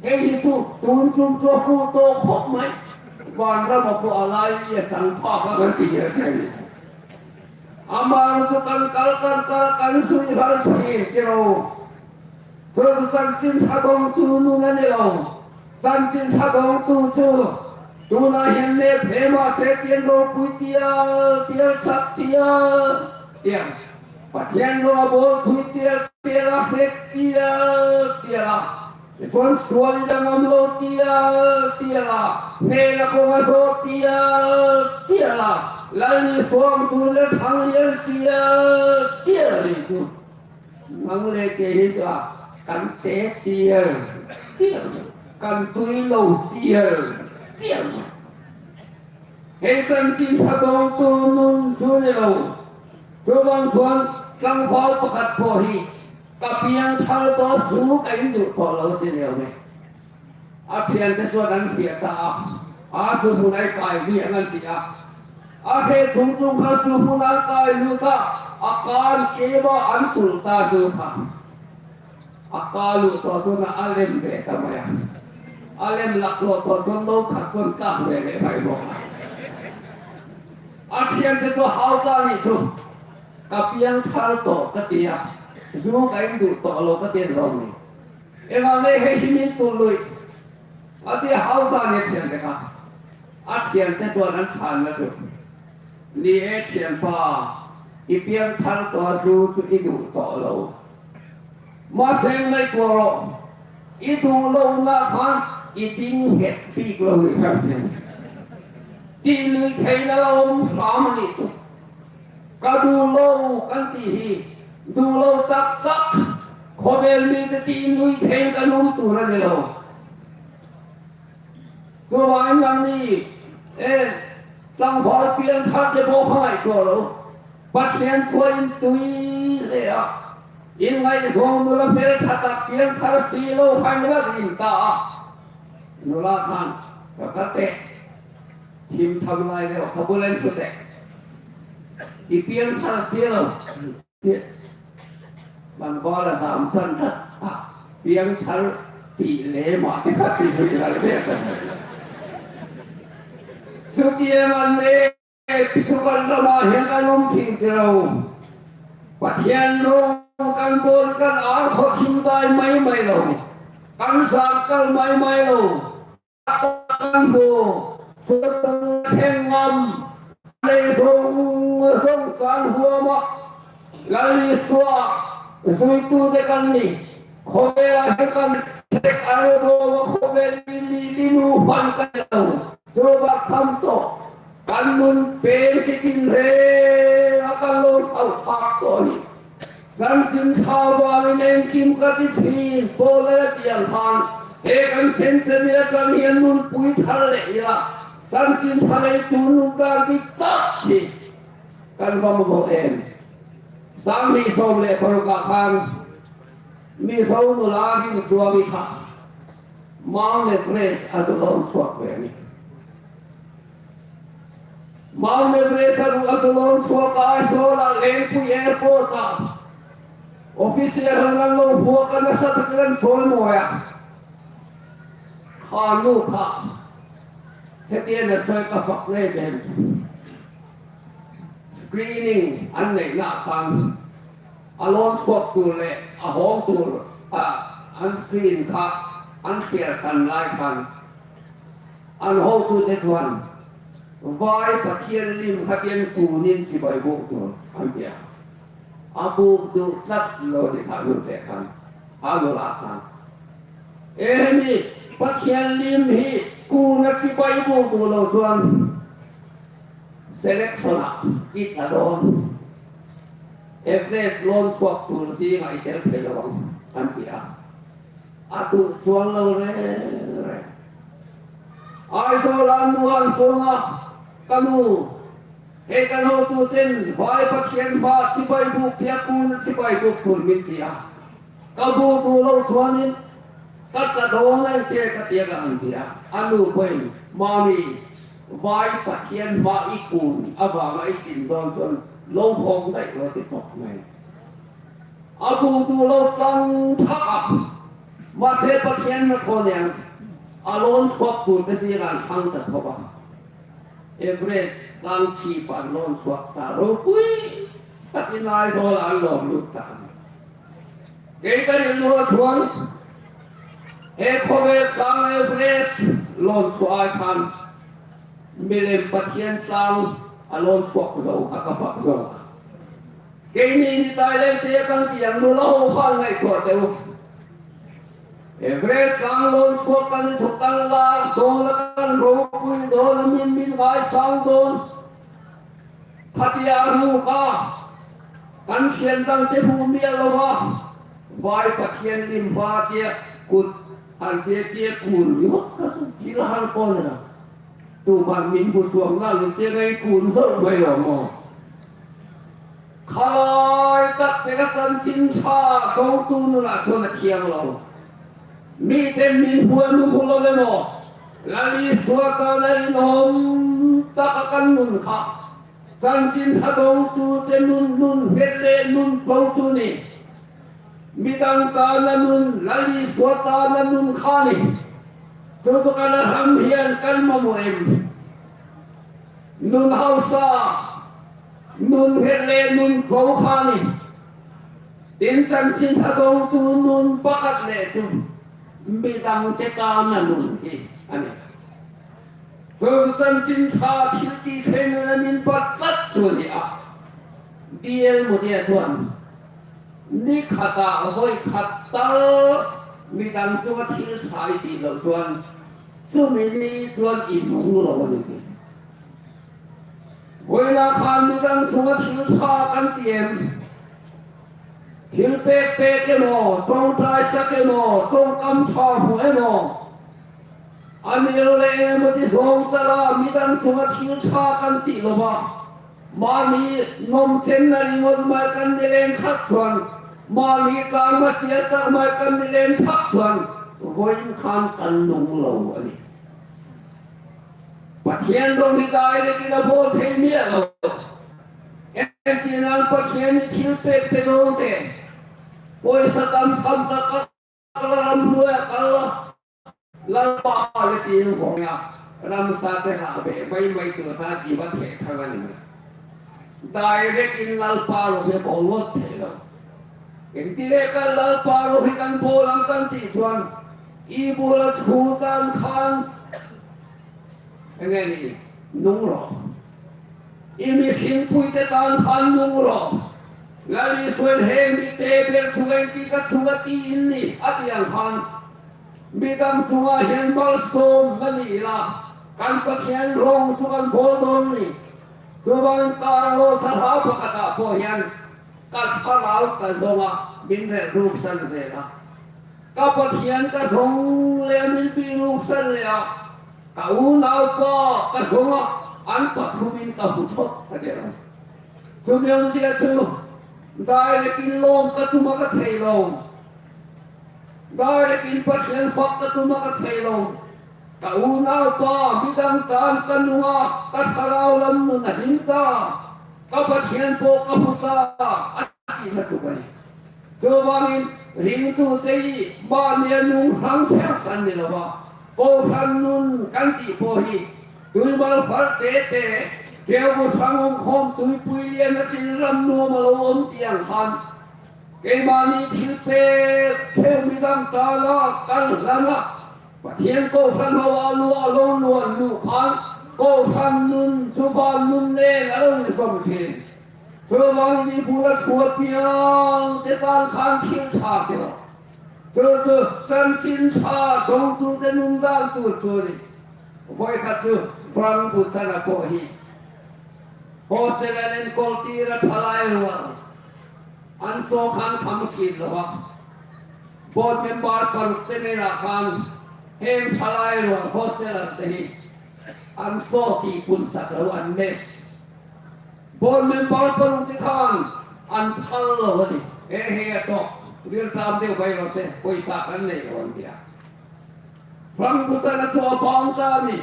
hei hi chu tun tum chu fu tawk khawp mai. Vanrama pawh a lai a chang phak a kan ti hial thei. Ama chu kan kal kan kal kan sui hal thin ti ro. Chu chu chanchin ṭha dawngtu nun a ni lo. Chanchin ṭha dawngtu chu tuna hin nep hle ma se tiang ropui tial, tial sak tial, tiang. Pathian lo a bawl thui tial, tial a hrek tial, tial a. Chuan sual i dang am lo tial, tial a. Hmel a kawng a zawt tial, tial a. Lal Isua ṭawngtu le thang lian tial, tial a ni chu. Nang le kei hi chu a, kan te tial, tial, kan tui lo tial, tial. Hei chanchin ṭha dawngtu nun chu ni lo. Chuvang chuan tlangval pakhat pawh hi ka piang thar tawh chu ka induh tawh lo ti ni lo mai. A ṭhiante chuan an hria ta a, a chu hmun ai kai ni an ti a. A hre chung chung kha chu hmun an kai lut a, a kan keba an tul ta chu kha. A ka luh tawh chuan a lem ve ta mai a. A lem lak lo tawh chuan lo khat chuan tlak ve leh mai bawk a. A ṭhiante chu hau ta ni chu. Ka piang thar tawh ka ti a, zu ka induh tawh lo ka ti lo ni. Engvang nge hei hi min tul lui? A ti hau ta ni ṭhiante kha. A ṭhiante chuan an chhanna chu. Ni e ṭhianpa, i piang thar tawh zu chu i duh tawh lo. Mahse ngaihtuah rawh, i duh lohna khan i ding nghet bik lo ni khan ṭhian. Tih lui theihna la awm hram a ni chu. Ka duh lo kan tih hi, duh lo tak tak, khawvel mite tih inui thei kan um tur a ni lo. Chuvangin nangni, e, tlangval piang thar te pawh kha ngaihtuah lo. Pathian thua intui hle a. In ngaihzawng nula hmel ṭha tak piang thar si lo khan ral in ta a. Nula khan, ka ka te. Thim tham lai le, ka bul en chu te. I piang thar ti lo. Ti. Man bawla sam tan ta. A, piang thar ti le ma te kha ti chu i ral ve ta. Chu ti e man le. Chu kan rama hian kan awm thei ti lo. Pathian rawng kan bawl kan ar khaw thim dai mai mai lo. Kan zak kal mai mai lo. Kan hmu. Chu kan thleng ngam. Lei zawng zawng kan huam a. Lal Isua zuitute kan ni. Khawvela hian kan hrek a ro bawk a, khawvel li, li, li nu hman kan lo. Chu va tham tawh. Kan nun pen chi tin reng a kan lo hau khak tawh hi. Chanchin ṭha vangin engkim ka ti ṭhin, Paula tiang khan, he kan centenary aṭang hian nunpui thar leh ila, chanchin ṭha leitu nun dan dik tak hi kan va hmu em. Sanghnih sawm leh paruk ah khan Mizo nula ding chuang i kha Mount Everest a zu lawn chhuak ve a ni. Mount Everest a zu, a zu lawn chhuak a, Aizawl a Lengpui Airport a official ho an lo hmuak a, nasa takin an chawimawi a. Kha nu kha, hetiang a sawi ka fak ngei ber chu. Screening an neihna khan a lawn chhuak tur leh a hawng tur, a, an screen kha an thliar hran lai khan an hotute chuan, "Vai Pathian lim kha tiang kunin chibai buk tur," an ti a. A buk duh tlat lo ni kha nu te khan, a nula khan. E, hemi Pathian lim hi kuna chibai buk duh lo chuan selection-ah i tla dawn. Everest lawn chhuak tur zingah i tel thei lo ang, an ti a. A duh chuang lo reng reng. Aizawl-a nu an phone a, "Ka nu, hei kan hotuten Vai Pathian hma chibai buk tia kuna chibai buk tur min ti a. Ka buk duh lo chuanin ka tla dawn ang che ka ti a," an ti a. A nu pawhin, "Mami, Vai Pathian hma i kun avanga i tlin dawn chuan lo khawm daih lo," a ti tawk mai. A bungtu lo tlang thak a. Mahse, Pathien'n a thaw ning a, a lawn chhuak tur te si ran thang ta tho a. Everest tlang si pan lawn chhuak ta ropui takin Aizawl an lawm lut ta. Kei ka rilru a chuan he khawvel tlang Everest lawn chhuah ai khan milem Pathian tlang a lawn chhuak zo kha ka fak zo. Keini ni tai leng te kan ti ang nu la ho khan ngai ko te u. Everest tlang lawn chhuak kan chhuak kan la dawn la kan ropui dawn la min min ngaisang dawn. Khatia ruka kan thian dang te hmu miah lo va. Vai Pathian lim va tia kut han tia tia kun ri hawt ka su thil han ko na. Tu ban min bu chuang na lu tia ngai kun zo mai lo maw. Khalai tak te ka chanchin ṭha dawngtu nuna chuan a thiang lo. Mi ten min hmu an hmu lo le maw. Lal Isua tana rinawm taka kan nun kha. Chanchin ṭha dawngtu te nun nun hmet le nun tlo chu ni. Midang tana nun, Lal Isua tana nun kha ni. Chu chu kan a hram hian kan mamawh em? Nun hausa, nun hmet le nun tlo kha ni. Tin chanchin ṭha dawngtu nun pakhat le chu midang te tana nun hi a ni. Chu chu chanchin ṭha thil tih thlengna min pat tlat chu a ni a. D L Moody-a chuan ni khata vawi khat tal midang chunga thil ṭha i tih loh chuan chumi ni chuan i nung lo a ni tih. Vawiina khan midang chunga thil ṭha kan ti em? Thil pek pek emaw, ṭawngṭai sak emaw, ṭawngkam ṭha hmu emaw? A ni lo le emaw ti zawng tala midang chunga thil ṭha kan tih lo va. Mahni nawmchenna ringawt mai kan ni len thak chuan, mahni tlangma sial tak mai kan ni len thak chuan, vawiin khan kan nung lo a ni. Pathian rawng hi direct-in a bawl thei miah lo. Engtin ang Pathian hi thil pek pe dawn te. Pawisa tam tham taka kal ram hnuaia kal la. Lalpa le tiin vawng a. Ramsa te rah ve mai mai tur kha diva theh thang a ni mai. Direct-in Lalpa rawng hi a bawl ngawt thei lo. Engtin nge kan Lalpa rawng hi kan bawl ang kan tih chuan i bula thu tan khan Eng nge ni? Nung rawh. I mihringpui te tan khan nung rawh. Lal Isuan he mi te ber chunga engtin ka chunga ti in ni a ti ang khan, midang chunga hian malsawmna ni ila, kan Pathian rawng chu kan bawl dawn ni. Chuvangin Carlos-a hla pakhatah pawh hian ka thlarau ka zawng a, min rilru san zel a. Ka Pathian ka zawng leh a, min rilru san leh a. Ka unaupa ka zawng a, an pathumin ka hmu thawt ka ti a. Chu mi awm zia chu, direct-in lawm ka tum a ka thei lo. Direct-in Pathian fak ka tum a ka thei lo. Ka unaupa, midang tan ka nung a, ka thlarau lam nun a hlim ta, ka Pathian pawh ka hmu ta, a tihna tuk a ni. Chuvangin, ringtute hi mahnia nung hrang cheu kan ni lo va. Kohhran nun kan tih pawh hi, tuimal far te te, keu bu hrang awm khawm tuipui lian a chin ram nuam a lo awm tih ang khan, keimahni thil pek cheu midang tana kan hlan a, Pathian kohhran ho a lu a lo luan lu khan, kohhran nun chu van nun nen a lo inzawm ṭhin. Chuvangin i bula thu apiang te tan khan thil ṭha ti rawh. Chu chu chanchin ṭha dawngtute nun dan tur chu a ni. Vawi khat chu Frank Buchana pawh hi hostel-ah an enkawl tir a, thalai rual. An chaw khan kham hriet lo a. Board member paruk te nen ah khan heng thalai rual hostel-ah te hi an chaw tihpun sak lo, an mess. Board member paruk te khan an phal lo a ni. He he a tawk. Rilṭam deuh bai rawh se, pawisa kan nei lo an ti a. Frank Buchana chu a bang ta a ni.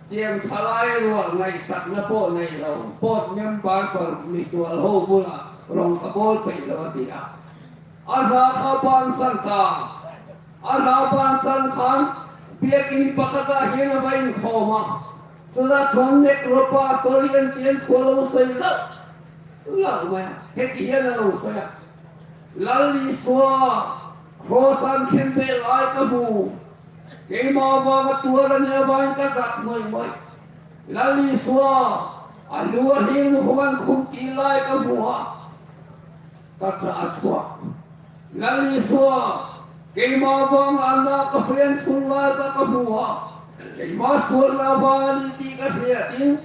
Tiang thalai rual ngaihsakna pawh nei lo. Board member paruk misual ho bula rawng ka bawl peih lo a ti a. A hla kha bansan ta. A hla bansan khan biakin pakhata hin a va inkhawm a. Chuta chuan Negro pastor hian tian thu a lo sawi lau lau mai a. Heti hian a lo sawi a. Lal Isua cross an khenbeh lai ka hmu. Keima vanga tuar a nia vang ka zak ngawih ngawih. Lal Isua a lu a hring nu khawm an khum ti lai ka hmu a. Ka ṭha a chhuak. Lal Isua, keima vang an na ka friend chhung lai ka ka hmu a. Keima sualna vang a ni tih ka hriatin.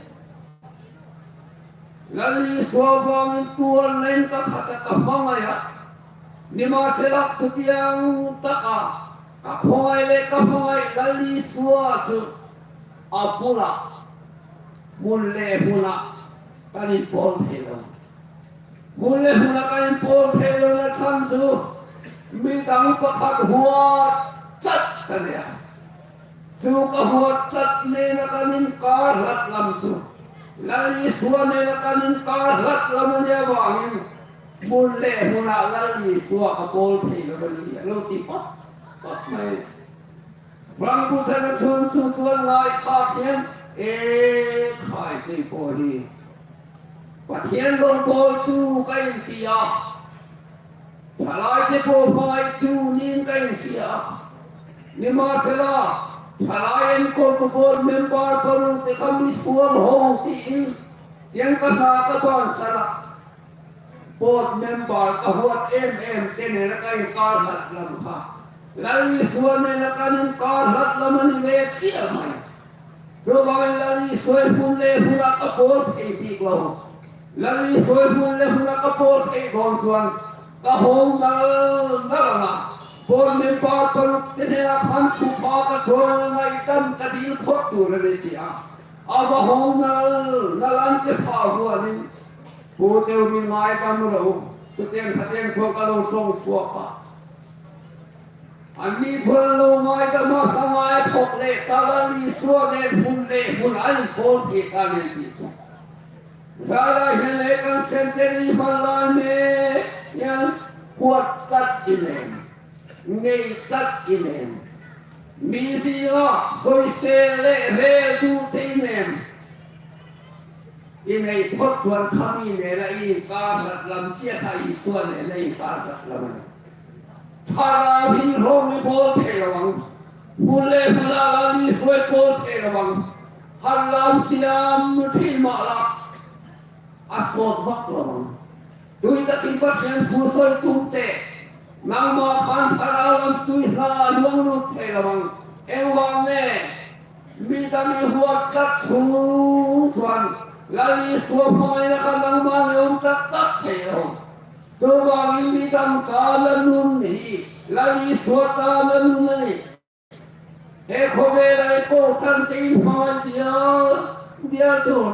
Lal Isua vangin tuar nen ka khata ka hmangaih a. Nimahsela chutiang taka ka khawngaih le ka hmangaih Lal Isua chu a bula hmun le hmuna kan inpawl thei lo. Hmun le hmuna kan inpawl thei lo na chhan chu mi dang pakhat huat tlat ka nei a. Chu ka huat tlat nena kan inkar hlat lam chu Lal Isua nena kan inkar hlat lam a nia vangin hmun le hmuna Lal Isua ka pawl thei lo a ni a lo ti pawp pawp mai. Frank Butcher-a chuan chu chuan ngai kha khian, e khai kei pawh hi Pathian rawngbawltu ka inti a, thalai te pawh hmangaihtu niin ka inhria a. Nimahsela, thalai enkawltu board member paruk te kha misual ho tiin tiang ka hna ka bansan a. Board member ka huat em em te nena ka inkar hlat lam kha Lal Isua nena kan inkar hlat lam a ni ve chiah mai. Chuvangin Lal Isua hmun le hmuna ka pawl thei bik lo. Lal Isua hmun le hmuna ka pawl thei dawn chuan ka hawng nal nal ang a. Board member paruk te nena khan thupha ka chhuah a, ngaihdam ka dil phawt tur a ni tih a. A va hawng nal nal an ke phah huanin Pu Teu, mi ngaidam ro, chutiang khatiang chuan ka lo ṭawng chhuak a. Anni chuan lo ngaidam a, ka ngai thawk leh ta, Lal Isua nen hmun le hmun a inpawl thei ta nen tih chu. Zara hian leh kan centenary hman lai mek hian huat tlat i nen, ngei tlat i nen, mi zinga sawisel le rel duh te i nen. I nei phawt chuan khami nena i inkar hlat lam chiah kha Isua nena i inkar hlat lam a ni. Thalai hin hrawng i pawl thei lo ang. Hmun le hmuna Lal Isua i pawl thei lo ang. Har lam siam ṭhin mah la, a sawt vak lo ang. Tui takin Pathian thu sawi tum te, nangmah khan thara lam tui hla luang lut thei lo ang. Engvang nge? Mi dang i huat tlat chhung chuan Lal Isua hmangaihna kha nangmah nge awm tak tak thei lo. Chuvangin mi dang tana nun hi Lal Isua tana nun a ni. He khawvela kohran te in hmangaih dial dial tur.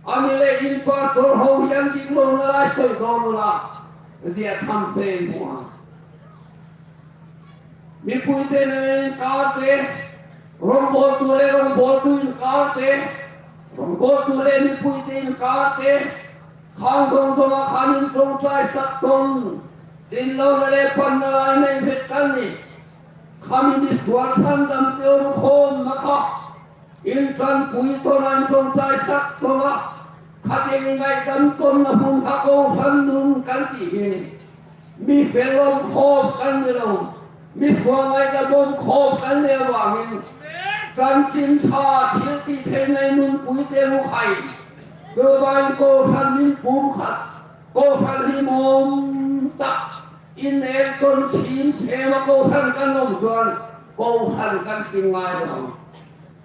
Ani le in pastor ho hi an dik lo na lai sawi zo lo la. Zia tham fe in hmu a. Mipui te nen inkar te, rawngbawltu le rawngbawltu inkar te, rawngbawltu le mipui te inkar te, khang zawng zawnga khan in ṭawngṭai sak tawn. Tin lo na le panna lai nei vek kan ni. Khami misual sandam te awm khawmna kha, in ṭanpui tawna in ṭawngṭai sak tawn a, khatiang i ngaihdam tawnna hmun kha kohran nun kan tih hi a ni. Mi fel awm khawm kan ni lo, misual ngaihdam awm khawm kan ni avangin, chanchin ṭha thil tih theihna i nunpui te u khai. Chuvangin kohran min pum khat, kohran hlimawm tak, in en tawn ṭhin thema kohran kan awm chuan, kohran kan tling ngai lo.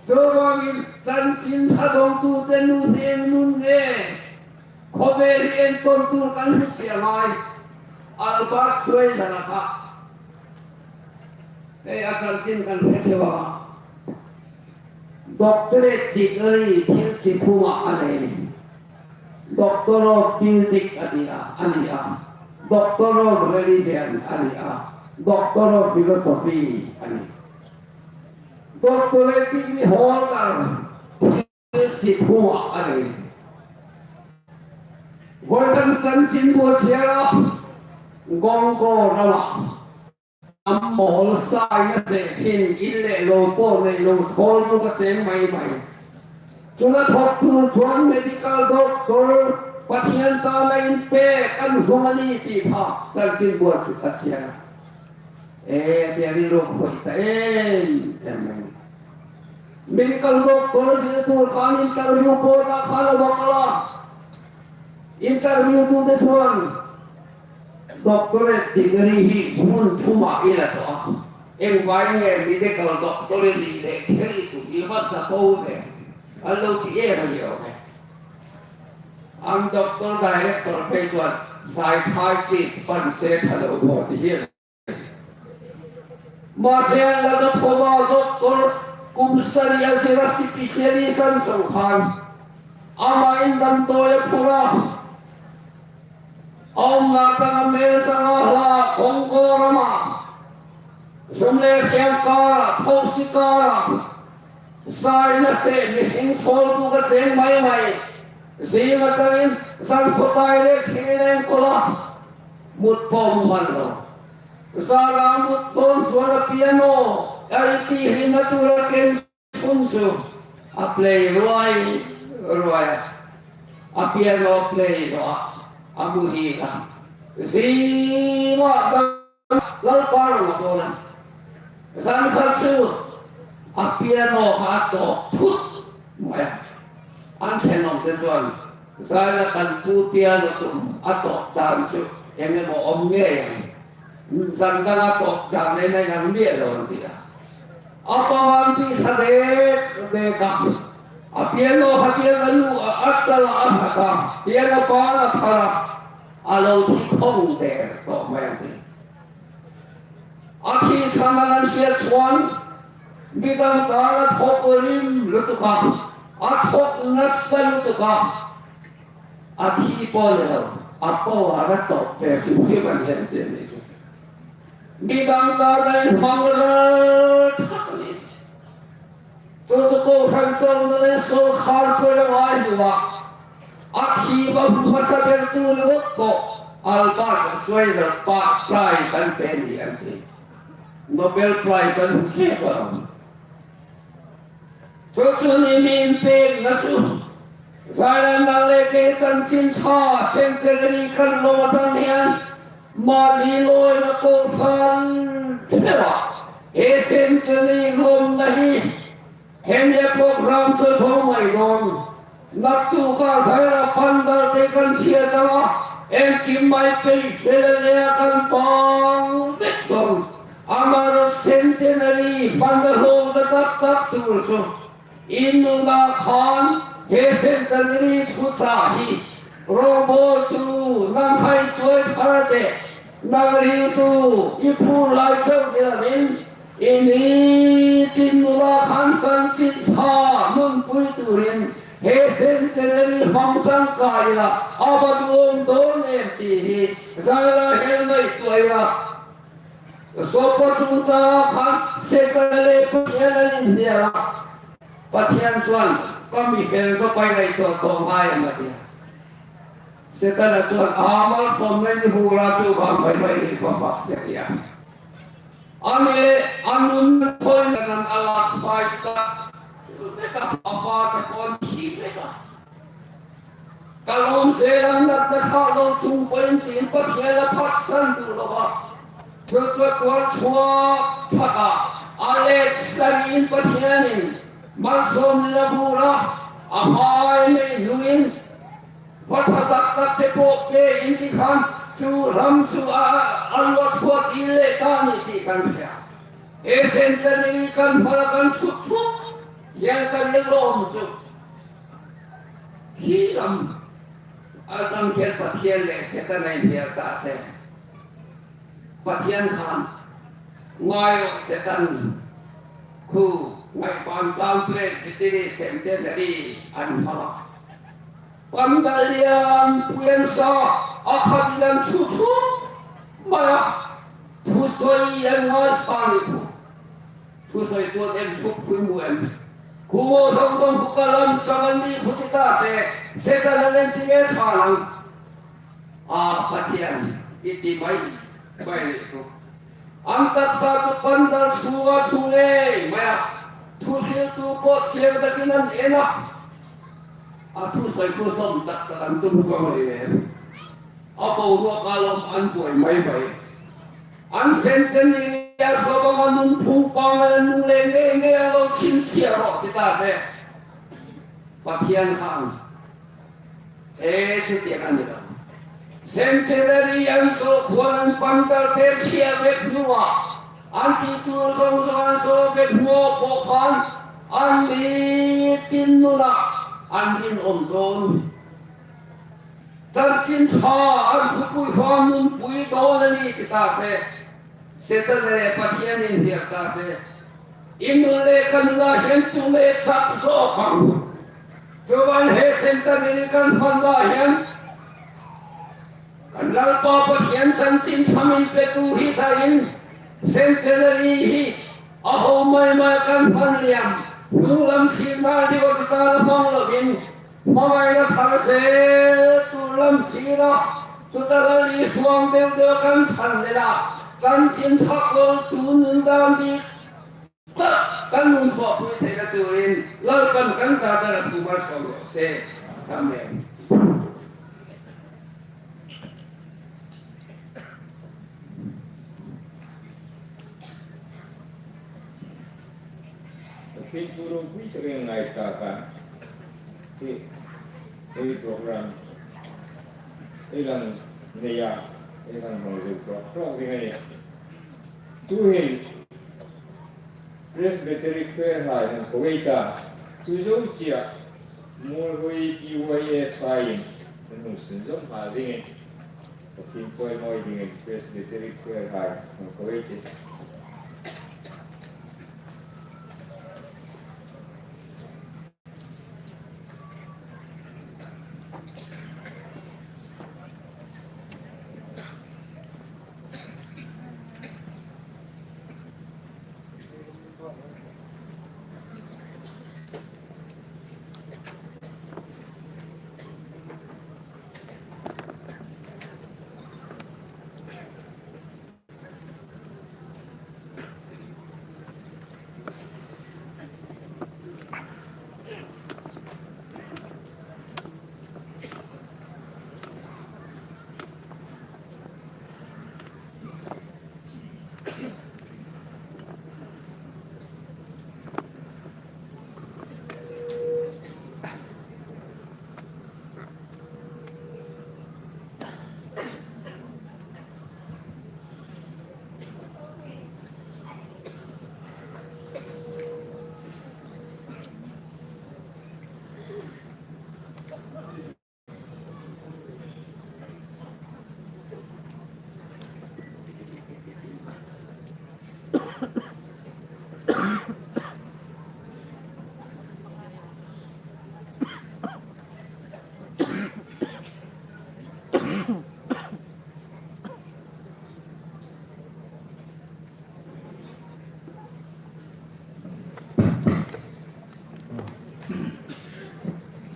Chuvangin chanchin ṭha dawngtute nun hi eng nun nge? Khawvel hi en tawn tur kan hmu chiah ngai. Albert Schweitzer-a kha, hei a chanchin kan hre cheu a. Doctorate degree thil chi thuma a nei. Doctor of Music a ni a, a ni a. Doctor of Religion a ni a. Doctor of Philosophy a ni. Doctorate degree holder thil chi thuma a nei. Vawiin chanchin bu a chhiar a, Congo rama. Am mawl sai na se hin in le lo po nei lo khol tu ka cheng mai mai. Chun a thawktu chuan medical doctor Pathian tana inpek an hung a ni tih kha chanchin buah chu ka chiang a. E, ti a rilru khoi ta em em mai. Medical doctor zirtu khan interview pawh ta khan a va kal a. Interview tu te chuan doctorate degree hi hun thuma i la tawh a. Engvai nge medical doctorate i le khel i tu i va sa po ve. A lo ti e ra ni ro ve. An doctor director phei chuan psychiatrist pan se tha lo maw ti hian. Mahse, an la ta thawma doctor kum sari a zira specialist an sawi khan. Ama in dam tawi a phur a. A awmna tang a mel sanga hla Congo rama. Sum le thiam kara, thawsi kara. Sai na se mihring sawltu ka cheng mai mai. Zing atangin zan khawtai le thil leng kawla. Mut pawm man lo. Zana mut dawn chuan a piano, a ti hlimna tura ken chhun chu a play ruai ruai a. A piano play zo a, a mu hi ka. Zima Lalpa rawng a pawl a. Zan khat chu a piano kha a tawk thut mai a. An ṭhenawmte chuan, "Zana kan pu piano tum a tawk dan chu eng emaw awm ngei ang. Zan dang a tawk dan ei nei ang miah lo," an ti a. A pang an tih sa dek dek a. A piano kha tiang a lu a, a chal a, a nghat a. Piano pan a phar a. A lo thi khawng der tawh mai an ti. A thi chhan an hriat chuan midang tan a thawk rim lutuk a, a thawk nasa lutuk a, a thi pawh ni lo, a power a tawp ve hrim hrim an hriat an ti a ni chu. Midang tan a inhmang ral thak a ni chu. Chu chu kohhran chawlna le sawlkhar pawh a ngai hlum a. A thi va hmu hmasa bertu ringawt pawh Albert Schweitzer pa prize an pe ni an ti. Nobel Prize an hmu ṭhep a. Chu chu ni min pekna chu. Zana le kei chanchin ṭha centenary kan lawm atang hian mahni lawina kohhran ṭheuha he centenary lawmna hi hemi program chu zo mai dawn. Naktuk a Zaira pandal te kan hriat ang a, engkim mai pei fel a nia kan pang vek dawn. Amaherawhchu centenary hmanna hlawkna tak tak tur chu in nuna khan he centenary thuchah hi rawngbawltu, nang hai tuai phar te, nang riltu, i phur lai chauh ni lovin, i nitin nula khan chanchin ṭha nunpui turin he centenary hmang tangka ila a va duang dawn em tih hi Zaira hel ngaihtuah ila. Zawpa chungchanga khan Setana le Pathian an inhnial a. Pathian chuan ka mi fel zawpa i ngaihtuah tawh ngai em a ti a. Setana chuan a malsawmna in hura chu vang mai mai ni pa fak che a ti a. Ani le a nun thawi nan a lak fai sa vek a, a fate pawh an thi vek a. Ka lawm zel ang, natna kha lo chung pawhin tiin Pathian a phatsan duh lo a. Chu chu a tuar chhuak thak a, a let sariin Pathianin malsawmna a vur a, a hmai nei hnuin va ṭha tak tak te pawh pe in ti khan chu ram chu a, a, a luah chhuak in leh ta ni tih kan hria. He centenary kan hmang a kan chhuk chhuk hian ka rilru chu. Khi lam a tam hian Pathian leh Setana inhnial ta se. Pathian khan ngai rawh Setan, khu ngaihban tlang Presbytery Centenary an hmang a. Pandal lian pui an sa a, khatin an chhuk chhuk mai a. Thusawi an ngai kha ni khu. Thusawi chuan en chhuk pui mu em. Khu maw zawng zawng khu ka lam chang an ni khu ti ta se, Setana len ti nge chhan ang. A Pathian i ti mai, mai ni tu. An taksa chu pandal chunga thu ngei maia thu hriltu po chiang takin an en a. A thu sawi thu sawm tak tak an tum khawm ei le. A boruok a lawm an buoi mai mai. An centenary-a sawbang a nun phung pang a nun le ngei ngei a lo chhin sia ro ti ta se. Pathian khan. E, chu ti a ni lo. Centenary an saw khuan an pandal te chhia vek hnuah, an ti tu zawng zawng an saw vek hnu po khan, an ni tin nuna, an rin awm dawn. Chanchin ṭha an thupui khan nun pui dawn a ni ti ta se. Setan le Pathian inhnial ta se. In nun le kan la hian tu le chak zawk ang. Chuan he centenary kan hman la hian kan Lalpa Pathian chanchin ṭha min petu hi zain centenary hi a ho mai mai kan hman liam. Hnung lam thlir na deuh a ti ta la hmang lovin, hmangaina thar se tu lam thlir a, chuta Lal Isuan deuh deuh kan ṭhan leh la, chanchin ṭha kawltu nun dan dik tak kan nun chhuahpui theihna turin Lalpan kan zata a thu malsawm rawh se. Amen. Pathian thu ropui takin ngai ta ka. Hi, hi program, hi lang neia, hi lang hmang zeu tawk tawk ding a nih. Tuhin Presbytery Choir hai hung ko ei ta. Chu zo chia Muolhoi P Y F hai in hung sun zom ha dingin. Pathian chawimawi dingin Presbytery Choir hai hung ko ei tih.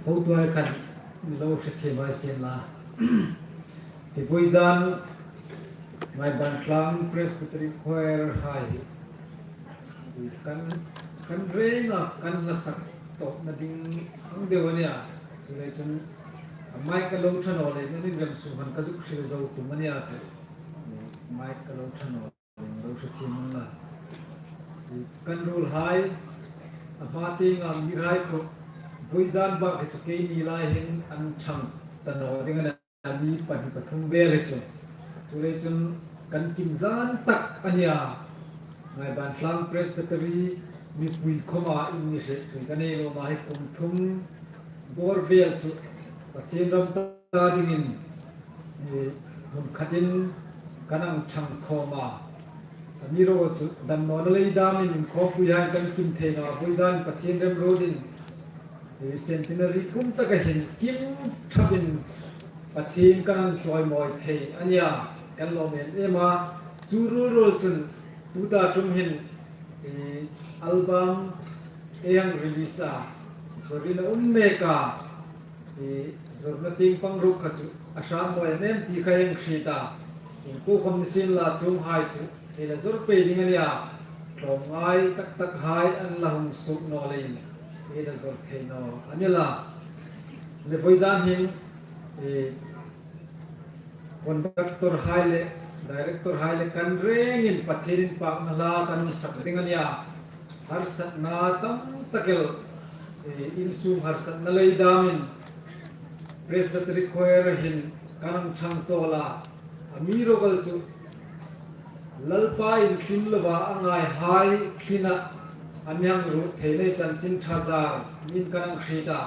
Hotuhai khan mi lo hre thiem a sin la. Hi vawizan Ngaiban Tlang Presbytery Choir hai kan, kan reng a kan hla sak tawpna ding ang deu a nia. Chuleiin chun a mic a lo ṭha naw leiin an inrem sung han ka zuk hril zo tum a nia chu. Mic a lo ṭha naw leiin lo hre thiem ang la. Kan ruolhai, a hma tienga mi hai kha vawizan bak hi chu keini lai hin an ṭhang ta naw ding a nia. Mi pahni pathum vel hi chu. Chuleiin chun kan kim zan tak a nia. Ngaiban Tlang Presbytery mipui khawma in mi hrietpui ka nei lawm a, hi kum thum bawr vel chu Pathian ram ta dingin, eh, hmun khatin kan hang ṭhang khawm a. Amiruokchu damnawna lei damin inkhawmpuihai kan kim thei naw a, vawizan Pathian remruotin, eh, centenary kum taka hin kim ṭhapin Pathian kan hang chawimawi thei a nia, kan lawm em em a. Chu ruol ruol chun tuta ṭum hin, eh, album ei hang release a, zawrin a um mek a, eh, zawrna tieng pang ruok kha chu a hrat mawi em em ti kha ei hang hriet a. Iengpo khawm ni sienla chuonghai chu ei la zawr pei ding a nih a. Tlawmngai tak tak hai an la hung suok naw leiin ei la zawr thei naw a ni a. Le vawizan hin, eh, conductor hai le director hai le kan rengin Pathien inpakna hla kan hung sak ding a nih a. Harsatna tam tak el, eh, insung harsatna lei damin Presbytery Choir hin kan hang ṭhang tawl a. Amiruokchu Lalpa inhlim loa a ngaihai hlina a mi hang ruot theina chanchin ṭha zar niin kan hang hriet a.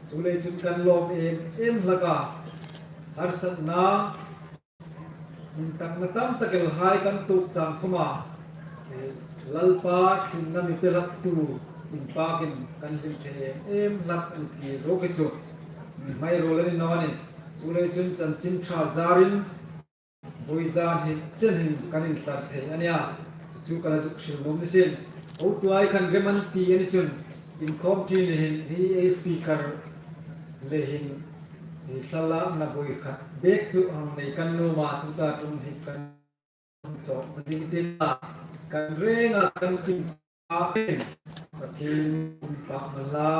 Chuleiin kan lawm em em hlak a. Harsatna, intakna tam tak el hai kan tuok chang khawma, eh, Lalpa hlimna mi pe hlaktu inpakin kan hlim thei em em hlak a nih ti ruok hi chu mi hmai ruol a ni naw a nih. Chuleiin chanchin ṭha zarin vawizan hi chen hin kan intlar thei a nih a. Chu chu kan zuk hril nuom ni sien. Hotuhai kan rem an ti a ni chun, inkhawm ṭi ni hin hi ei speaker le hin hi thlalakna buoi khat bek chu hang nei kan nuom a, tuta ṭum hi kan tawpna ding ti a, kan renga kan kim a, Pathien inpakna hla.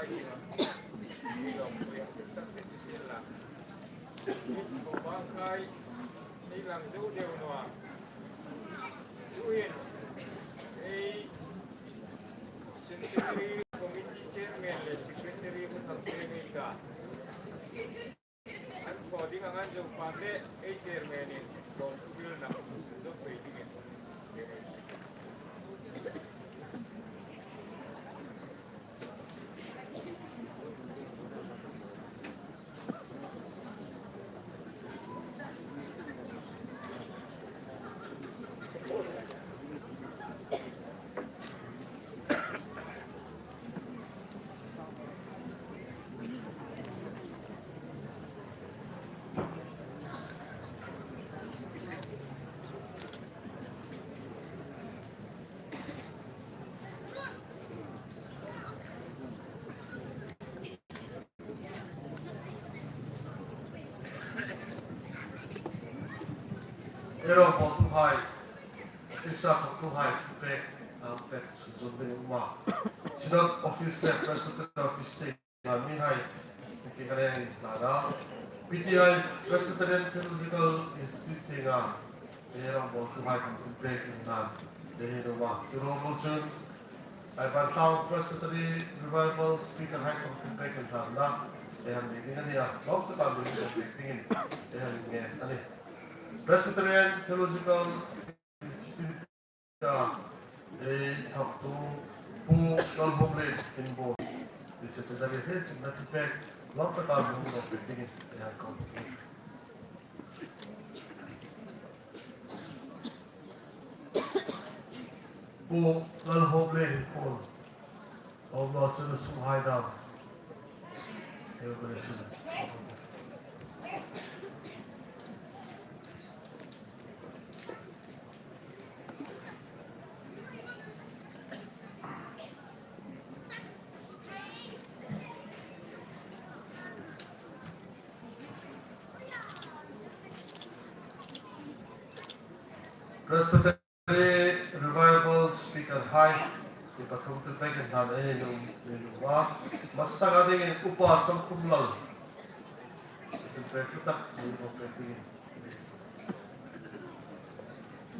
Ei lang zo deu naw a. Tuhin ei Centenary Committee Chairman le Secretary hmu thar te ni ta. An thaw ding ang an zo pha le ei Chairman-in lawmthu hrilna dawk pei dingin. Ei rongbawltuhai, office-a khawmtuhai, pek, a pek, sunzawm ding um a. Synod office le Presbytery office te, a mihai, ki ka reng ta da. P T I, Presbyterian Theological Institute tienga, ei rongbawltuhai khawm pek inhlan, ei hi um a. Chu ruok ruok chun, Aibar Tlang Presbytery Revival Speaker hai khawm pek inhlanna ei hang nei ding a nih a. Lawm taka mi pek dingin ei hang ngen a nih. Presbyterian Theological Institute-a ei thawktu Pu Lalhawmlen Inbuon, Secretary, hei singna thu pek, lawm taka mi pek dingin ei hang ko. Pu Lalhawmlen Inbuon, a um naw chun a sunghai dam. Ei um naw chun. Presbytery Revival Speaker hai, mi pathum tu pek inhlan ei nuom, ei nuom a. Hmasa taka dingin Upa Chawngkhumlal. Tu pek tu tak, ei nuom pek dingin.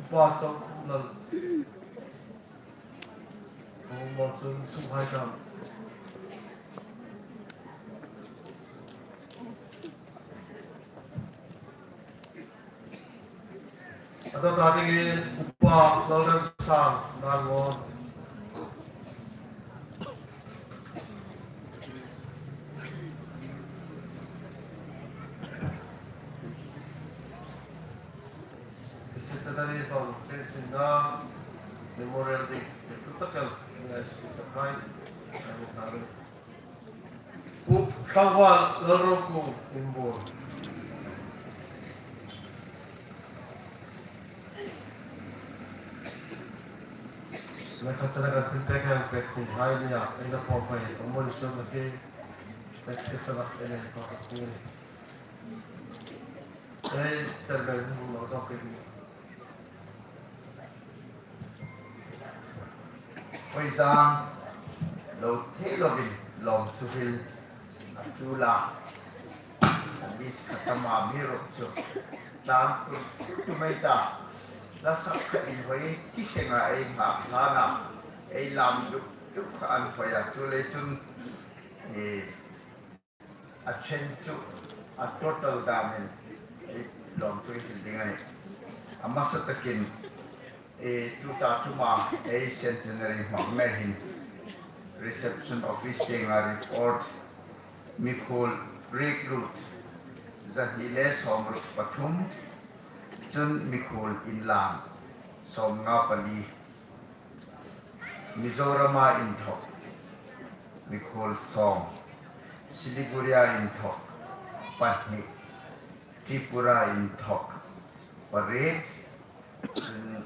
Upa Chawngkhumlal. Hmasa chun sunghai dam. A dawta dingin Upa Lalremsang Nangawn. Secretary Bang Fensinna Memorial Day, Tutakal, Nice Tutakai, Pu Tlangval Lalroku Inbuon. Na khat sana kan tin pek hang pek tin hai nia, ei na pawm pai, a mawi suok na ke, pek se sana, ei na pawm pai. Ei, Chairman, hung lo zawk pek ni. Voizan lo thei lovin lawmthu hril a tul a, a list khat a mi ruok chu tlan tum tum ei ta. Hla sak kha inhawi thisenga ei nghak hlana, ei lam duk duk kha an hawi a, chuleiin chun, eh, a ṭhen chu a total damin ei lawmthu hril ding a nih. A hmasa takin, eh, tuta ṭuma ei centenary hmangna hin reception office tienga report, mikhuol recruit zahni le sawmruk pathum, chun mikhuol inlang sawmnga pali, Mizorama inthawk mikhuol sawm, Siligurya inthawk pahni, Tripura inthawk pariet, chun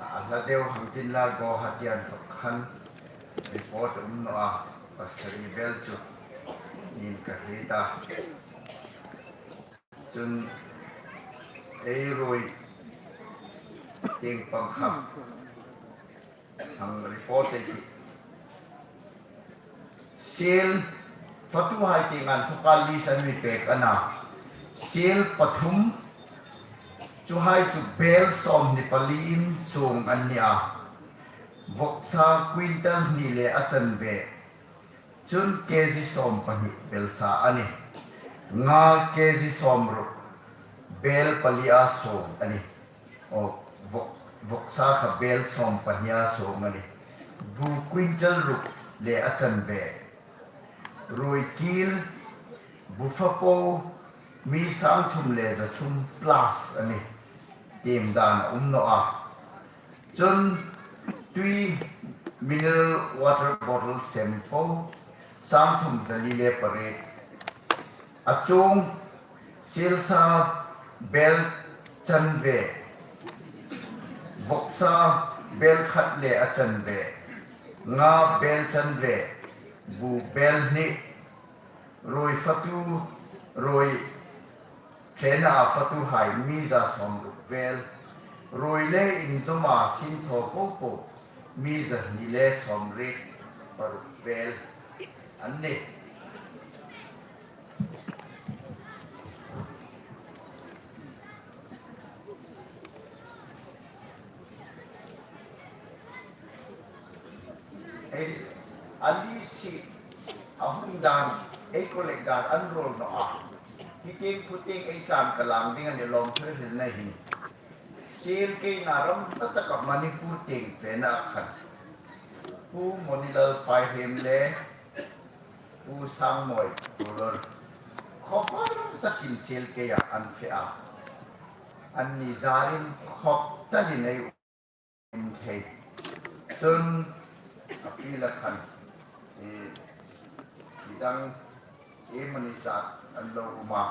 a hla deu hang tin la Guwahati inthawk khan report um naw a, pasari vel chu niin ka hriet a. Chun ei ruoi tieng pang kha hang report ei tih. Sel, fatuhai tieng inthoka list an mi pek a na. Sel pathum, chuhai chu bel sawmhni pali in suong an ni a. Vawksa quintal hni le a chanve. Chun kg sawmpahni belsa a nih. Nga kg sawmruk, bel pali a suong a nih. Aw, vawk-, vawksa kha bel sawmpahni a suong a nih. Bu quintal ruk le a chanve. Ruoi kil, bu fâk po, mi sangthum le zathum plus a nih. Tiem dan a um naw a. Chun tui mineral water bottle sem po, sangthum zali le pariet. A chuong, sel sa bel chanve, vawksa bel khat le a chanve, nga bel chanve, bu bel hni, ruoi fatu, ruoi ṭhena a fatuhai mi za sawmruk vel, ruoi le inzawma sinthaw po po mi zahni le sawmriet paruk vel an nih. Ei, a list hi a hung dan, ei collect dan an ruol naw a. Hi tieng khu tieng ei tlan ka lang ding a nih lawmthu hrilna hin. Sel keina ram hla taka Manipur tieng fena khan Pu Monilal Faihriem le Pu Sangmawi Tuolor khawvar zakin sel keia an fe a. Anni zarin khawp talin ei um thei. Chun a field-a khan, eh, midang ei manager an lo um a,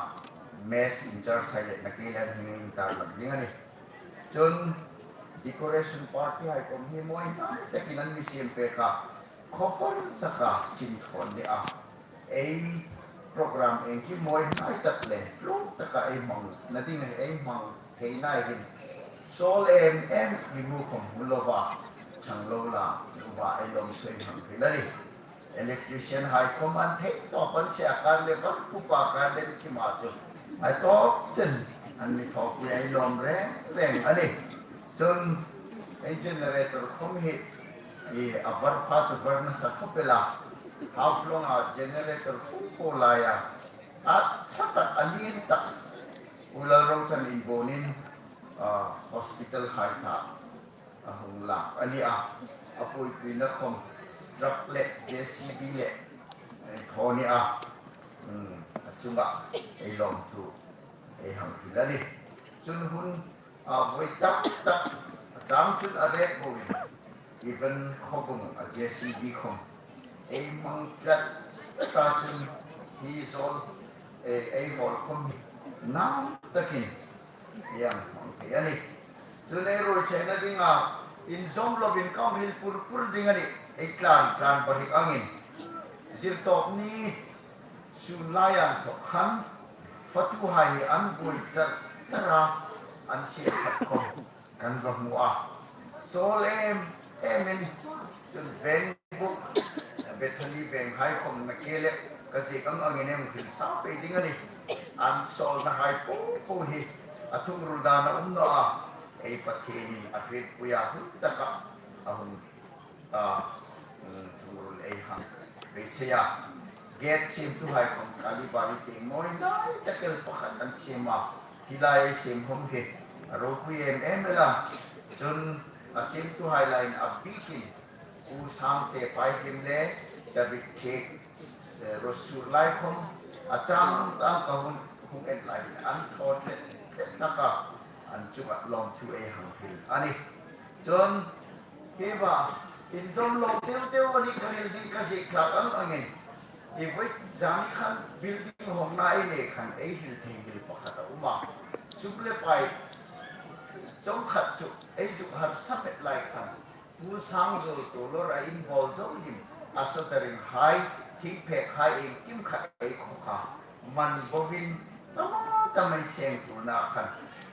mess in-charge hai le nakie le an hung intar lam ding a nih. Chun decoration party hai khom hi mawi hnai takin an mi siem pek a. Khawvar zaka sinthaw ni a. Ei program iengkim mawi hnai tak le, tlung taka ei hmangna ding ei hmang theina hin. Sawl em em i mu khom hmu lova, chang lo la, uva ei lawmthu ei hang hril a nih. Electrician hai khom an thei tawp an si a, kar le var pupa kar le kima chu. Ai tawp chen an mi thawpui ei lawm reng reng a nih. Chun ei generator khom hi, i a var pha chu var nasa khawp el a. Haflong-a generator pu pu laia a ṭha tak a lien tak U Lalrochan inbuonin, ah, hospital hai ta a hung lak a ni a. A puipuina khom truck le J C B le, eh, thaw ni a. Hmm, a chunga ei lawmthu ei hang hril a nih. Chun hun a voi tak tak, a chang chun a ret boin, even Khawbung a J C B khom ei hmang tlat ta chun hi zawl, eh, ei hawl khom hi nang takin ei hang hmang thei a nih. Chun ei ruoi cheina dinga inzawm lovin ka hang hril pur pur ding a nih, ei tlan tlan parik angin. Zirtawp ni sun lai inthok khan fatuhai an buoi char char a, an siem khat khom kan va hmu a. Sawl em emin, chun Vengbuk, Bethany Veng hai khom nakie le ka ziek ang angin ei hang hril sa pei ding a nih. An sawlna hai po po hi a thungrul dan a um naw a. Ei Pathienin a hrietpuia hun taka a hung a, mm, thungrul ei hang beisei a. Gate siemtuhai khom Kalibari tieng mawi hnai tak el pakhat an siem a. Hi lai ei siem khom hi a ropui em em el a. Chun a siemtuhai laiin a bikin Pu Sangte Faihriem le David Thiek, eh, Rosur lai khom a chang chang ka hung, hung en lai an thaw tlet tlet hlak a, an chunga lawmthu ei hang hril a nih. Chun, hi va, inzawm lo teu teu a nih ka hril ding ka ziek thlak ang angin. I voi zani khan building hawngna ei nei khan ei hril thei hril pakhat a um a. Sum le pai chawng khat chu ei zuk harsa met lai khan Pu Sangzul Tuolor a inbawl zo hin a soldering hai, thingphek hai iengkim khat ei khawk a, man bovin tama tama ei seng tulna khan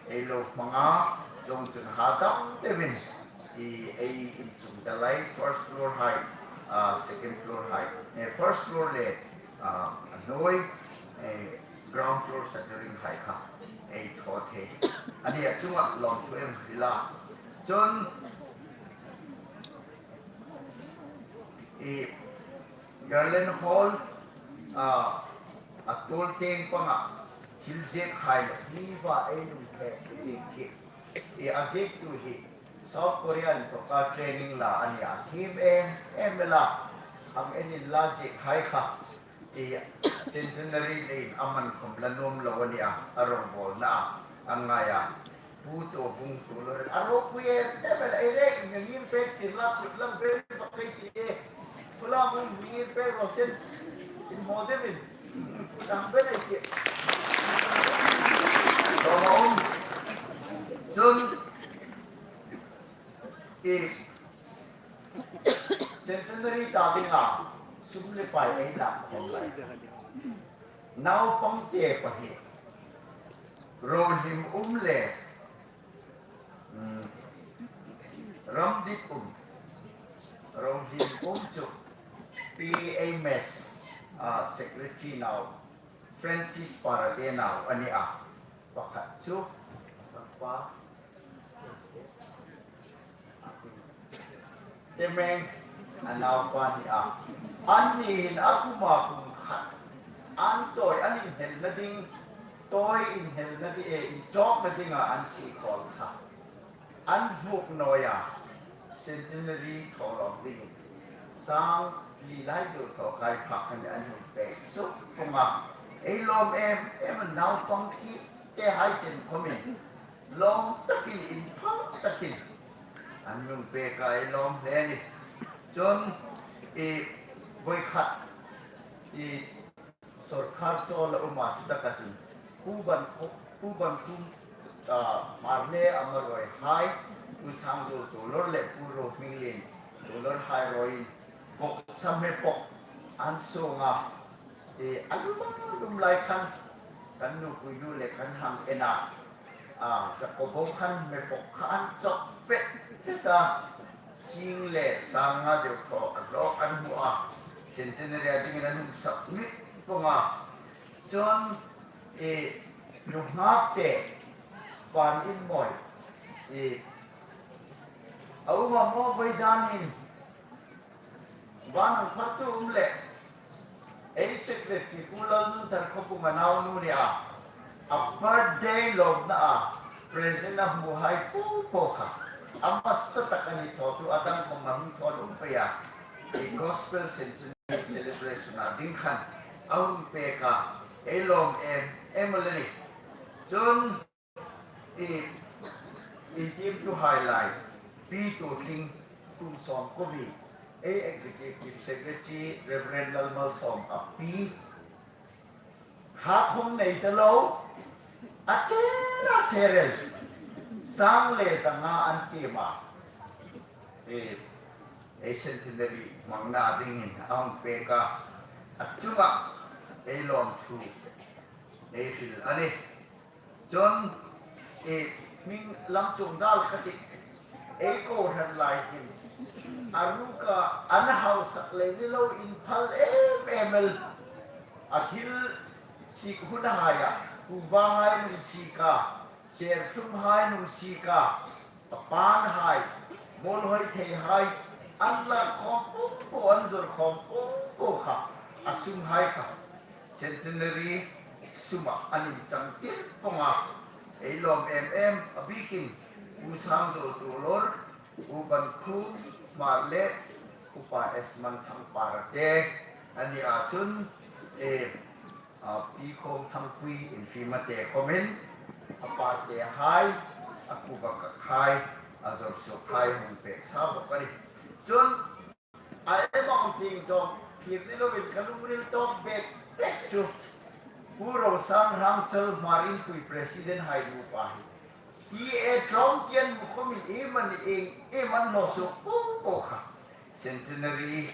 ei lo hmang a, chuongchun ha dam deuin i ei inchung dalai first floor hai, ah, second floor hai, eh, first floor le, ah, a hnuoi, eh, ground floor shuttering hai kha ei thaw thei. A nih a chunga lawmthu ei hril a. Chun, i, Garland Hall, ah, a tuol tieng panga thil ziek hai le hi va ei lung thei ziek hi. I, a ziektu hi South Korea inthawka training la a nih a, thiem em em el a. Ang en inla ziek hai kha, i, centenary leiin a man khom la nuom lo a nih a, a rongbawlna a ngai a. Pu Tawvung Tuolor a ropui em em el a, ei rek ngir pek sir la, kut lam ber va kei ti e. Kula mun ngir pek ro sen. Inhmaw deuin. Kut ang ber ei ti. Tawma um. Chun, i, centenary ta dinga sum le pai ei lak khom lai. Naupangte pahni, rohlim um le, mm, ramdip um, rohlim um chu Pi Amos, ah, secretary nau, Francis Parate nau a nih a. Pakhat chu, a sangpa, Temeng, a naupa a nih a. Anni hin a kuma kum khat an tawi, an inhnelna ding, tawi inhnelna ding, eh, inchawkna dinga an sie khawl kha. An vuok nawia, centenary thaw lawm ding. Sang li lai deu thaw kai phak khan an hung pek suk fung a. Ei lawm em em a, naupang chite hai chen khomin lawm takin, inphal takin an hung pek a, ei lawm hle a nih. Chun, i, voi khat, i, sawrkar chawl a um a, chu taka chun Pu Ban Khu-, Pu Ban Khum, ah, Hmarle Amaroi hai, Pu Sangzo Tuolor le Pu Rohminglien Tuolor hai ruoiin vawksa hmepawk an suong a. E, a lum a lum lai khan kan nupuinu le kan hang en a. A, Jacobo khan hmepawk kha an chawk vet vet a. Sing le sang nga deu thaw a hlawk an hmu a. Centenary a dingin an hung submit vawng a. Chun, e, nunghak te, van inmawi, e, a um a maw, voizanin, van ang phartu um le, ei secretary Pu Lalnunthar Khawbung a naunu a nih a, a birthday lawmna a present a hmu hai po po kha, a hmasa tak a ni thawtu, a dang khom a hung thaw um pei a, i gospel centenary celebration a ding khan a hung pek a, ei lawm em em a le ni. Chun, i, i team tu hai lai, Pi Tuotling Tumsawm Komi, ei executive secretary Reverend Lalmalsawm a pi, ha khom nei ta lo, a cher a cher el, sang le zanga an tiem a. E, ei centenary hmangna dingin a hung pek a, a chunga ei lawmthu ei hril a nih. Chun, e, hming lam chuong dal kha ti, ei kohran lai hin a ruka an hausak lei ni lo, inphal em em el. A thil sik hun haia kuva hai an hung sik a, serthlum hai an hung sik a, a pan hai, muolhoi thei hai, an lak khawm po po, an zawr khawm po po kha, a sum hai kha centenary suma an inchang tir vawng a. Ei lawm em em a bikin Pu Sangzo Tuolor, Pu Ban Khum Hmar le Upa S Manthang Parate a nih a. Chun, e, a, Pi Khawmthangpui Infima te khomin a parte hai, a kuva kak hai, a zawr suok hai hung pek sa bawk a nih. Chun, a em ang ting zawng, thlir ni loin ka lungril tawk bek bek chu Pu Rosang Rangchal, Hmar Inpui president hai nupa hi, ti e tlawm tieng mu khomin ei man eng, ei man lo suok po po kha, centenary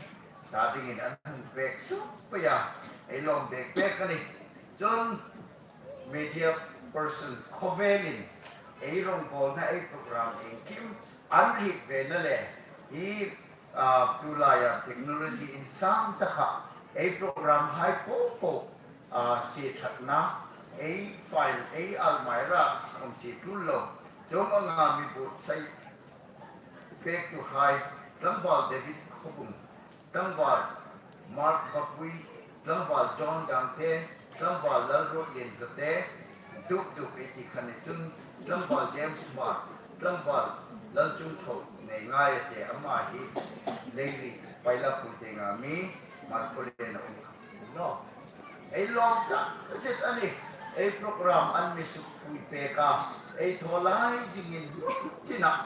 ta dingin an hung pek suok pei a, ei lawm bek bek a nih. Chun, media persons khawvelin ei rongbawlna, ei program iengkim an hriet vena le, hi A, tulaia technology insang taka ei program hai po po, a, siethatna, ei file, ei almirah khom sie tul lo. Chuong anga mi buotsai pektuhai, tlangval David Khawbung, tlangval Mark Bakui, tlangval John Gangte, tlangval Lalruotlien Zate, duk duk ei ti khan ni chun, tlangval James Hmar, tlangval Lalchungtho Neingaia te ama hi Leiri Pailapur tienga mi, Markole-na um kha. No. Ei lawm tak zet a nih. Ei program an mi sukpui pek a, ei thaw lai zingin tina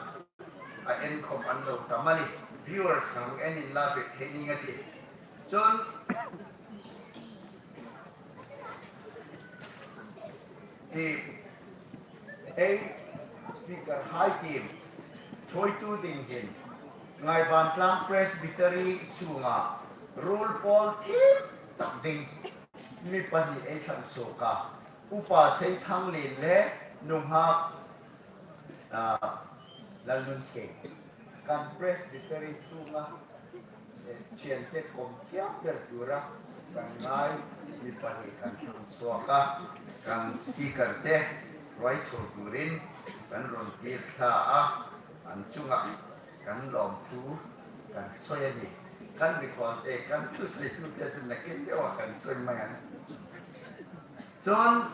a en khom an lo tam a nih. Viewers hang en inla bek thei ning a tih. Chun, ti, ei speaker hai team, thuoitu ding hin, Ngaiban Tlang Presbytery sunga rule pawl thiem tak ding mi pahni ei thlang suok a. Upa Seithanglien le nunghak, a, Lalnunthieng. Kan Presbytery sunga, eh, thiante kom thiam ber tura kan ngai mi pahni kan thlang suok a. Kan speaker te ruoi chho turin kan rawn tir thla a. An chunga kan lawmthu kan sawi a nih. Kan mikhual te, kan thusawitu te chun nakin deuha kan sawi mai a nih. Chuan,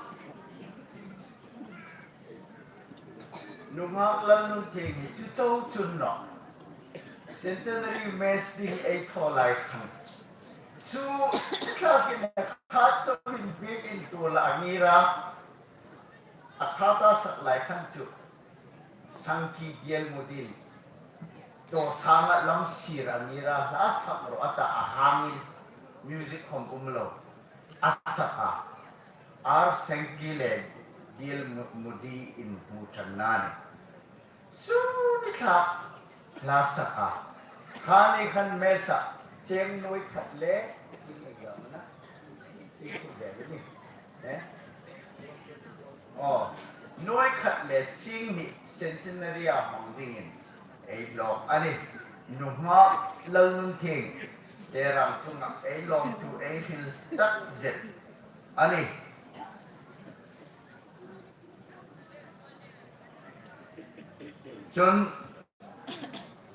nunghak Lalnunthieng hi chu chauh chun naw. Centenary Mass ding ei thaw lai khan chu tlakin a khat chauhin biakin tul a ngir a, a khata sak lai khan chu Sangki Dialmudin dawr sanga lam sir a ngir a, hla sak rawh a ta a hangin music khom um lo a sak a. R Sangki le Dialmudi inhmu ṭanna ni. Chu ni thlak hla sak a. Khani khan Mass-a cheng nuoi khat le, eh? Aw, nuoi khat le sing hnih Centenary-a hmang dingin ei lawm a nih. Nunghak Lalnunthieng te rang chunga ei lawmthu ei hril tak zet a nih. Chun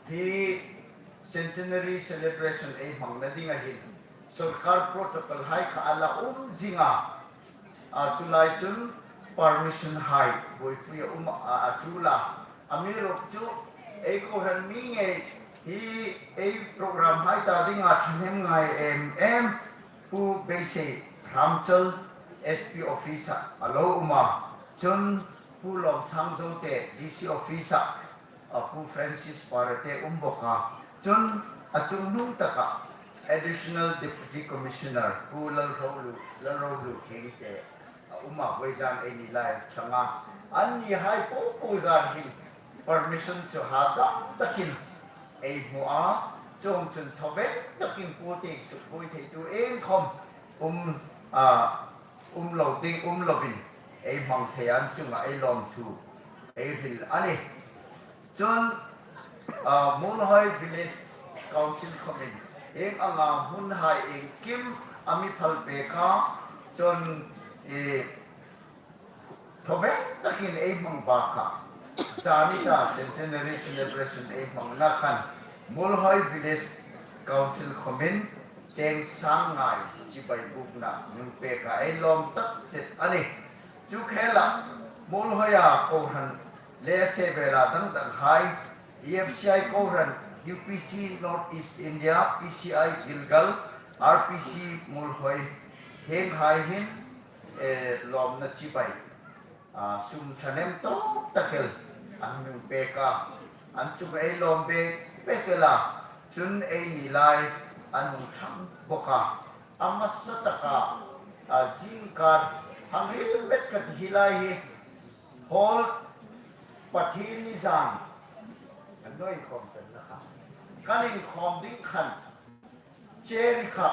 hi Centenary Celebration ei hmangna dinga hin sawrkar protocol hai kha a la um zing a. A, chu lai chun permission hai buoipui a um a, a ṭul a. Amiruokchu ei kohran mi ngei hi ei program hai ta dinga ṭhahnem ngai em em Pu Beisei Ramchal S P office-a a lo um a. Chun Pu Lawmsang Zote D C office-a, a, Pu Francis Parate um bawk a. Chun a chunghnung taka Additional Deputy Commissioner Pu Lalrolu, Lalrolu Khengte a um a, vawizan ei ni lai ṭhang a. An ni hai po po zan hin permission chu ha dam takin ei hmu a. Chuong chun thawveng takin pu tieng sukbuoi theitu iengkhom um, a, um lo ding, um lovin ei hmang thei an chunga ei lawmthu ei hril a nih. Chun, a, Muolhoi Village Council khomin hieng anga hmun hai iengkim a mi phal pek a, chun, e, thawveng takin ei hmang bakah zani ta Centenary Celebration ei hmangna khan Muolhoi Village Council khomin cheng sang ngai chibai bukna mi pek a, ei lawm tak zet a nih. Chu khela Muolhoia kohran le sevela dang dang hai, E F C I kohran, U P C North East India, P C I Gilgal, R P C Muolhoi, hieng hai hin, eh, lawmna chibai, a, sum ṭhahnem tawk tak el an mi pek a, an chunga ei lawm bek bek el a, chun ei ni lai an hung ṭhang bawk a. A hmasa taka, a, zingkar hang hril met ka ti hi lai hi, Hall Pathienni zan an nuoi khawm kan na kha. Kan inkhawm ding khan, chair kha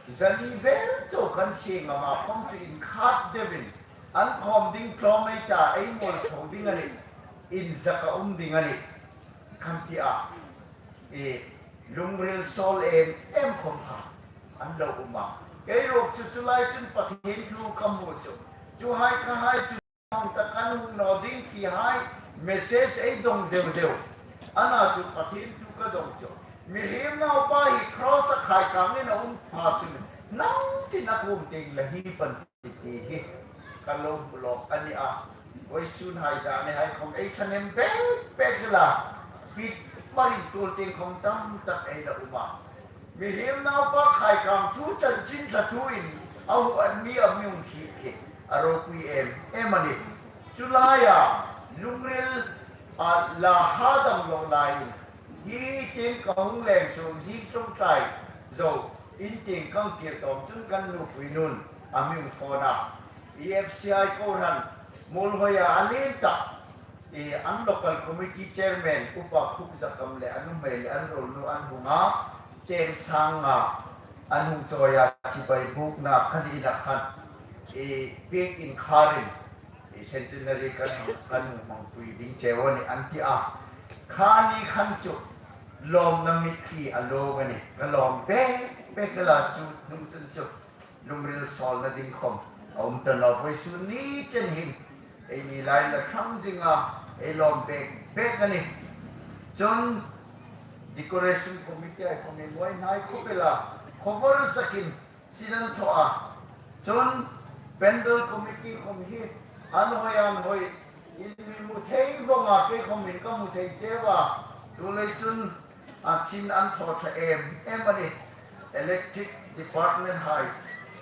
zani vel chauh kan sieng ngam a, khawm chu inkhat deuin an khawm ding tlawm ei ta, ei mual tho ding a nih, inzak a um ding a nih kan ti a. E, lungril sawl em em khom kha an lo um a. Kei ruok chu chu lai chun Pathien thu ka hmu chu, chuhai kha hai chu hang tak an hung naw ding ti hai message ei dong zeu zeu. Ana chu Pathien thu ka dong chu, mihriem naupa hi cross-a khaikangin a um pha chun, nang tina kuom tieng la hi pan ti hi ka lo hmu lawk a nih a. Vawisun hai zani hai khom ei thanem bek bek la, pi parin tul tieng khom tam tak ei la um a. Mihriem naupa khaikang thu chanchin thla thuin a hu an mi a mi hung hi hi a ropui em em a nih. Chu laia lungril a la ha dam lo laiin, hi tieng ka hung leng sung zing ṭawngṭai zo in tieng kan kir tawm chun kan nupui nun a mi hung phone a. E F C I kohran Muolhoia a lien tak, e, an local committee chairman Upa Khupzakam le a nuhmei le an ruolnu an hung a, cheng sang nga an hung chawi a, chibai bukna kan ina khan, e, pik inkharin, e, centenary kan, kan hung hmangpui ding cheu a nih an ti a. Kha ni khan chu lawmna mitthli a lawm a nih. Ka lawm bek bek la chu hnung chun chu lungril sawlna ding khom a um ta naw. Vawisun ni chen hin eini lai la ṭhang zinga ei lawm bek bek a nih. Chun decoration committee-hai khom ei mawi hnai khawp el a, khawvawr zakin sin an thaw a. Chun pandal committee khom hi an hoi an hoi in mi hmu thei vawng a, kei khom in ka hmu thei cheu a. Chuleiin chun a sin an thaw ṭha em em a nih. Electric department-hai,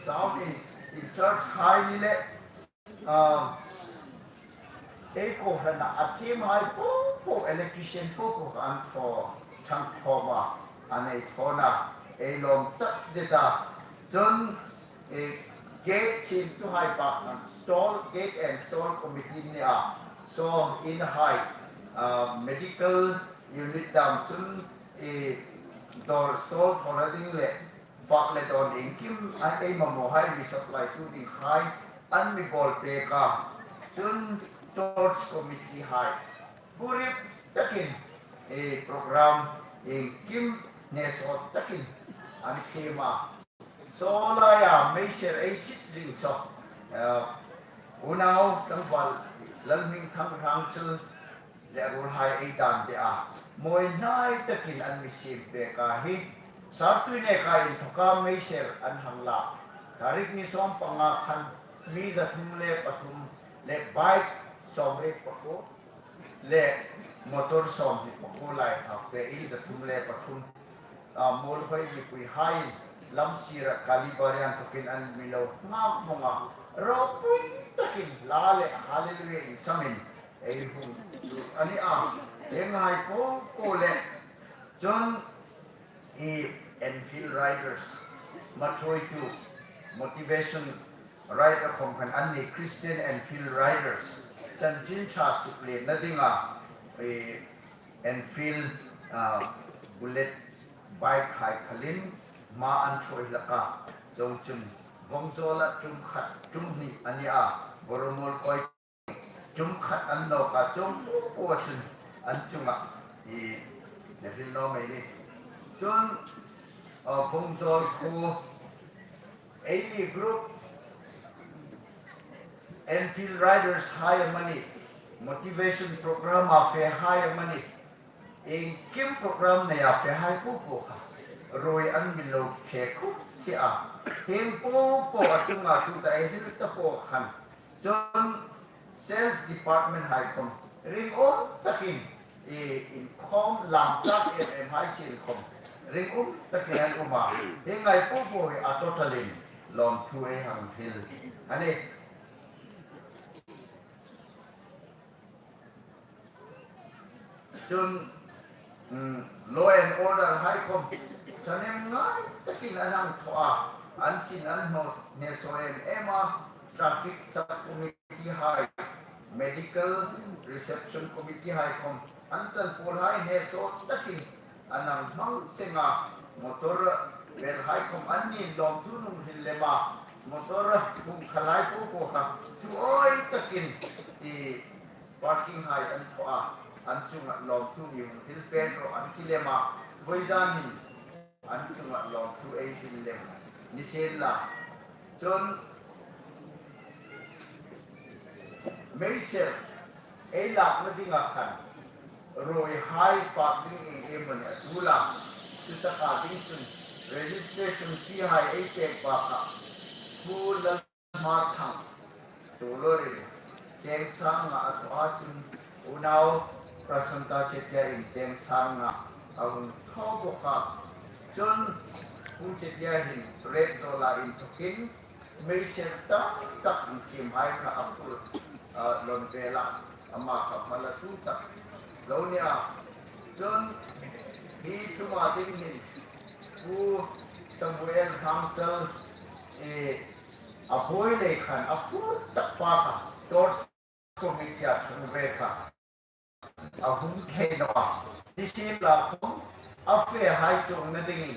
sound in, in charge-hai ni le, a, ei kohrana a thiem hai po po, electrician po po an thaw ṭhang khawm a, an ei thaw a, ei lawm tak zet a. Chun, e, gate siemtuhai pa, stall, gate and stall committee ni a, saw in hai, a, medical unit dam chun, e, dawr stall thawna ding le fak le dawn iengkim a ei mamawhai mi supply-tu dinghai an mi bawl pek a. Chun torch committee-hai, purip takin, e, program iengkim hne sawt takin an siem a. Saw laia meiser ei sit zing saw, e, unau tlangval Lalhmingthang Rangchal le a ruolhai ei dan de a, mawi hnai takin an mi siem pek a hi. Sartui neka inthawka meiser an hang la. Tarik ni sawm panga khan mi za thum le pathum le bike sawmriet pakuo le motor sawmhni pakuo lai thak pein za thum le pathum, a, Muolhoi mipuihaiin lam sira Kalibari an thokin an mi lo nghak vawng a, ropui takin la le hallelujah insamin ei hung lut a ni a. Hienghai po po le chun i Enfield Riders, maṭhuoitu, motivation rider khom khan an ni, Christian Enfield Riders, chanchin ṭha sukletna dinga, e, Enfield, a, Bullet bike-hai khalin hma an ṭhuoi hlak a. Chuongchun Vawngzawla tum khat tum hni a ni a, Boromol koi tum khat an nawk a, chuong po po chun an chunga i hril naw mei ni. Chun, a, Vawngzawl khuo, eini group, Enfield Riders-hai amanih, motivation program-a fehai amanih, iengkim program neia fehai po po kha ruoi an mi lo ṭhe khawp si a. Hieng po po a chunga tuta ei hril ta po khan, chun sales department-hai khom ringum takin, i, inkhawm lam chak em em hai sien khom ringum takin an um a. Hienghai po po hi a total-in lawmthu ei hang hril a nih. Chun, mm, law and order-hai khom ṭhahnem ngai takin an hang thaw a, an sin an hne saw em em a, traffic subcommittee-hai, medical reception committee-hai khom an chanpuolhai hne saw takin an hang hmang seng a, motor belhai khom an ni lawmthu an hung hril lem a, motor hung khalhai po po kha thu awi takin i parking-hai an thaw a, an chunga lawmthu mi hung hril pek rawh an ti lem a. Vawizan hin an chunga lawmthu ei hril lem ni sien la. Chun meiser ei lakna dinga khan ruoihai fak ding ieng ieng maw ni a tul a. Chutaka ding chun registration fee hai ei pek bakah Pu Lalhmarthang Tuolor in cheng sang nga a thaw a, chun unau Prasanta Chetia in cheng sang nga a hung thaw bawk a. Chun Pu Chetia hin Retzawl-a inthokin meiser tam tak an siemhai kha a phur, ah, lawn vel a, ama kha hma la tu tak lo ni a. Chun hi chuma ding hin Pu Samuel Hmangchal, eh, a buoi lei khan a phur tak pa kha, Torch Committee-a ṭhang ve kha a hung thei naw a. Ni sien la khom a fehai chuongna dingin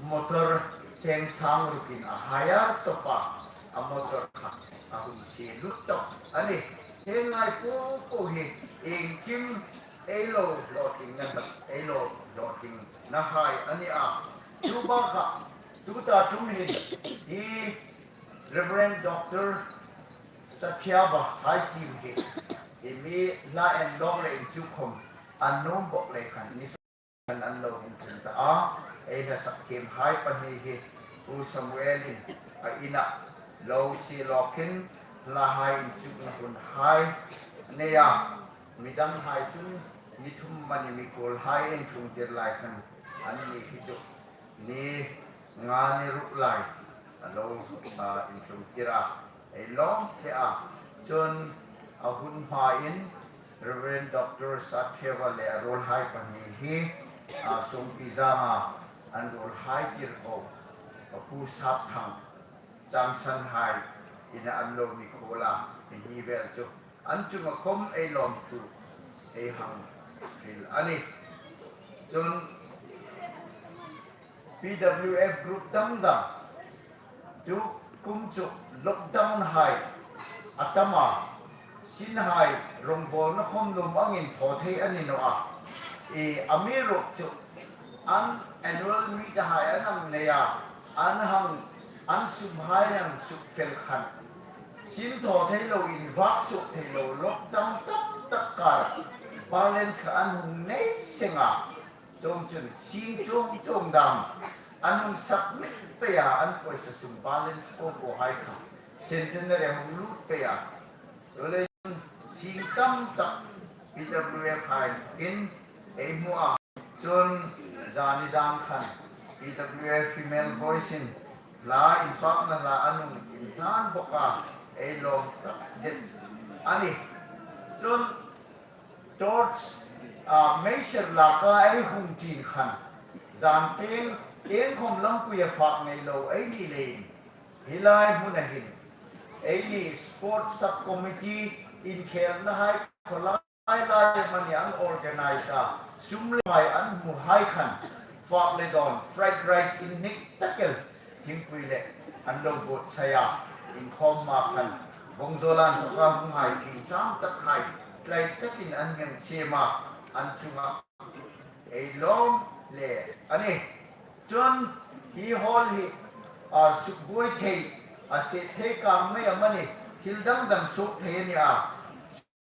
motor cheng sang rukin a hire tawp a, a motor kha a hung sie lut tawp a nih. Hieng lai po po hi iengkim ei lo hlawtlingna, ei lo hlawtlingnahai a ni a. Chu bakah tuta ṭum hin hi Reverend Doctor Satyava hai team hi, hi mi hla en lawk le inchuk khom an nuom bawk lei khan ni an, an lo hung tlung ta a. Ei hla sak thiemhai pahni hi Pu Samuel in a ina lo sie lawkin hlahai inchukna hunhai nei a. Midanghai chun mi thum mani mi kuolhai intlungtir lai khan anni hi chu ni nga ni ruk lai a lo, ah, intlungtir a, ei lawm hle a. Chun a hun hmain Reverend Doctor Satheva le a ruolhai pahni hi, ah, Songpi Zanga an ruolhai tirko, a Pu Sapthang Changsanhai ina an lo ni khuol a, hi vel chu an chunga khom ei lawmthu ei hang hril a nih. Chun P W F group dang dang, chu kum chu lockdown hai a tam a, sinhai rongbawlna khom nuom angin thaw thei a ni naw a. I, amiruokchu an annual meet hai an hang nei a, an hang, an sumhai an suk fel khan sin thaw thei lo, invak suok thei lo, lockdown tam tak kar balance kha an hung nei seng a. Chuongchun sing chuong chuong dam an hung submit pei a, an pawisa sum balance po po hai kha Centenary hung lut pei a. Chuleiin sing tam tak P W F hai in ei hmu a. Chun zani zan khan P W F Female Voice in hla inpakna hla an hung inhlan bawk a, ei lawm tak zet a nih. Chun Torch, ah, meiser laka ei hung ṭin khan zan tieng, tieng khom lampuia fak nei lo ei ni leiin hi lai hmuna hin eini Sports Sub Committee inkhelnahai khawlai lai mani an organize a, sum le pai an hmuhai khan fak le dawn, fried rice inhnik tak el, thingpui le an lo buotsai a, inkhawm hma khan vawngzawl an thawka hmunghai, thing ṭam takhai tlai takin an hmang siem a, an chunga ei lawm hle a nih. Chun hi hall hi, a, sukbuoi thei, a set thei kang mei amanih, thil dang dang suok thei a ni a.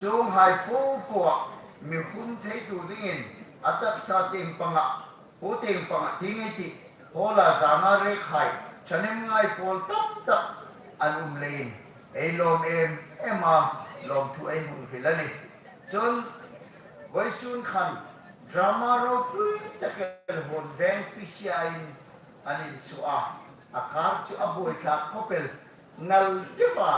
Chuonghai po po a mi hung theitu dingin a taksa tieng panga, po tieng panga ding ei tih, hall-a zana rekhai ṭhahnem ngai pawl tam tak an um leiin ei lawm em em a, lawmthu ei hung hril a nih. Chun vawisun khan drama ropui tak el Huonveng P C I-in an insuo a, a kar chu a buoi thlak khawp el, ngal deuva,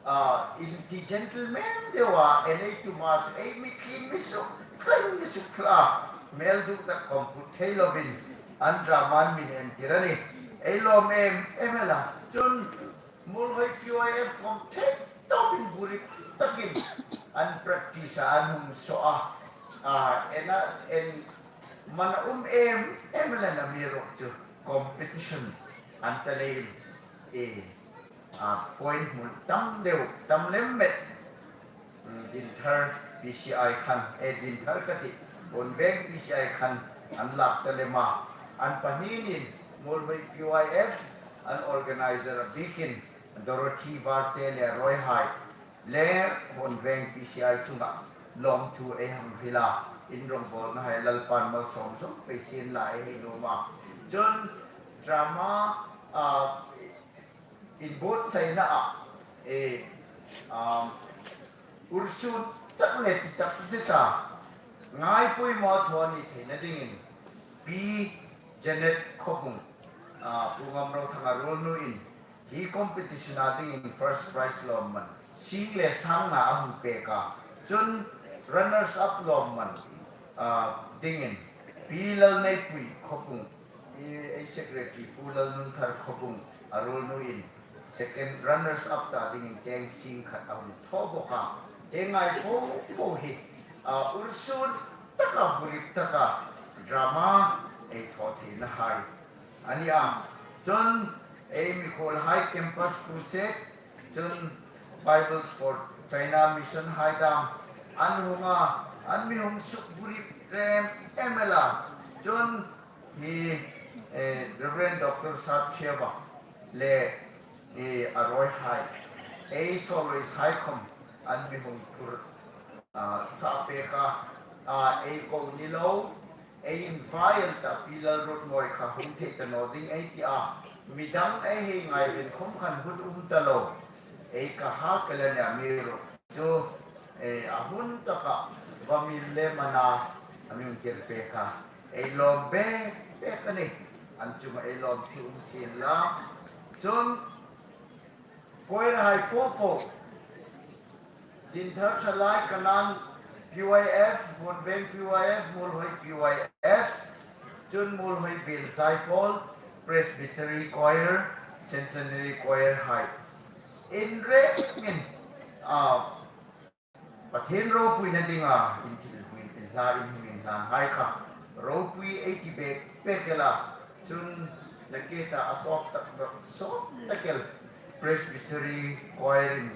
a, inti gentleman deuva, ei nei tuma chu ei mitthli mi suk, thleng mi suk thla, mel duk tak khom put thei lovin an drama an min entir a nih. Ei lawm em em el a. Chun Muolhoi P Y F khom thei tawpin buoi takin an practice a, an hung suo a. A, en a, en man a um em em el a, amiruokchu competition an ta leiin, e, a, point hmu tam deu, tam lem met, mm, Dinthar P C I khan, e, Dinthar ka tih, Huonveng P C I khan an lak ta lem a. An pahninin Muolhoi P Y F an organizer a bikin Dorothy Varte le Roy Hyde le Huonveng P C I chunga lawmthu ei hang hril a, in rongbawlna hai Lalpan malsawm zawng pei sien la ei hei nuom a. Chun drama, ah, inbuotsaina a, e, um, ursun tak le ti tak zeta ngai poimaw thaw a ni theina dingin Pi Janet Khawbung, ah, Pu Ngamrothanga ruolnuin hi competition-a dingin first prize lawmman sing le sang nga a hung pek a. Chun runners up lawmman, ah, dingin Pi Lalneipui Khawbung, ei secretary Pu Lalnunthar Khawbung a ruolnuin second runners up ta dingin cheng sing khat a hung thaw bawk a. Ei ngai po po hi, ah, ursun taka, hurip taka drama ei thaw theina hai a ni a. Chun ei mikhuolhai campus crusade, chun Bibles for China Mission hai dam an hung a, an mi hung suk hurip rem em el a. Chun hi, eh, Reverend Doctor Satcheva le, eh, a ruolhai, ei soloist hai khom an mi hung phur, ah, sa pek a, ah, ei ko ni lo, ei invite ta Pi Lalruotngoi kha hung thei ta naw ding ei ti a, midang ei hei ngaiven khom khan hung um ta lo, ei ka ha ke la nia mi ro. Chu, eh, a hun taka va mi le mana a mi hung kir pek a, ei lawm bek bek a nih, an chunga ei lawmthu um sien la. Chun, choir hai po po, Dinthar Thalai Kanan P Y F, Huonveng P Y F, Muolhoi P Y F, chun Muolhoi Biel Zaipawl, Presbytery Choir, Centenary Choir hai. In rengin, ah, Pathien ropuina dinga in thil hming, in hla, in hming hlan hai kha ropui ei ti bek bek el a. Chun nakie ta a tawp tak dawk sawt tak el Presbytery Choir-in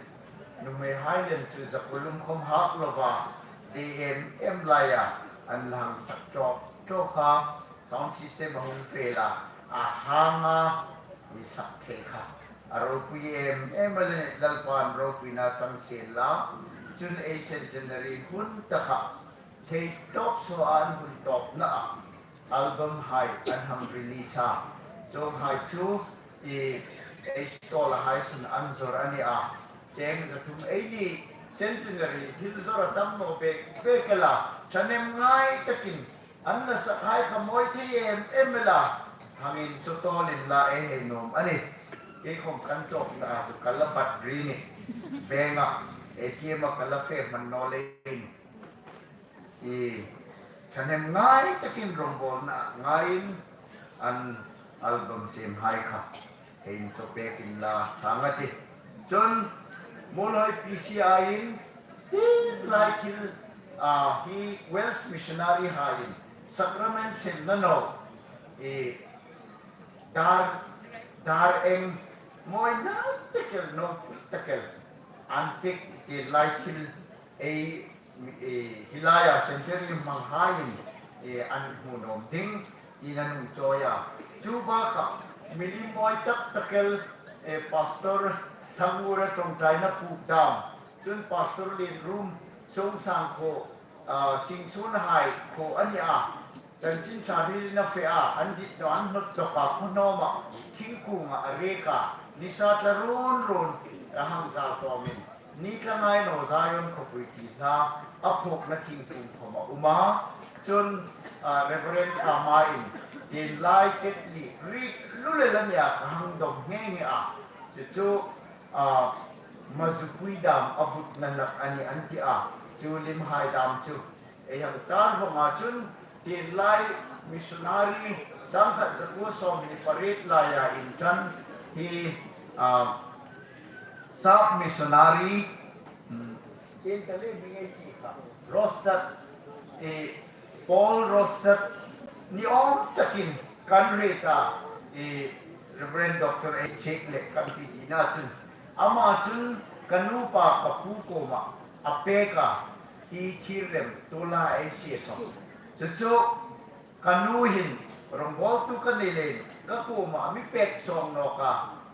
nuhmei hai lem chu zakulum khom hak lova, D M M laia an la hang sak chawk chawk a, sound system a hung fel a, a hang a, i sak thei kha. A ropui em em a le, Lalpan ropuina chang sien la. Chun ei centenary hun taka thei tawp saw an hun tawpna a album hai an hang release a. Chuong hai chu i ei stall hai sun an zawr a ni a. Cheng za thum ei ni centenary thil zawr a tam naw bek bek el a. Thahnem ngai takin an la sak hai kha mawi thei em em el a. Hang inchawtawl inla ei hei nuom a nih. Kei khom kan chawk ta chu ka la bat ri ni. Bank-a, A T M-a ka la fe hman naw leiin, i thahnem ngai takin rongbawlna ngaiin an album siem hai kha hei inchaw pek inla ṭha ngati. Chun Muolhoi P C I-in tin lai thil, a, hi Wales missionary haiin sacrament semna naw, i dar, dar eng mawi nai tak el, nawpui tak el, antique tin lai thil ei, ei, hi laia centenary hmang haiin, ei, an hmu nuom ding tiin an hung chawi a. Chu bakah milim mawi tak tak el, ei, Pastor Thangura ṭawngṭaina puk dam, chun Pastor Lienrum Sungsang khuo, a, Singsuon hai khuo a ni a. Chanchin ṭha hrilin a fe a, an dit naw, an hnawt dawk a, khaw hnawma thingkunga a rek a, nisa tla run run a hang zal tawmin, ni tla ngai naw Zion khawpui ti hla a phuokna thingkung khom a um a. Chun, a, Reverend Kama'n tin lai Catholic Greek lulel a nia ka hang dawng nghe nghe a. Chu chu, a, mazupui dam a butna hlak a nih an ti a. Chu lim hai dam chu ei hang tar vawng a. Chun tin lai missionary sangkhat zakuo sawmhni pariet laia inṭan hi, a, sap missionary, hmm, tin tali mi ngei chi kha, Rostad, e, Paul Rostad ni awm takin kan hriet a, e, Reverend Doctor A. Chek le kan ti dina chun, ama chun ka nupa ka pu kuoma a pek a, hi thir rem tu la ei sie sawm. Chu chu, Ka nu hin rongbawltu ka ni leiin ka kuoma mi pek sawng nawk a,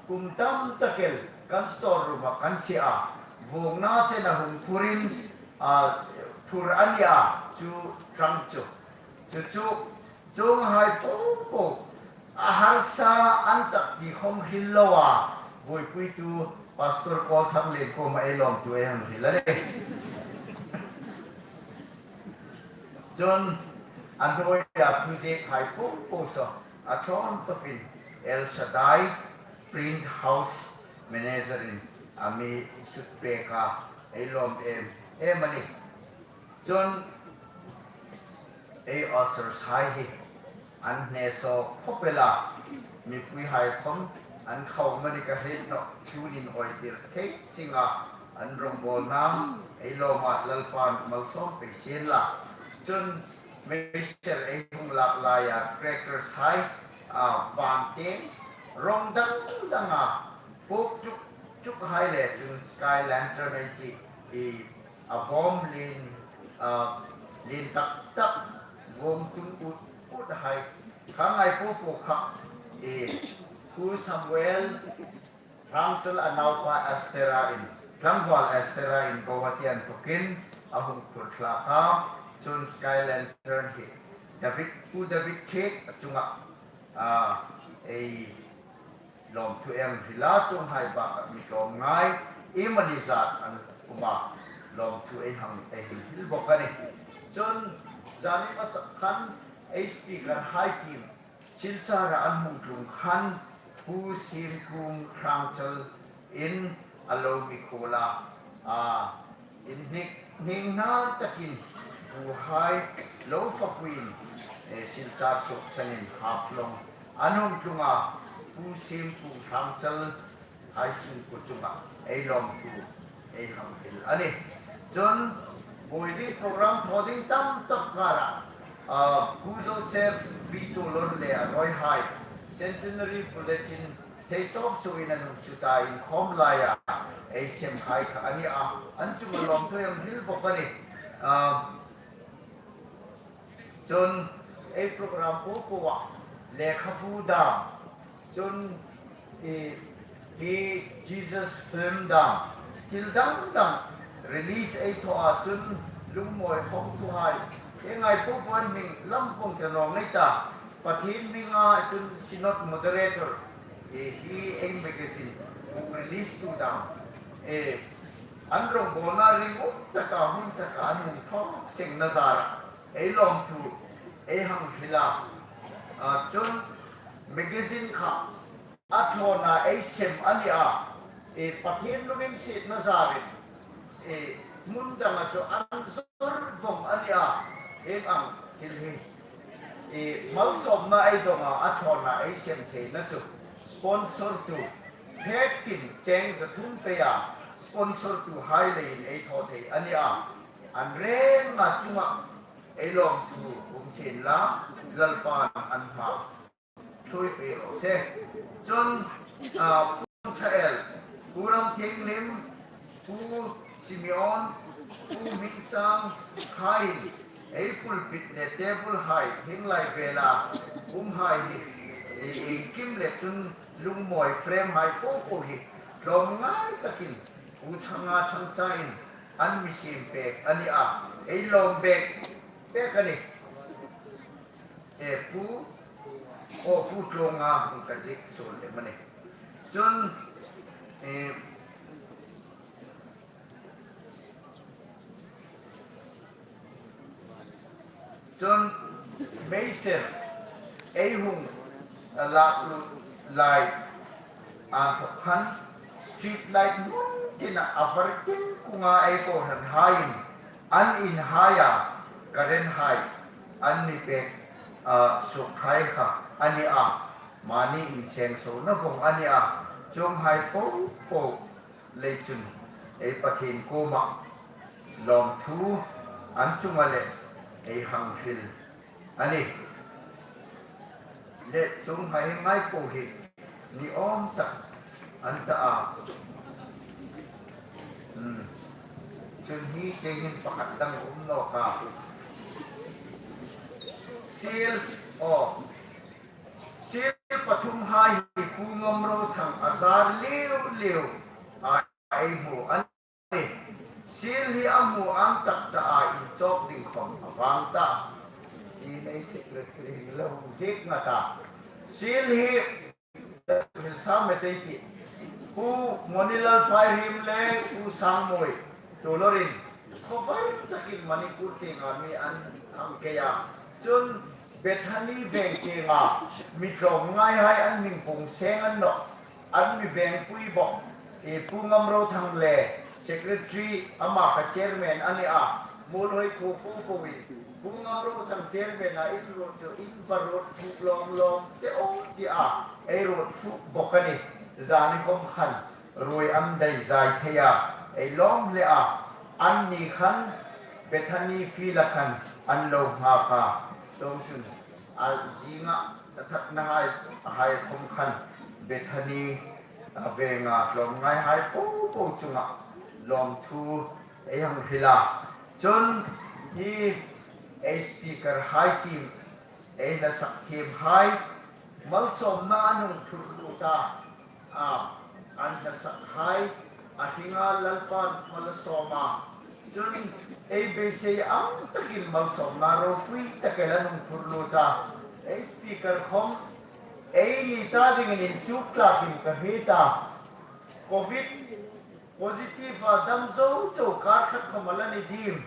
kum tam tak el kan store room-a kan sie a, vuongna chena hung phurin, a, phur a ni a, chu trunk chu. Chu chu, chuonghai po po a harsa an tak ti khom hril loa, buoipuitu Pastor Kawlthanglien kuoma ei lawmthu ei hang hril a nih. Chun a hnuoia thu ziekhai po po saw a thawn tawpin El Shaddai Print House manager-in a mi sut pek a, ei lawm em em a nih. Chun ei ushers-hai hi an hne saw khop el a, mipuihai khom an khau mani ka hriet nawh, tunin awi tir thei zing a, an rongbawlna ei lawm a, Lalpan malsawm pei sien la. Chun meiser ei hung lak laia crackers-hai, a, van tieng rawng dang danga puk tuk tuk hai le chun sky lantern ei ti, i, a bawm lien, a, lien tak tak vuong tung ut ut hai kha ngai po po kha, i, Pu Samuel Rangchal a naupa Esther-in, tlangval Esther-in Guwahati-a inthokin a hung phur thlak a, chun sky lantern hi David, Pu David Thiek a chunga, a, ei lawmthu ei hril a, chuonghai bakah mi tlawmngai iemani zat an um a, lawmthu ei hang, ei hang hril bawk a nih. Chun zani hmasa khan ei speaker-hai team Silchar-a an hung tlung khan Pu Simkung Rangchal-in a lo mi khuol a, a, inhnik hning hnar takin vuhai lo fapuiin, eh, Silchar suok chenin Haflong an hung tlung a, Pu Simkung Rangchal hai sungkuo chunga ei lawmthu ei hang hril a nih. Chun buoipuitu program thaw ding tam tak kara, a, Pu Joseph Vito Lorle a rawihai Centenary Bulletin thei tawp suoin an hung suta inkhawm laia ei semhai kha a ni a, an chunga lawmthu ei hang hril bawk a nih. A, Chun ei program po poa lekhabu dam, chun i, i Jesus film dam, thil dang dang release ei thaw a, chun lungmawi hawngtuhai, ei ngai po po an hming lam vong ta naw ngei ta, Pathien hminga chun Synod Moderator, i, hi ei magazine release tu dam, e, an rongbawlna ringum taka hun taka an hung thaw sengna zara ei lawmthu ei hang hril a. A, chun magazine kha a thlawna ei sem a ni a, e, Pathien lunginsietna zarin, e, hmun danga chu an zor vong a ni a, ieng ang thil hi, e, malsawmna ei dong a, a thlawna ei sem theina chu sponsor tu, hektin cheng za thum peia sponsor tuhai leiin ei thaw thei a ni a. An renga chunga ei lawmthu um sien la, Lalpan an hma ṭhuoi pei raw se. Chun, a, Pu Thael, Pu Ramthienghlim, Pu Simeon, Pu Hmingsang khan ei pulpit le table hai hieng lai vela umhai hi, ei, ei kim le chun lungmawi frame hai po po hi tlawmngai takin Pu Thanga Thangsain an mi siem pek a ni a, ei lawm bek bek a nih. E, Pu, aw, Pu Tlawng a hung ka ziek suol lem a nih. Chun, e, chun meiser ei hung, a, lak lut lai inthok khan street light hmun tina a var tin kunga ei kohranhaiin an inhaia current hai an mi pek, a, suokhai kha a ni a, mani insengsona vong a ni a, chuonghai po po lei chun ei Pathien kuoma lawmthu an chunga le ei hang hril a nih. Le chuonghai ngai po hi ni awm tak an ta a. Hmm. Chun hi tieng hin pakhat dang um nawk a. Seal, aw, seal pathum hai hi Pu Ngamrothang a zar liu liu a ei hmu a nih. Seal hi a hmu ang tak ta a, inchawk ding khawm a vâng ta. Tiin ei secretary lo ziek nghat a. Seal hi hmel sa met ei tih. Pu Monilal Fairiem le Pu Sangmawi Tulorin khawvar chakin Manipur tienga mi an hang kei a. Chun Bethany veng tienga mi tlawmngaihai an hming pung seng a ni nawh. An mi vengpui bawk, e, Pu Ngamrothang le secretary ama kha chairman a ni a. Muolhoi khuo po po in Pu Ngamrothang chairman a in ruot chu in va ruot fuk lawm lawm te aw ti a, ei ruot fuk bawk a nih. Zani khawm khan ruoi an dai zai thei a, ei lawm hle a. Anni khan Bethany field-a khan an lo nghak a. Chuongchun a zinga a thakna hai, a hai khawm khan Bethany a venga tlawmngaihai po po chunga lawmthu ei hang hril a. Chun hi ei speaker hai team, ei hla sak thiem hai, malsawmna an hung phur lut a. A, an hla sak hai, a hringa Lalpan mal a sawm a. Chun ei beisei ang takin malsawmna ropui tak el an hung phur lut a. Ei speaker khawm, eini ta dingin inchuk tlakin ka hriet a. Covid positive a dam zo chau kar khat khawm a la ni dim.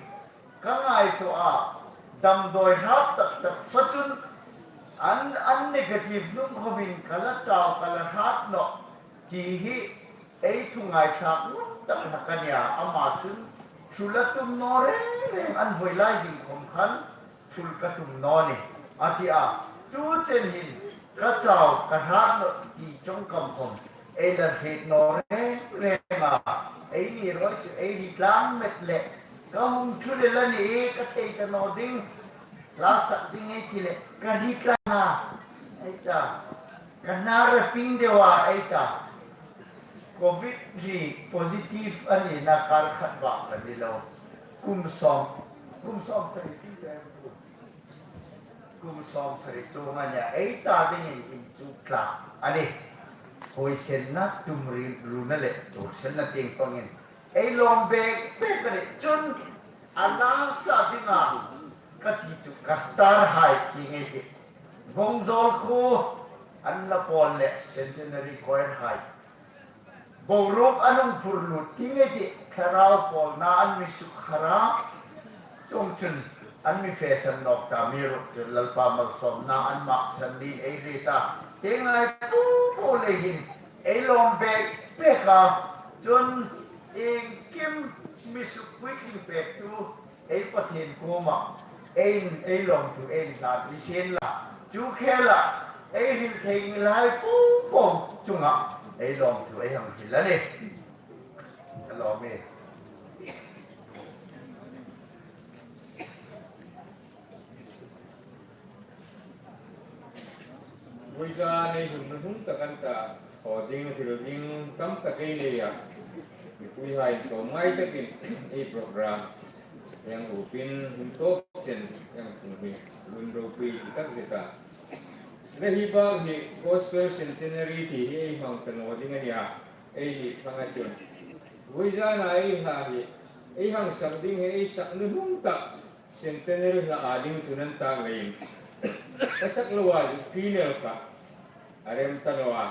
Ka ngaituo a, damdawi hrat tak tak fa chun an, an negative hnung khawmin ka la chau, ka la hrat nawh ti hi ei thu ngaithlak ngam tak hlak a nia. Ama chun thu la tum naw reng reng, an voi lai zing khawm khan thu ka tum naw ni a ti a. Tu chen hin ka chau, ka hrat nawh ti ṭawngkam khawm ei la hriet naw reng reng a. Eini ruoi chu ei hriet tlang met leh, ka hung thu le la ni, ka thei ta naw ding, hla sak ding ei ti leh ka hriet tlang a, ei ta. Ka hnar a ping deu a, ei ta. Covid hi positive a nina kar khat bak a ni lo. Kum sawm, kum sawm sari ping deu. Kum sawm sari chuong a nia, ei ta dingin inchuk tlak a nih. Huoisenna, tumrina le tuorsenna tieng pangin ei lawm bek bek a nih. Chun a nasa dinga ka ti chu ka star hai ti ngei tih. Vawngzawl khuo an la pawl le Centenary Choir hai boruok an hung phur lut ti ngei tih, thlarau pawlna an mi suk har a. Chuongchun an mi fe san nawk ta, amiruokchu Lalpa malsawmna an maksan dingin ei hriet a. Ei ngai po po lei hin ei lawm bek bek a. Chun iengkim mi suk puitling pektu ei Pathien kuoma ei, ei lawmthu ei hlan ni sien la, chu khela ei hril thei ngilhai po po chunga ei lawmthu ei hang hril a nih. Ka lawm e. Voizan ei hun hnuhnung tak an ta, thaw ding, hril ding tam tak ei nei a. Mipuihai tlawmngai takin ei program ei hang upin hun tawp chen ei hang tlung hi lungropui tak zet a. Le hi bak hi Gospel Centenary ti hi ei hmang ta naw ding a nia. Ei hni thlang a chun, voizana ei hla hi ei hang sak ding hi ei sak hnuhnung tak Centenary hla a ding chun an tak leiin ka sak lo a zuk ti nel ka a rem ta naw a.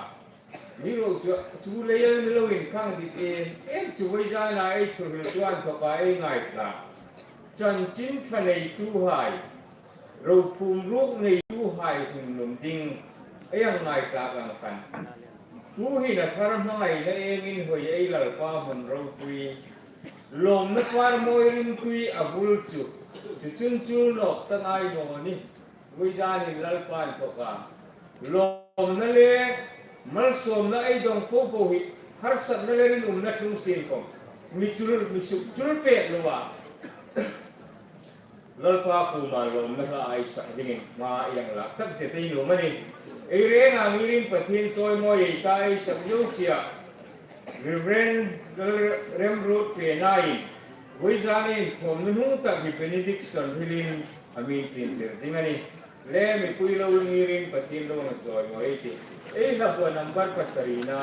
Amiruokchu chu lei el ni loin khang dit em em chu voizana ei thuhril chu inthawka ei ngaithlak. Chanchin ṭha neituhai, rophum ruok neituhai hung nuom ding ei hang ngaithlak ang khan, tuhin a thar hmangaina engin hoi ei Lalpa hmun ropui, lawmna par mawi rimtui a bul chu, chu chun chul nawk ta ngai naw ni. Voizanin Lalpa inthawka lawmna le malsawmna ei dawng po po hi harsatna le rinumna tlung sien khawm mi chul, mi suk chul pek lo a, Lalpa kuoma lawmna hla ei sak dingin hma ei hang lak tak zet ei nuom a nih. Ei renga ngirin Pathien chawimawi ei ta ei sak zo chie a, Reverend Remruot Pena-in voizanin khawm hnuhnung tak hi benediction hrilin a mi intlintir ding a nih. Le mipui lo ngirin Pathien lo na chawimawi ei tih. Ei hla hua number pasarina.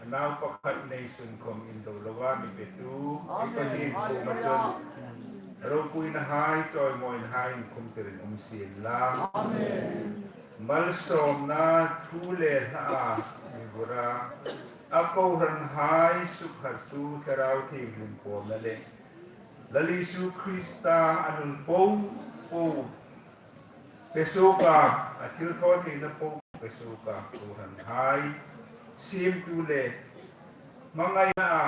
A nau pakhat nei sun khom indo loa mi petu, i Pathien kuoma chun ropuinahai, chawimawinahai inkhum tirin um sien la. Malsawmna thu le hla a mi vura, a kohranhai sukhattu Thlarau Thienghlim pawlna le Lal Isu Krista a nun po po pe suok a, a thilthaw theina po pe suok a, kohranhai siemtu le hmangaina a,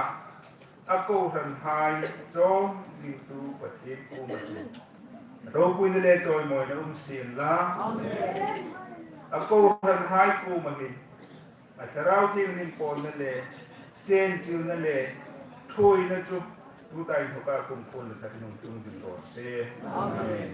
a kohranhai chawm zingtu Pathien kuoma chun ropuina le chawimawina um sien la. A kohranhai kuoma hin a Thlarau Thienghlim pawlna le chenchilna le thuoina chu tuta inthawka kumkhuoin le thatin hung tlung ding raw se. Amen.